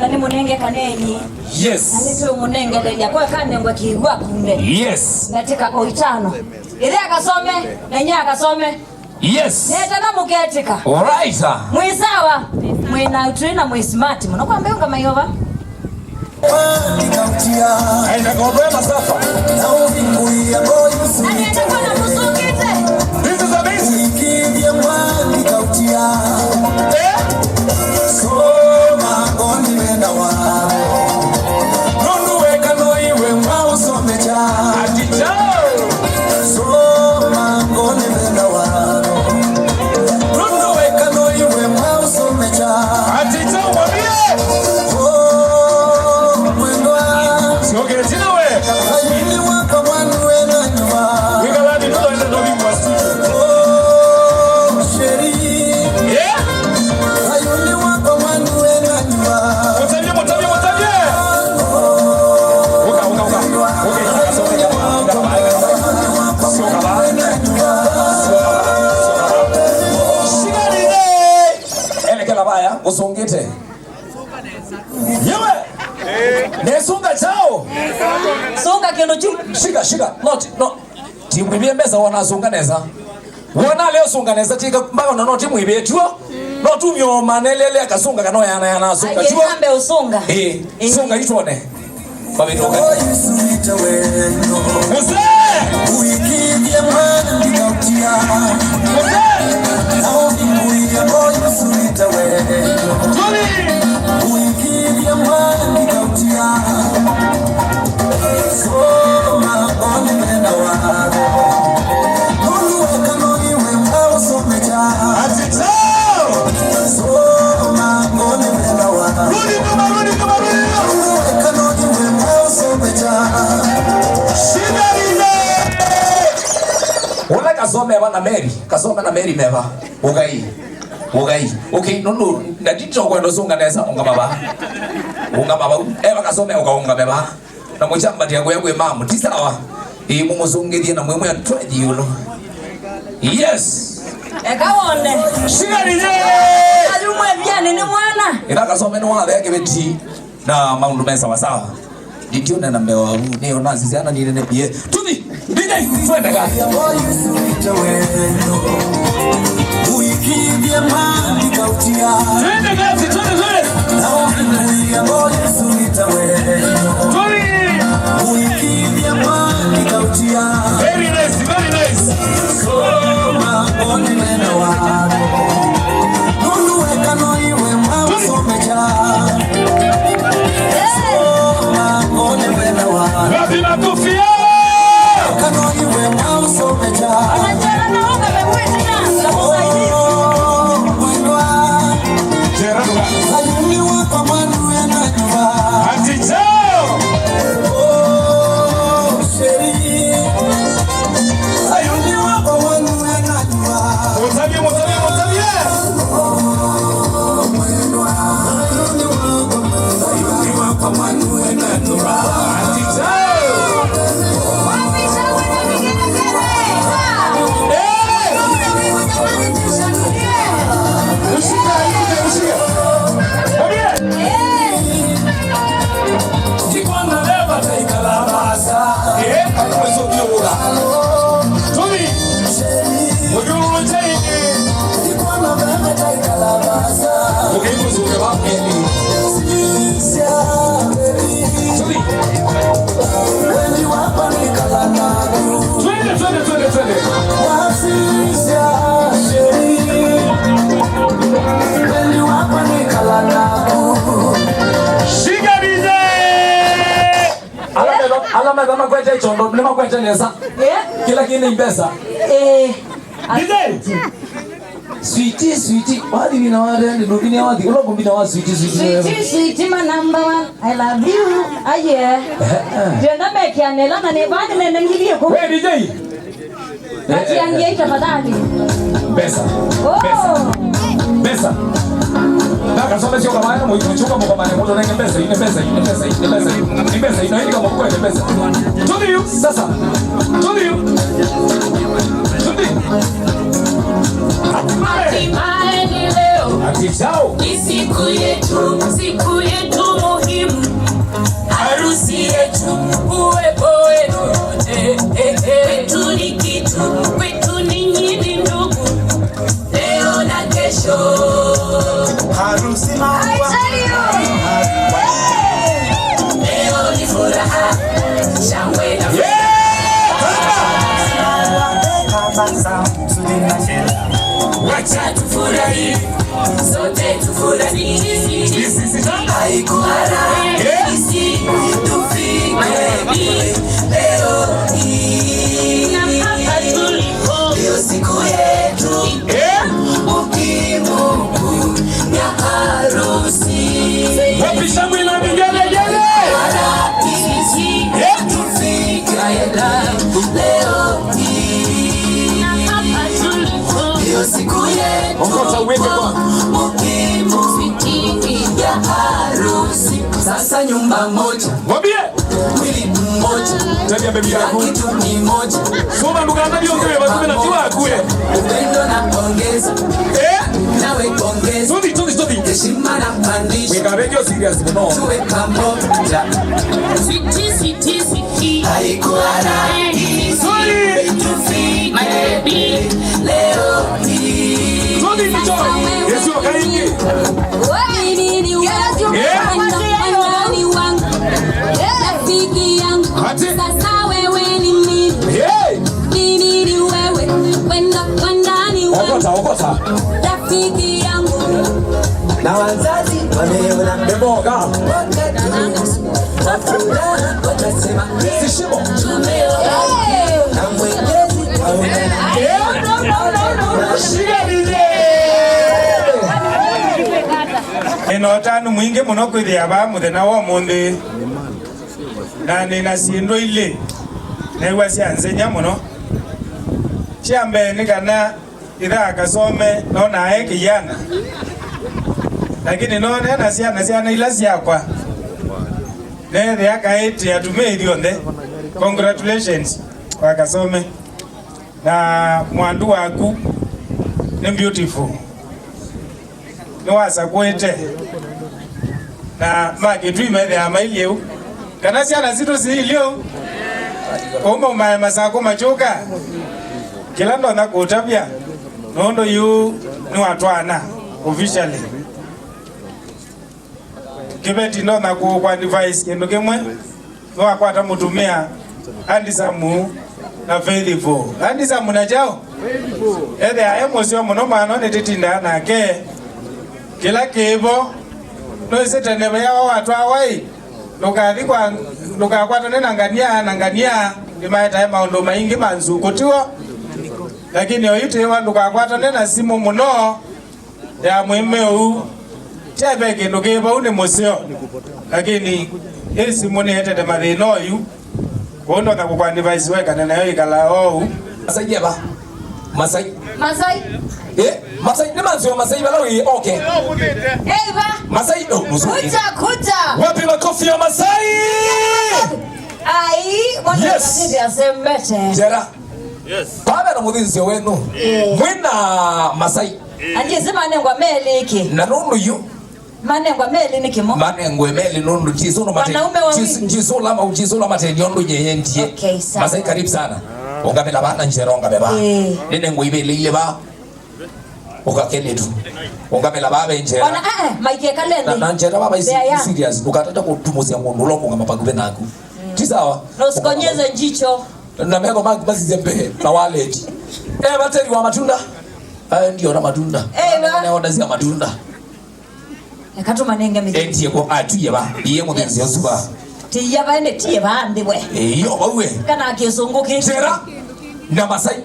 Nĩmũnenge kanenyi. Yes. Na nĩtũmũnengelelya kwa kanengwe kĩw'a kunde. Yes. Ndatĩka o itano. Ĩthe akasome, na inyia akasome. Yes. Netana mũketĩka. All right, sir. Mwĩ sawa, mwĩ na twĩ na mwĩ smart mũno. Kwa mbeũ ngama yova. Aenda kwa masafa. Na nĩenda kwa na mũsũngĩte. This is amazing. Eh? Soma ngoni wenda wao. Nũndũ weka no iwe mwaũsomekya. Ati chao. Soma ngoni wenda wao. Nũndũ weka no iwe mwaũsomekya. Ati chao mwambie. Oh, mwendwa. Sio kile tena we. Ayuni wako mwandu wena nyuma. Wĩkalani tũende no bingwa studio. Oh, sheri. Yeah. Ayuni wako mwandu wena nyuma. Mũtavye, mũtavye, mũtavye. Ũka, ũka, ũka. Ũka, ũka, ũka. Sio kaba. Sio kaba. Sio kaba. Shikani. Elekela vaya, ũsũngĩte. Yewe. Nesunga chao. Sunga kĩndũ kyu. Shika, shika. Not, no. Timwĩvĩe mbesa wona asunga nesa. Wona leo sunga nesa tika mpaka na no timwĩvĩe tuo. No tumio manelele akasunga kana yana yana asunga tuo. Aye kambe usunga. Eh, eh. Sunga itwone. Mzee! Uikithie mwana ndikautia. Mzee! Naomi muiya boy usulita wendo. Tuli! Uikithie mwana ndikautia. Soma ngoni wenda wako. Nũndũ weka no iwe mwaũsomekya. Ati chao! Soma ngoni wenda wako. Rudi nyuma, rudi nyuma, rudi nyuma. Nũndũ weka no iwe mwaũsomekya. Shida ile! Ũla kasome va na Mary, kasome na Mary meva. Ũkai. Ũkai. Okay, nũndũ, na ndito kwenda ũsũnga nesa, ũngama va. Ũngama vau. Eva kasome, ũkaũngame va. Na mũkyambatia kũya kwĩ mamu, ti sawa? Ĩĩ, mũmũsũngĩthie na mwĩmwĩa twethiũlũ. Yes. Eka wone. Shikani ye. Ayumwe viani nĩ mwana. Ĩla kasome nĩwathea kĩveti na maũndũ me sawa sawa. Nditionena mbee waku, nĩ ona sisi ana nĩ nene pia. Tuthi. D J, twende kazi. Twende kazi, twende, twende. Twende. Very nice, very nice. Wapi makofi yao? Jerarua. Ati chao. Mũtavye, mũtavye, mũtavye. Ati chao. Eh! Ushika, ushika, ushika. Mwambie. Ndikona veva taikala vasa. Eh, akamwesũkia ũla. Tũthi. Mũthyũlũlũkye ĩngĩ. Ndikona veva taikala vasa. Ũkaimũsũkya vamwene. Tũthi. Wendi wakwa nĩkala naku. Twende, twende, twende, twende. Wasisya sheri. Wendi wakwa nĩkala naku. Shika D J! Ala metha, ala metha makwete chondo, nĩ makwete nesa. Yeah. Kila kĩndũ mbesa. Eh. D J! Sweetie, sweetie, wathi wina wa rende, ndũvinya wathi, ũla kũmbina wa sweetie, sweetie, sweetie, sweetie, my number one, I love you, aye. Eh, eh. Ndienda mekianela na nĩ vani nene ngili ĩkũmi. We D J! Atiangie tafadhali. Mbesa. Oh. Mbesa. Mbesa. Nakasome sio kama haya, mwitu chuka mko mane, mtu nenge mbesa, ine mbesa, ine mbesa, ine mbesa, ine mbesa, ine mbesa, ine mbesa. Tũthi yu, sasa. Tũthi yu. Tũthi. Hatimaye. Hatimaye ni leo. Ati chao. Ni siku yetu, siku yetu. Iko rahisi tufike leo hii. Ndio siku yetu muhimu ya harusi. Wapi shangwe na vigelegele? Rahisi tufike leo hii. Ndio siku yetu muhimu ya harusi. Sasa nyumba moja. Mwambie. Mwili mmoja. Tabia bebi yako. Kila kitu ni moja. Soma ndukana ndio ndio basi na tiwa kule. Upendo na ongeza. Eh? Nawe ongeza. Tuti, tuti, tuti. Heshima na mpandisha. Weka radio serious, no. Tuwe pamoja. Sweetie, sweetie, sweetie. Haikuwa rahisi. Sorry. Tufike. My baby. Leo hii. Tuti, tuti. Yesu akaingi. Mimi ni wewe. Yeah. Wandani wangu. Rafiki yangu. Ati. Sasa wewe ni mimi. Yeah. Mimi ni wewe. Wenda, wandani wangu. Okota, okota. Rafiki yangu. Na wazazi wameona. Eboga. Wakati wa furaha watasema, "Hizi shimo." Na Mwenyezi aona. Yeah. Shida ni nini? Nĩ na ũtanu mwingĩ mũno kwĩthĩa vaa mũthenya wa ũmũnthĩ, na nĩ na syĩndũ ilĩ neew'a sya nzenya mũno. Kya mbee nĩ kana ĩthaa Kasome nonaa e kĩyana, lakini none na syana, syana ila syakwa neethĩa kaĩtĩ atumĩa ithyonthe. Congratulations kwa Kasome. Na mwandu waku nĩ beautiful. Nĩwasakũĩte. Na ma Kĩtui methĩawa mailyĩ ũu. Kana syana sitũ siilyĩ ũu. Kuma ũmae masakũ makyũka. Kĩla ndonya kũtavya. Nũndũ yu nĩwatwaana officially. Kĩveti ndonya kũ-, kũ-advise kĩndũ kĩmwe. Nĩwakwata mũtumĩa handsome na faithful. Handsome na kyaũ? Ethĩa e mũseo mũno mwana nĩtĩtindaa nake. Kĩla kĩvo, nũĩsĩ tene vea watwawa ĩ, ndũkathi kwa, ndũkakwatane na ngania, na ngania nĩmaetae maũndũ maingĩ ma nzukũ, tiw'o? Lakini oyu tĩwa ndũkakwatane na simũ mũno. Ya mwĩme ũu, kya ve kĩndũ kĩ vau nĩ mũseo, lakini ĩ simũ nĩetete mathĩna oyu. Kwoou ndonya kũkũ-advise wekane nayo ĩkala oou. Masai eva? Masai. Masai. Eh, Masai, nĩ manzio Masai vala wĩ, okay. Eva. Masai, oh, mũsũki. Kuja, kuja. Wapi makofi ya Masai? Ai, mwana. Yes. Asembete. Jera. Yes. Pame na mũthĩnzĩo wenyu. Eh. Mwĩna Masai. Anjĩsĩ manengwa melĩ ĩkĩ. Na nũndũ yu. Manengwa melĩ nĩ kĩmo. Manengwe melĩ nũndũ Jesu no mate-, wanaume wawili. Jesu, Jesu lama, Jesu lama teni ũndũ yeyendie. Okay, sawa. Masai, karibu sana. Ũngamĩla vaa na njera ũngame vaa. Eh. Nĩnengwe ivĩlĩ ilĩ vaa. Ũkakele tu. Ũngamĩla vaa ve njera. Ona, eh, eh, maike kalende. Na, na njera vaa isi, yeah, yeah, serious. Ndũkatata kũtumũsya mũndũ ũla ũkũngama vakuvĩ naku. Mm. Ti sawa? Na usikonyeze jicho. Na meko ma-, masisye mbee na wallet. Eh, vateri wa matunda. Eh, ndio na matunda. Eh, na. Ne order cia matunda. Eka tũmanenge mĩthĩ. Etie kwa atuye va. Iye mũthĩnzĩo ũsu va. Tiya va ende tie va nthĩ we. Eh, iyo vau we. Kana kĩsũngũ kĩ. Njera na Masai.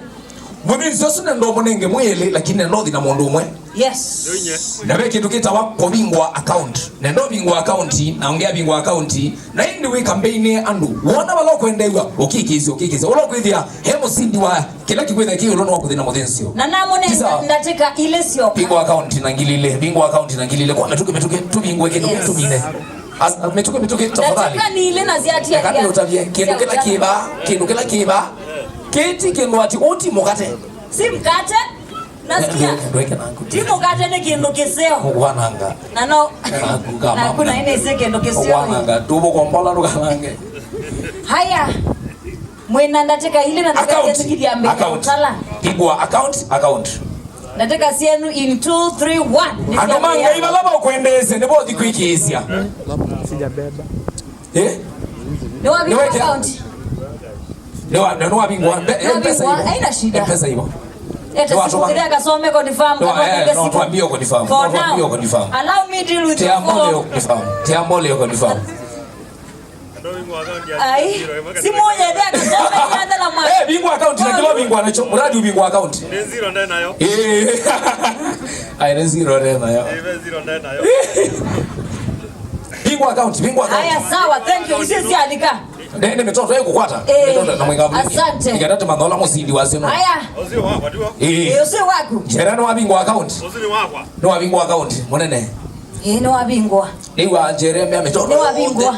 Mũthĩnzĩo ũsu nenda ũmũnenge mwĩlĩ, lakini nenda ũthi na mũndũ ũmwe. Yes. Na ve kĩndũ kĩtawa kũvingwa account. Nenda ũvingwa account, na ũngĩ avingwa account, na ĩndĩ wĩ kambeini andũ. Wona vala ũkwendeew'a, ũkĩkĩĩsya, ũkĩkĩĩsya. Ũla ũkwĩthĩa, he mũsindi wa kĩla kĩkwĩthĩa kĩ ĩũlũ nĩ wa kũthi na mũthĩnzĩo. Na namũne. Ti sawa? Ndatĩka ilĩ syoka. Vingwa account na ngili ilĩ, vingwa account na ngili ilĩ. Kwa mĩtũkĩ, mĩtũkĩ, tũvingwe kĩndũ kĩu tũmine. As-, mĩtũkĩ, mĩtũkĩ, tafadhali. Ndatĩka nĩ ilĩ na syatia. Eka nĩũtavye, kĩndũ kĩla kĩ vaa, kĩndũ kĩla kĩ vaa. Kĩti kĩndũ ati ũti mũkate. Si mkate. Nasikia. Ndweke, ndweke naku. Ti mũkate nĩ kĩndũ kĩseo. Kwananga. Na no. Naku kama. Naku na ĩnĩ ĩsĩ kĩndũ kĩseo. Kwananga. Tubo kwa mbola ndũkanange. Haya. Mwĩna ndatĩka ilĩ na account. Ndĩkethĩkĩthya mbee. Account. Tala. Igua account, account. Ndatĩka syenu in two, three, one. Andũ ma Ngai vala vakwendeesya nĩvo ũthi kwĩkĩĩsya. Sijabeba. Eh? Nĩwavika account. Nĩwa-, nĩwavingwa. Mbe-, nĩwavingwa, M-Pesa ivo. Haina shida. M-Pesa ivo. Ete siku kĩrĩa kasome confirm, no, eh, no, twambie confirm. For now, allow me deal with you. Tiambole confirm. Tiambole confirm. Ai, simu yethe akasome yathela mwa. Eh, bingwa account na kila bingwa nacho. Muradi ubingwa account. Ni zero ndena yo. Eh. Ai, ni zero ndena yo. Eh, zero ndena yo. Bingwa account, bingwa account. Aya, sawa, thank you. Isi sialika. Ne, ne mitoto yako kwata. Eh, mitoto na mwinga. Asante. Ikatata mandola musindi wa sino. Aya. Usio wako, ndio. Eh. Eh, usio wako. Jerano wa bingwa account. Usio wako. No wa bingwa account. Munene. Eh, no wa bingwa. Ni wa Jeremia mitoto. No wa bingwa.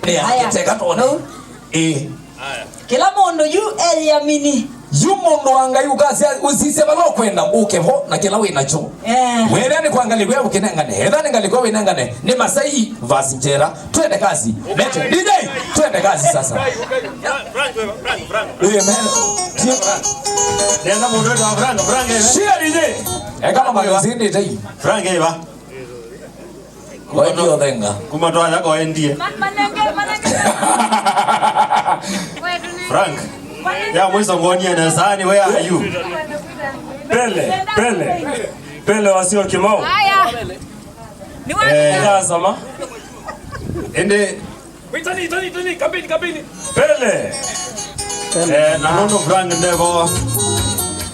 Aya. Aya, teka tone. No. Ĩĩ. Aya. Kĩla mũndũ yu eyĩamini. Yu mũndũ wa Ngai ũkasya, ũsisye vala ũkwenda ũke vo na kĩla wĩ nakyo. Eh. Wethĩa nĩ kwa ngalĩko ya ũkĩnengane. Ethĩa nĩ ngalĩko ya wĩnengane. Nĩ Masai versus Njera. Twende kazi. Mete. D J, twende kazi sasa. Frank, Frank, Frank. Ĩĩ, man. Nenda mũndũ wĩtawa Frank, Frank, eh. Shia D J. Eka mama nzindi tai. Frank, eh, va. Wathi othenga. Kuma twaya ko endie. Ma-, manenge, manenge. Frank. Ya mwiso ngonie na sani, where are you? Pele, Pele. Pele wasio Kimau. Haya. Ni wapi? Eh. Lazima. Ende. Wait, Tony, Tony, Tony, kampeni, kampeni. Pele. Eh, na nũndũ Frank ndevo,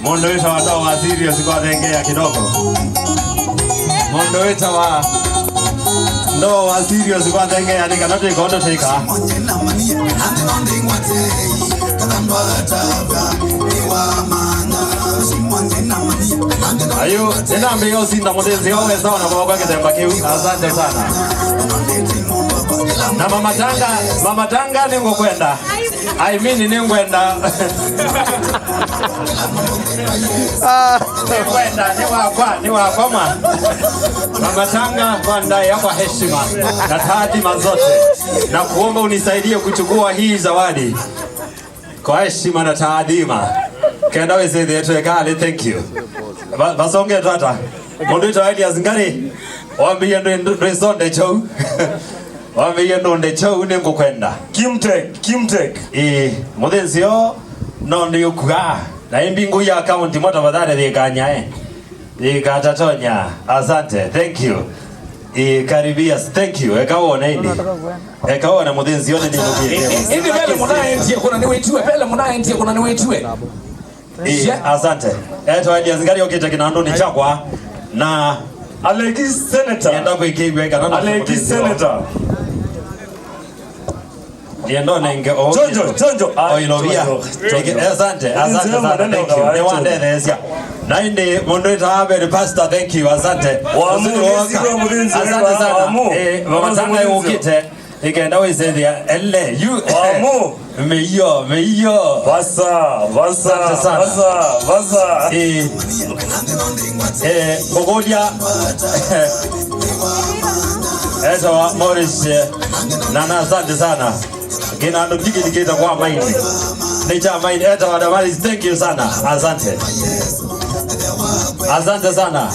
mũndũ wĩtawa Ndoo wa Serious kwa thengea kidogo. Mũndũ wĩtawa Ndoo wa Serious kwa thengea nĩ kana twĩka ũndũ twĩka. Ayu, nĩnambĩĩa ũsinda mũthĩnzĩo wesa ona kwa kĩthemba kĩu. Asante sana. Na Mama Tanga, Mama Tanga nĩngũkwenda. I mean, nĩngwenda. Nĩngwenda, nĩ wakwa, nĩ wakwa ma. Mama Tanga, kwa ndaya, kwa heshima na taadhima zote, na kuomba unisaidie kuchukua hii zawadi kwa heshima na taadhima. Kenda wĩsĩthĩe twekale, thank you. Va-, vasonge twata. Mũndũ wĩtawa Elias Ngari, wambĩie ndwĩ-, ndwĩ-, ndwĩsonde chou. Wambĩie ndũnde chou nĩngũkwenda. Kimtek, Kimtek. Ĩĩ, mũthĩnzĩo no nĩũkua. Na ĩmbingũ ya account mwa tafadhali thĩkanyae. Thĩkatatonya. Asante. Thank you. Ĩĩ, karibia. Thank you. Eka wone ĩndĩ. Eka wone mũthĩnzĩo nĩ nĩnũkĩte. Ĩndĩ Pele mũnaendie kũna nĩwĩtiwe. Pele mũnaendie kũna nĩwĩtiwe. Ĩĩ, asante. Etwa Elias Ngari okĩte kĩnandũnĩ kyakwa na Aleki Senator. Nĩenda kwĩkĩw'a kana na Aleki Senator. Nĩenda nenge o Chonjo, chonjo. Ah, oilovia. Chonjo, chonjo. Eke, asante, asante sana. Thank you. Nĩ wandetheesya. Na ĩndĩ mũndũ wĩtawa Abel Pastor, thank you, asante. Wa Mũthĩnzĩo, Mũthĩnzĩo, asante sana. Eh, Mama Tanga yũkĩte. Ikenda wĩsethĩa ele yu. Wamu. Mĩio, mĩio. Vasa, vasa, asante sana. Vasa, vasa. Eh, eh, kũkũlya. Etawa Morris, eh, na, na asante sana. Kĩna andũ kĩkĩ nĩkĩta kwa maini. Nĩ cha maini. Etawa Damaris, thank you sana. Asante. Asante sana.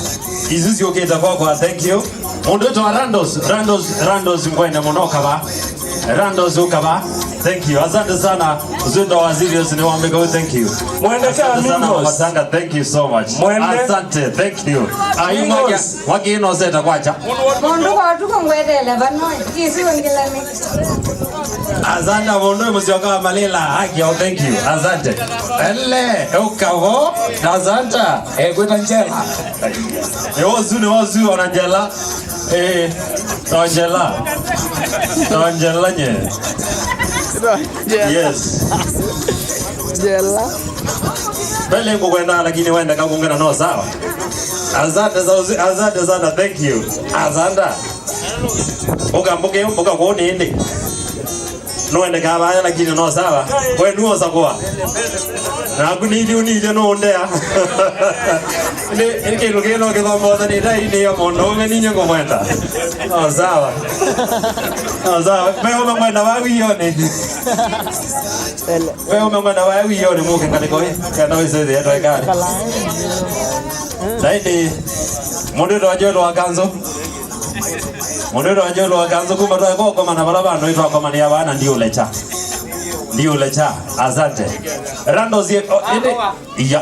Isu syũkĩte kwakwa, thank you. Mũndũ wĩtawa Randos, Randos, Randos ngwenda mũno kava. Randos ũkava. Thank you. Asante sana. Ũswĩta wa serious nĩ wambĩka ũyũ, thank you. Mwende asante sana, Amigos. Matanga, thank you so much. Mwende. Asante, thank you. Ayu Amigos. Mwake, mwake ĩno seta kwacha. Mũndũ kwa tuko ngwetele vano. Isu ngilani. Asante, mũndũ mũsyoka wa Malila. Haki, oh, thank you. Asante. Ele, ũkavo. Asante. Eh, kwĩta njela. Nĩ wosu, nĩ wosu, ona njela. Eh, to njela. To njela nye. Yes. Njela. Pele ngũkwenda, lakini wenda kakungana no sawa. Asante sa-, asante sana, thank you. Asante. Ũka mbuke, ũka kuone ĩndĩ. Nũendekaa vaya, lakini no sawa. We nũosakũa. Naku nĩilye ũnilye nũũndea. Nĩ, nĩ kĩndũ kĩĩ no kĩthombosa nĩ ndai nĩ ya mũndũ ũme ninye ngũmwenda. No sawa. No sawa. Ve ũme mwenda wa wĩonĩ. Ve ũme mwenda wa wĩonĩ mũke ngalĩko ĩ. Kana wĩsĩthĩe twaĩkali. Na ĩndĩ mũndũ wĩtawa Joel wa Kanzũ. Mũndũ wĩtawa Joel wa Kanzũ kuma twaeka ũkomana vala vandũ ĩtwakomanĩa vana ndiũlecha. Ndiũlecha. Asante. Randos ye, oh, ĩndĩ. Iya.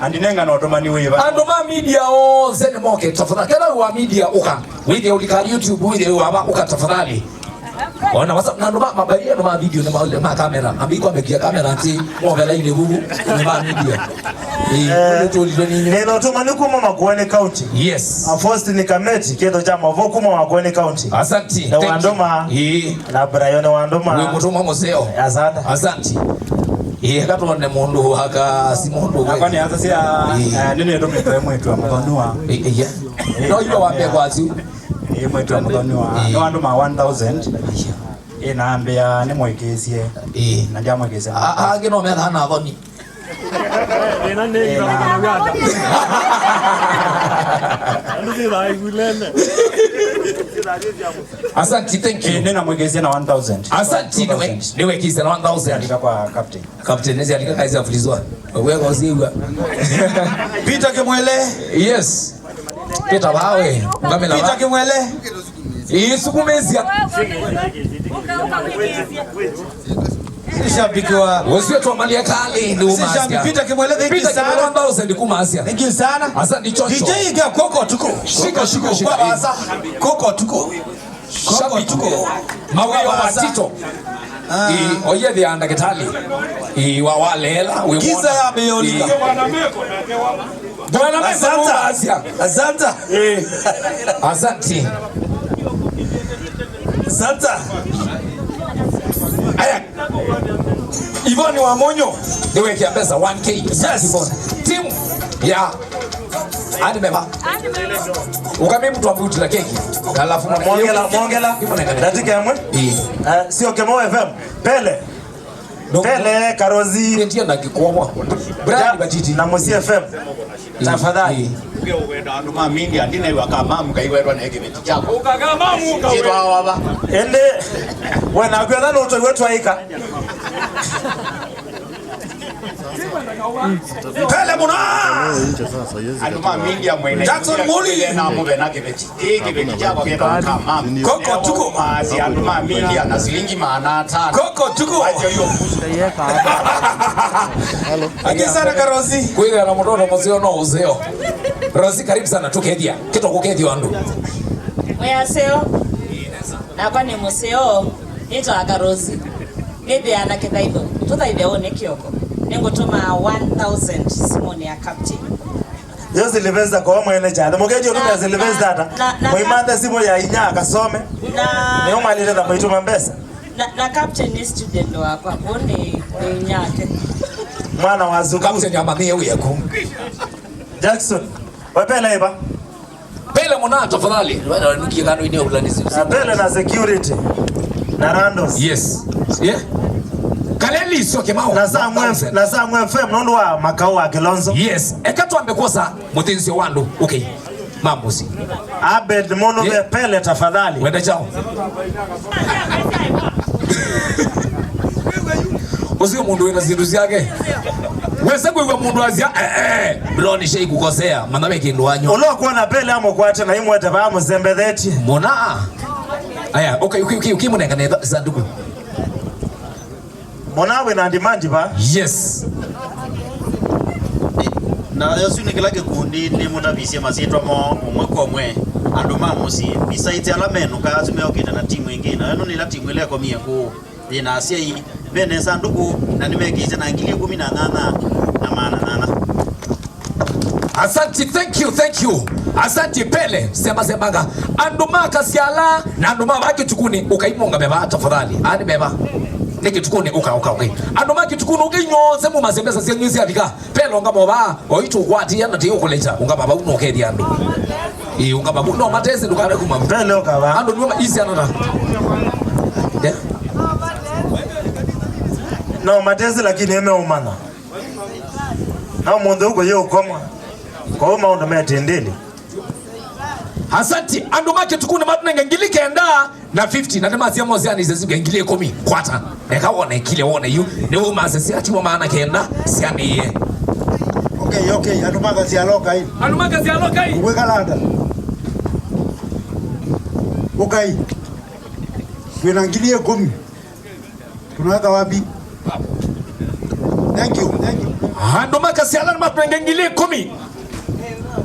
Andinenga na ũtũmani wĩva? Andũ ma media onthe nĩ moke, tafadhali. Kethĩwa wĩ wa media, ũka. Wĩthĩe ũlika YouTube, wĩthĩe wĩ wa va, ũka tafadhali. Ona wasa, na andũ ma, mabaie andũ ma video nĩ ma, ma kamera. Ambi kwambekia kamera ati, move laini vuvu, nĩ ma media. Eh, nĩ tũlilwe nĩ inyuĩ. Nĩ na ũtũmani kuma Makueni County. Yes. A Faustin Kameti, kĩtho kya mavo kuma Makueni County. Asante. Nĩ wandũma. Ĩĩ. Na Brian nĩ wandũma. Wĩ mũtũmwa mũseo. Asante. Asante. Ĩĩ, eka tuone mũndũ aka si mũndũ. Nakwa nĩ asa sia, eh, nĩ nĩtũmĩtwe mwĩtu wa mũthoni wa. Ĩĩ, ĩĩ. No iwe wambe kwa asu. Ĩĩ, mwĩtu wa mũthoni wa. Ĩĩ. Nĩ wandũma one thousand. Ĩĩ. Ĩĩ, nambĩa nĩmwĩkĩĩsye. Ĩĩ. Na ndyamwĩkĩĩsya. A-, angĩ no methaa na athoni. Thĩna nĩ ĩĩ, na andũ sithaigulene. Asante, thank you. Ĩĩ, nĩnamwĩkĩĩsya na one thousand. Asante, nĩwe-, nĩwĩkĩĩsya na one thousand. Andika kwa captain. Captain, nĩsĩ andika kaisya fulizwa. Wewe ũsiw'a. Peter Kimwele. Yes. Peter wawe. Ngamela. Peter Kimwele. Ĩĩ, sukumĩsya. Si shabiki wa. Ũsio twamalya kali, nĩ si shabiki. Umasya. Peter Kimwele, thank you sana. Peter Kimwele, one thousand kumasya. Thank you sana. Asante, Chocho. D J iga koko tuko. Shika, shika, shika. Kwa basa. Koko tuko. Koko tuko. Mawio matito. Ah. Ĩĩ, oye thia ndagĩtalĩ. Ĩĩ, wa, wa leela, wĩ giza mwona. Ya meyolika. Ĩĩ. Bwana Mesa. Asante. Mumasya. Asante. Eh. Asante. Asante. Aya. Ivoni wa Monyo. Nĩwĩkĩa mbesa one K. Yes. Ivoni. Timu ya ani mema. Ukame mtu ambutila keki. Alafu mwana mwongela, mwongela. Ivoni. Dakika ĩmwe. Eh. Eh, sio Kemo F M. Pele. Pele, Karozi. Ndio na kikubwa. Brian Batiti. Na Musi F M. Tafadhali. Ndio wenda andũ ma media, ndinaiwa kama mkaigwetwa na kĩveti kyako. Ukagama muka. Kitwa wava. Ende, wena kwetha no twa twaika. Pele mũno. Andũ ma media mwene. Jackson Muli. Na mũve na kĩveti. Ĩĩ, kĩveti kyakwa kĩtawa kama. Koko tuko. Maasi andũ ma media na silingi maana atano. Koko tuko. Acha hiyo mbuzi. Asante sana Karozi. Kwĩthĩa na mũtoto mũseo no ũseo. Rozi, karibu sana, tũkethia. Kĩtwa kũkethia andũ. Mwĩ aseo. Nakwa nĩ mũseo. Nĩtawa Karozi. Nĩthĩaa na kĩthaitho. Tũthaithe ũnĩ kĩoko. Nĩngũtũma one thousand simũnĩ ya captain. Yo Sylvester kwa mwene chale. Mũkethie ũtũme Sylvester ata. Mũimanthe simũ ya inya akasome. Na nĩyo mwalĩte ta mũitũma mbesa. Na, na captain nĩ student wakwa, kw'o nĩ, nĩ inyake. Mwana wa sukulu. Captain amamie wĩaku. Jackson, wepele ĩva? Pele mũna, tafadhali. Wewe nikie kando ini ulani sisi. Na pele na security. Na Randos. Yes. Yeah. Kaleli sio kemao. Na Samu F M, na Samu F M nũndũ wa makao wa Kilonzo. Yes. Eka twambe kwosa mũthĩnzĩo wa andũ. Okay. Mamusi. Abed mũnũme. Yeah. Pele tafadhali. Wenda chao. Ũcio mũndũ wĩna syĩndũ syake. Wesa kwĩw'a mũndũ asya, eh, eh, bro, nĩshaikũkosea. Mana ve kĩndũ wanyu. Ũla ũkwona Pele amũkwate na imwete vaa mũsembethetye. Mũna. Aya, okay, okay, okay, okay, mũnengane tha-, sanduku. Mona wĩ na demand va? Yes. Na ũsu nĩ kĩla kĩkundi nĩmũtavisye masyĩtwa moo ũmwe kwa ũmwe, andũ ma mũsyĩ, besides ala menũka, asu meũkĩte na timu ĩngĩ, na ĩno nĩ ĩla timu ĩla ĩkomie kũũ yĩ na asyai, mena ĩsandũkũ, na nĩmekĩĩte na ngili ĩkũmi na nyanya na maana nyanya. Asanti, thank you, thank you. Asanti Pele, sema semanga. Andũ ma Kasyala na andũ ma vaa Kĩtukunĩ, ũkai mũngame vaa tafadhali. Ani meva. Nĩ Kĩtukunĩ, ũka, ũka, ũkai. Andũ ma Kĩtukunĩ, ũkai nyonthe mũmase mbesa syenyu syavika. Pele ũngama vaa, oitu ũkwatia na tei ũkũlecha, ũngama vau no ũkethia andũ. Ĩĩ, ũngama vau, no matesi ndũkale kuma. Pele ũka vaa. Andũ nĩo ma-, isi anata. Yeah. No matesi lakini eme umana. Na mũndũ ũkũ yĩ ũkomwa. Kwa hiyo maũndũ metĩndĩlĩ. Asanti, andũ ma Kĩtukunĩ matũnenge ngili kenda na fifty, na nĩmasya mosyanĩsye syĩuke ngili ĩkũmi. Kwata, eka wone kile wone yu, nĩw'o masesya tiwo maana kenda syanĩie. Okay, okay, andũ ma Kasyala ũkai. Andũ ma Kasyala ũkai. Ũkwĩkala ata? Ũkai. Twĩna ngili ĩkũmi. Tunaweka wapi? Thank you, thank you. Andũ ma Kasyala nĩmatũnenge ngili ĩkũmi.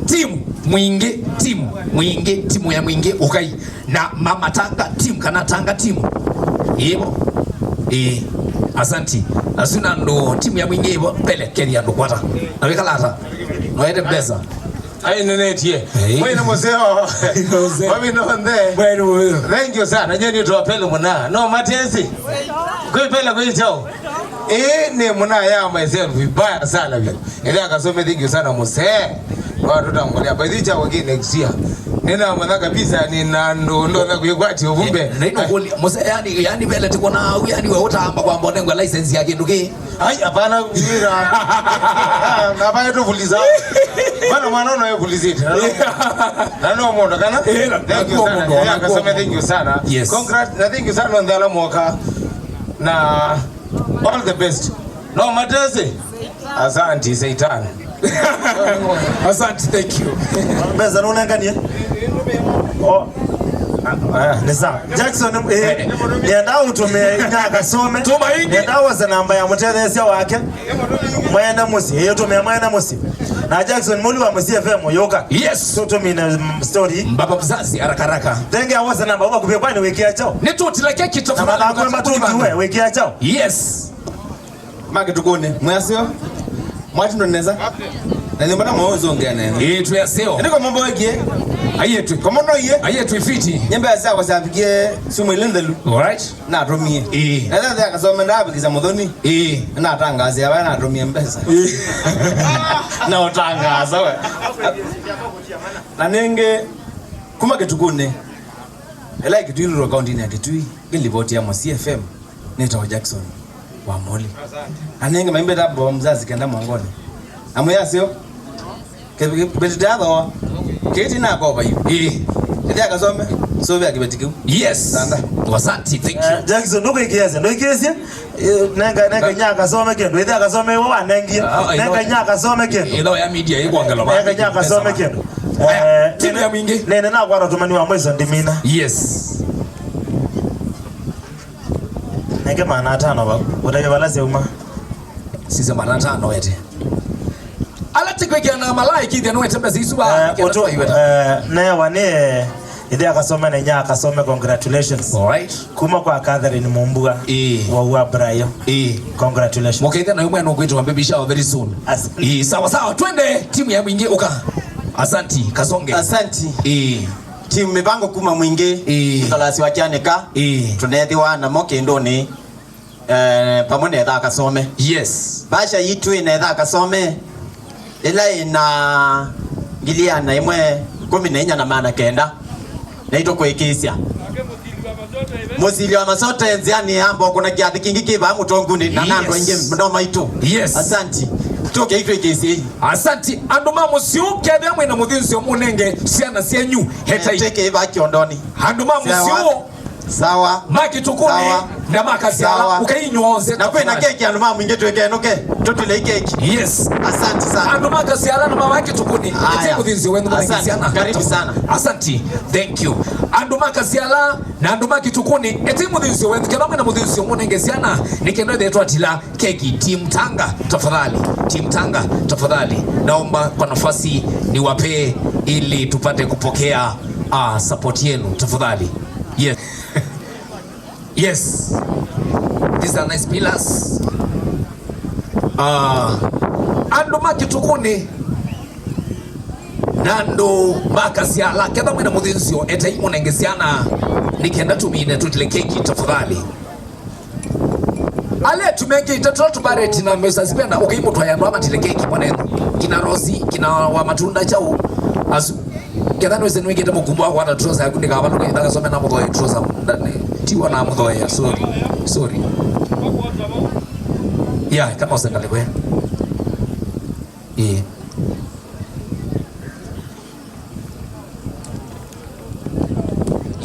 Timu Mwingĩ, timu Mwingĩ, timu ya Mwingĩ, ũkai. Na Mama Tanga timu, kana Tanga timu. Ĩvo. Ĩĩ. Asanti. Asu na andũ timu ya Mwingĩ ĩvo, Pele, kethia andũ kwata. Na wĩkala ata? Noete mbesa. Ai, nenetie. Hey. Mwene museo. Museo. Wabi nonde. Mwene museo. Thank you sana. Nyeni tuwa Pele mũna. No matesi. Kwĩ Pele kwĩ chao. Eh, nĩ mũna ya myself vibaya sana vyo. Ila akasome, thank you sana muse. Kwa tutangolea. By the way, chao again next year. Nina mwana kabisa, nina ndo, ndo na kuikwati ubumbe. Na ino kuli, muse, yani, yani Pele tiko na, yani we utamba kwa mbonengwa license ya kindu ki. Ai, hapana, ira. Na pale tuvuliza. Bana mwana no yevulizite. Na no mondo kana? Eh, na, thank you sana. Akasema thank you sana. Yes. Congrats, na thank you sana ndala moka. Na all the best. No matese. Asante Satan. Asante, thank you. Mbesa nunenganie. Oh. Ah, ah, nĩ sawa. Jackson, eh, nĩenda ũtũmĩe inya akasome. Tuma ingi. Nĩenda wose namba ya mũtetheesya wake. Mwene mũsyĩ, eh, ũtũmĩe mwene mũsyĩ. Na Jackson, mũli wa Mũsyĩ F M, yũka. Yes. Tũtũmine, mm, story. Mbaba mzazi, haraka haraka. Tenge awose namba, ũka kũvĩ kwani wĩkĩa chao. Nĩtũtila keki. Na tofauti mathako matũkiwe, wĩkĩa chao. Yes. Ma Kĩtukunĩ, mwĩ aseo? Mwatindwa nesa? Na nyũmba na mwaũ nzongea nene. Ĩĩ, twĩ aseo. Ĩndĩ kwa mambo ĩngĩ? Aietwe. Kwa mono iye? Aietwe fiti. Nyembe asa kwa sabikie sumu ile ndelu. All right. Na atumie. Ĩĩ. Na thanda akasoma ndabikiza muthoni. Ĩĩ. Na tangaza ya na atumie mbesa. Ĩĩ. Na utangaza we. Na nenge kuma Kĩtukunĩ. Ela Kitui Rural County ya Kitui. Ngilipoti ya Mũsyĩ F M. Nĩtawa Jackson. Wamoli. Anenge maimbeta bo mzazi kenda mwangoni. Amwe yasio. Kibeti tatho. Kiti na koba yu. Ii. Ithia kasome. Sovea kibeti kiu. Yes. Sanda. Asante, thank you. Eh, Jackson, ndũkũĩkĩĩasya, ndũĩkĩĩsye. Eh, nenga, nenga inya akasome kĩndũ. Ĩthe akasome, we wanengie. Ah, nenga inya akasome kĩndũ. Ĩtho ya media ĩkwongela. Nenga inya akasome kĩndũ. Eh, timu ya Mwingi. Nene nakwata ũtũmani wa mwĩso ndimina. Yes. Nenge maana atano vau. Ũtavye vala syauma. Sisya maana atano ete. Ala tikwĩkĩa na malaikithya nũete mbesa isu va. Eh, ũtũ, eh, newa nĩ, eh, ĩthe akasome na inya akasome, congratulations. All right. Kuma kwa Catherine Mumbua. Ĩĩ. Wa Ua Brayo. Ĩĩ. Congratulations. Mũkethĩa na ũmwe nũkwĩtwa baby shower very soon. As- Ĩĩ, sawa sawa. Twende timu ya Mwingi ũka. Asanti, Kasonge. Asanti. Ĩĩ. Timu mĩvango kuma Mwingi. Ĩĩ. Nicholas wa Kyanĩka. Ĩĩ. Tũneethĩwa namo kĩndũnĩ. Eh, pamwe na ĩtha akasome. Yes. Vasha yitũ ĩna ĩtha akasome, ĩla ĩna ngili ana ĩmwe kũmi na inya na maana kenda. Naitũkũĩkĩĩsya. Mũsili wa Masota nzĩanĩ yamba kũna kĩathĩ kĩngĩ kĩ vaa mũtongunĩ, na na andũ aingĩ no maitũ. Yes. Asanti. Tũke itwĩkĩĩsye. Asanti. Andũ ma mũsyĩ ũũ, kethĩa mwĩna mũthĩnzĩo mũnenge syana syenyu, hetai. Teke vaa kĩondonĩ. Andũ ma mũsyĩ ũũ, sawa. Ma Kĩtukũnĩ na ma Kasiala, ũkainyuonze. Na kwĩna keki, andũ ma Mwingi twĩkenũke, tũtulei keki. Yes. Asante sana. Andũ ma Kasiala na ma Kĩtukũnĩ, ete mũthĩnzĩo wenyu mũnenge syana. Karibu sana. Asante. Thank you. Andũ ma Kasiala na andũ ma Kĩtukũnĩ, ete mũthĩnzĩo wenyu, kethĩa mwĩna mũthĩnzĩo mũnenge syana, nĩ kenda ĩthe twatila keki. Team Tanga, tafadhali. Team Tanga, tafadhali. Naomba kwa nafasi niwapee ili tupate kupokea, ah, support yenu, tafadhali. Yes. Yes. These are nice pillars. Ah, andũ ma Kĩtukũnĩ na andũ ma Kasiala, kethĩa mwĩna mũthĩnzĩo, etai mũnenge syana, nĩ kenda tũmine tũtile keki, tafadhali. Ale tumeke itatũ tũbareti na mesa sipenda, ũkaimũtwaĩa andũ amatile keki mwanenu. Kina Rosi, kina wa matunda chau. Asu. Ketha nĩwĩsĩ nĩwĩkĩte mũkumbo wa kwata trosa yaku ndĩkavalũke, ĩtha akasome na mũthoe trosa. Tiwa na mũthoea, sorry. Sorry. Yeah, kana ũsengalekwe. Ĩĩ.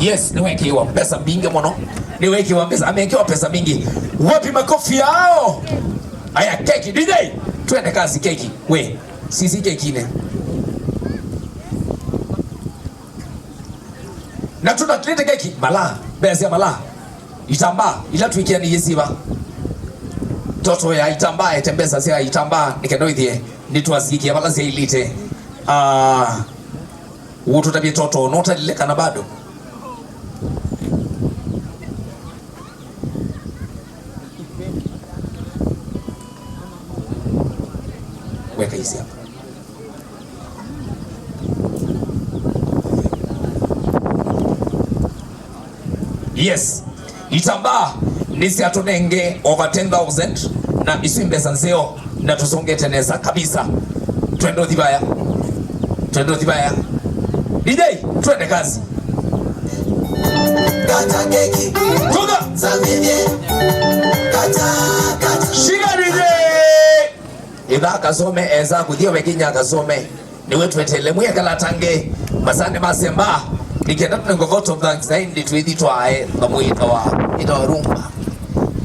Yes, nĩwekĩwa mbesa mbingĩ mũno. Nĩwekĩwa mbesa, amekiwa pesa mingi. Wapi makofi yao? Aya, keki, D J, twende kazi keki. We, sisi keki ine. Na tuna tulete keki, mala, mbesa ya mala. Itambaa ila twikia nĩ yĩsiva. Toto ya itambaa, ete mbesa sya itambaa, nĩ kenda ithie nĩtwasikie vala syailĩte. Ah, ũtũtavye toto, no ũtalile kana bado? Weka isi hapa. Yes. Itambaa nĩsyatũnenge over ten thousand, na isu mbesa nzeo, na tũsongete nesa kabisa. Twende ũthi vaya. Twende ũthi vaya. D J, twende kazi. Kata keki. Tuga. Samithie. Kata, kata. Shika D J. Ĩtha akasome, esa kũthi wekinya akasome. Nĩwe twetele mwĩekala tange, masanĩ ma semba, nĩ kenda tũnengo vote of thanks, na ĩndĩ twĩthi twae thamũ ĩtawa, ĩtawa rumba.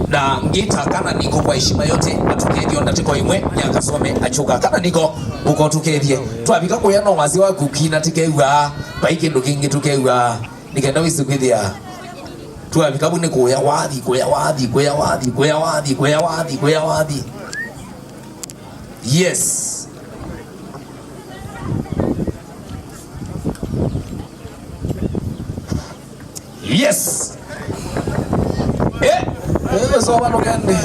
Na ngita kana niko kwa heshima yote, atukethio ndatĩko ĩmwe, nĩ akasome, achuka. Kana niko, ũkotũkethie. Twavika kũya no wasya wa kukina tũkew'a, vai kĩndũ kĩngĩ tũkew'a. Nĩ kenda wĩsĩ kwĩthĩa. Twavika vu nĩ kũya wathi, kũya wathi, kũya wathi, kũya wathi, kũya wathi, kũya wathi. Yes. Yes. Eh, eh, so wano kende.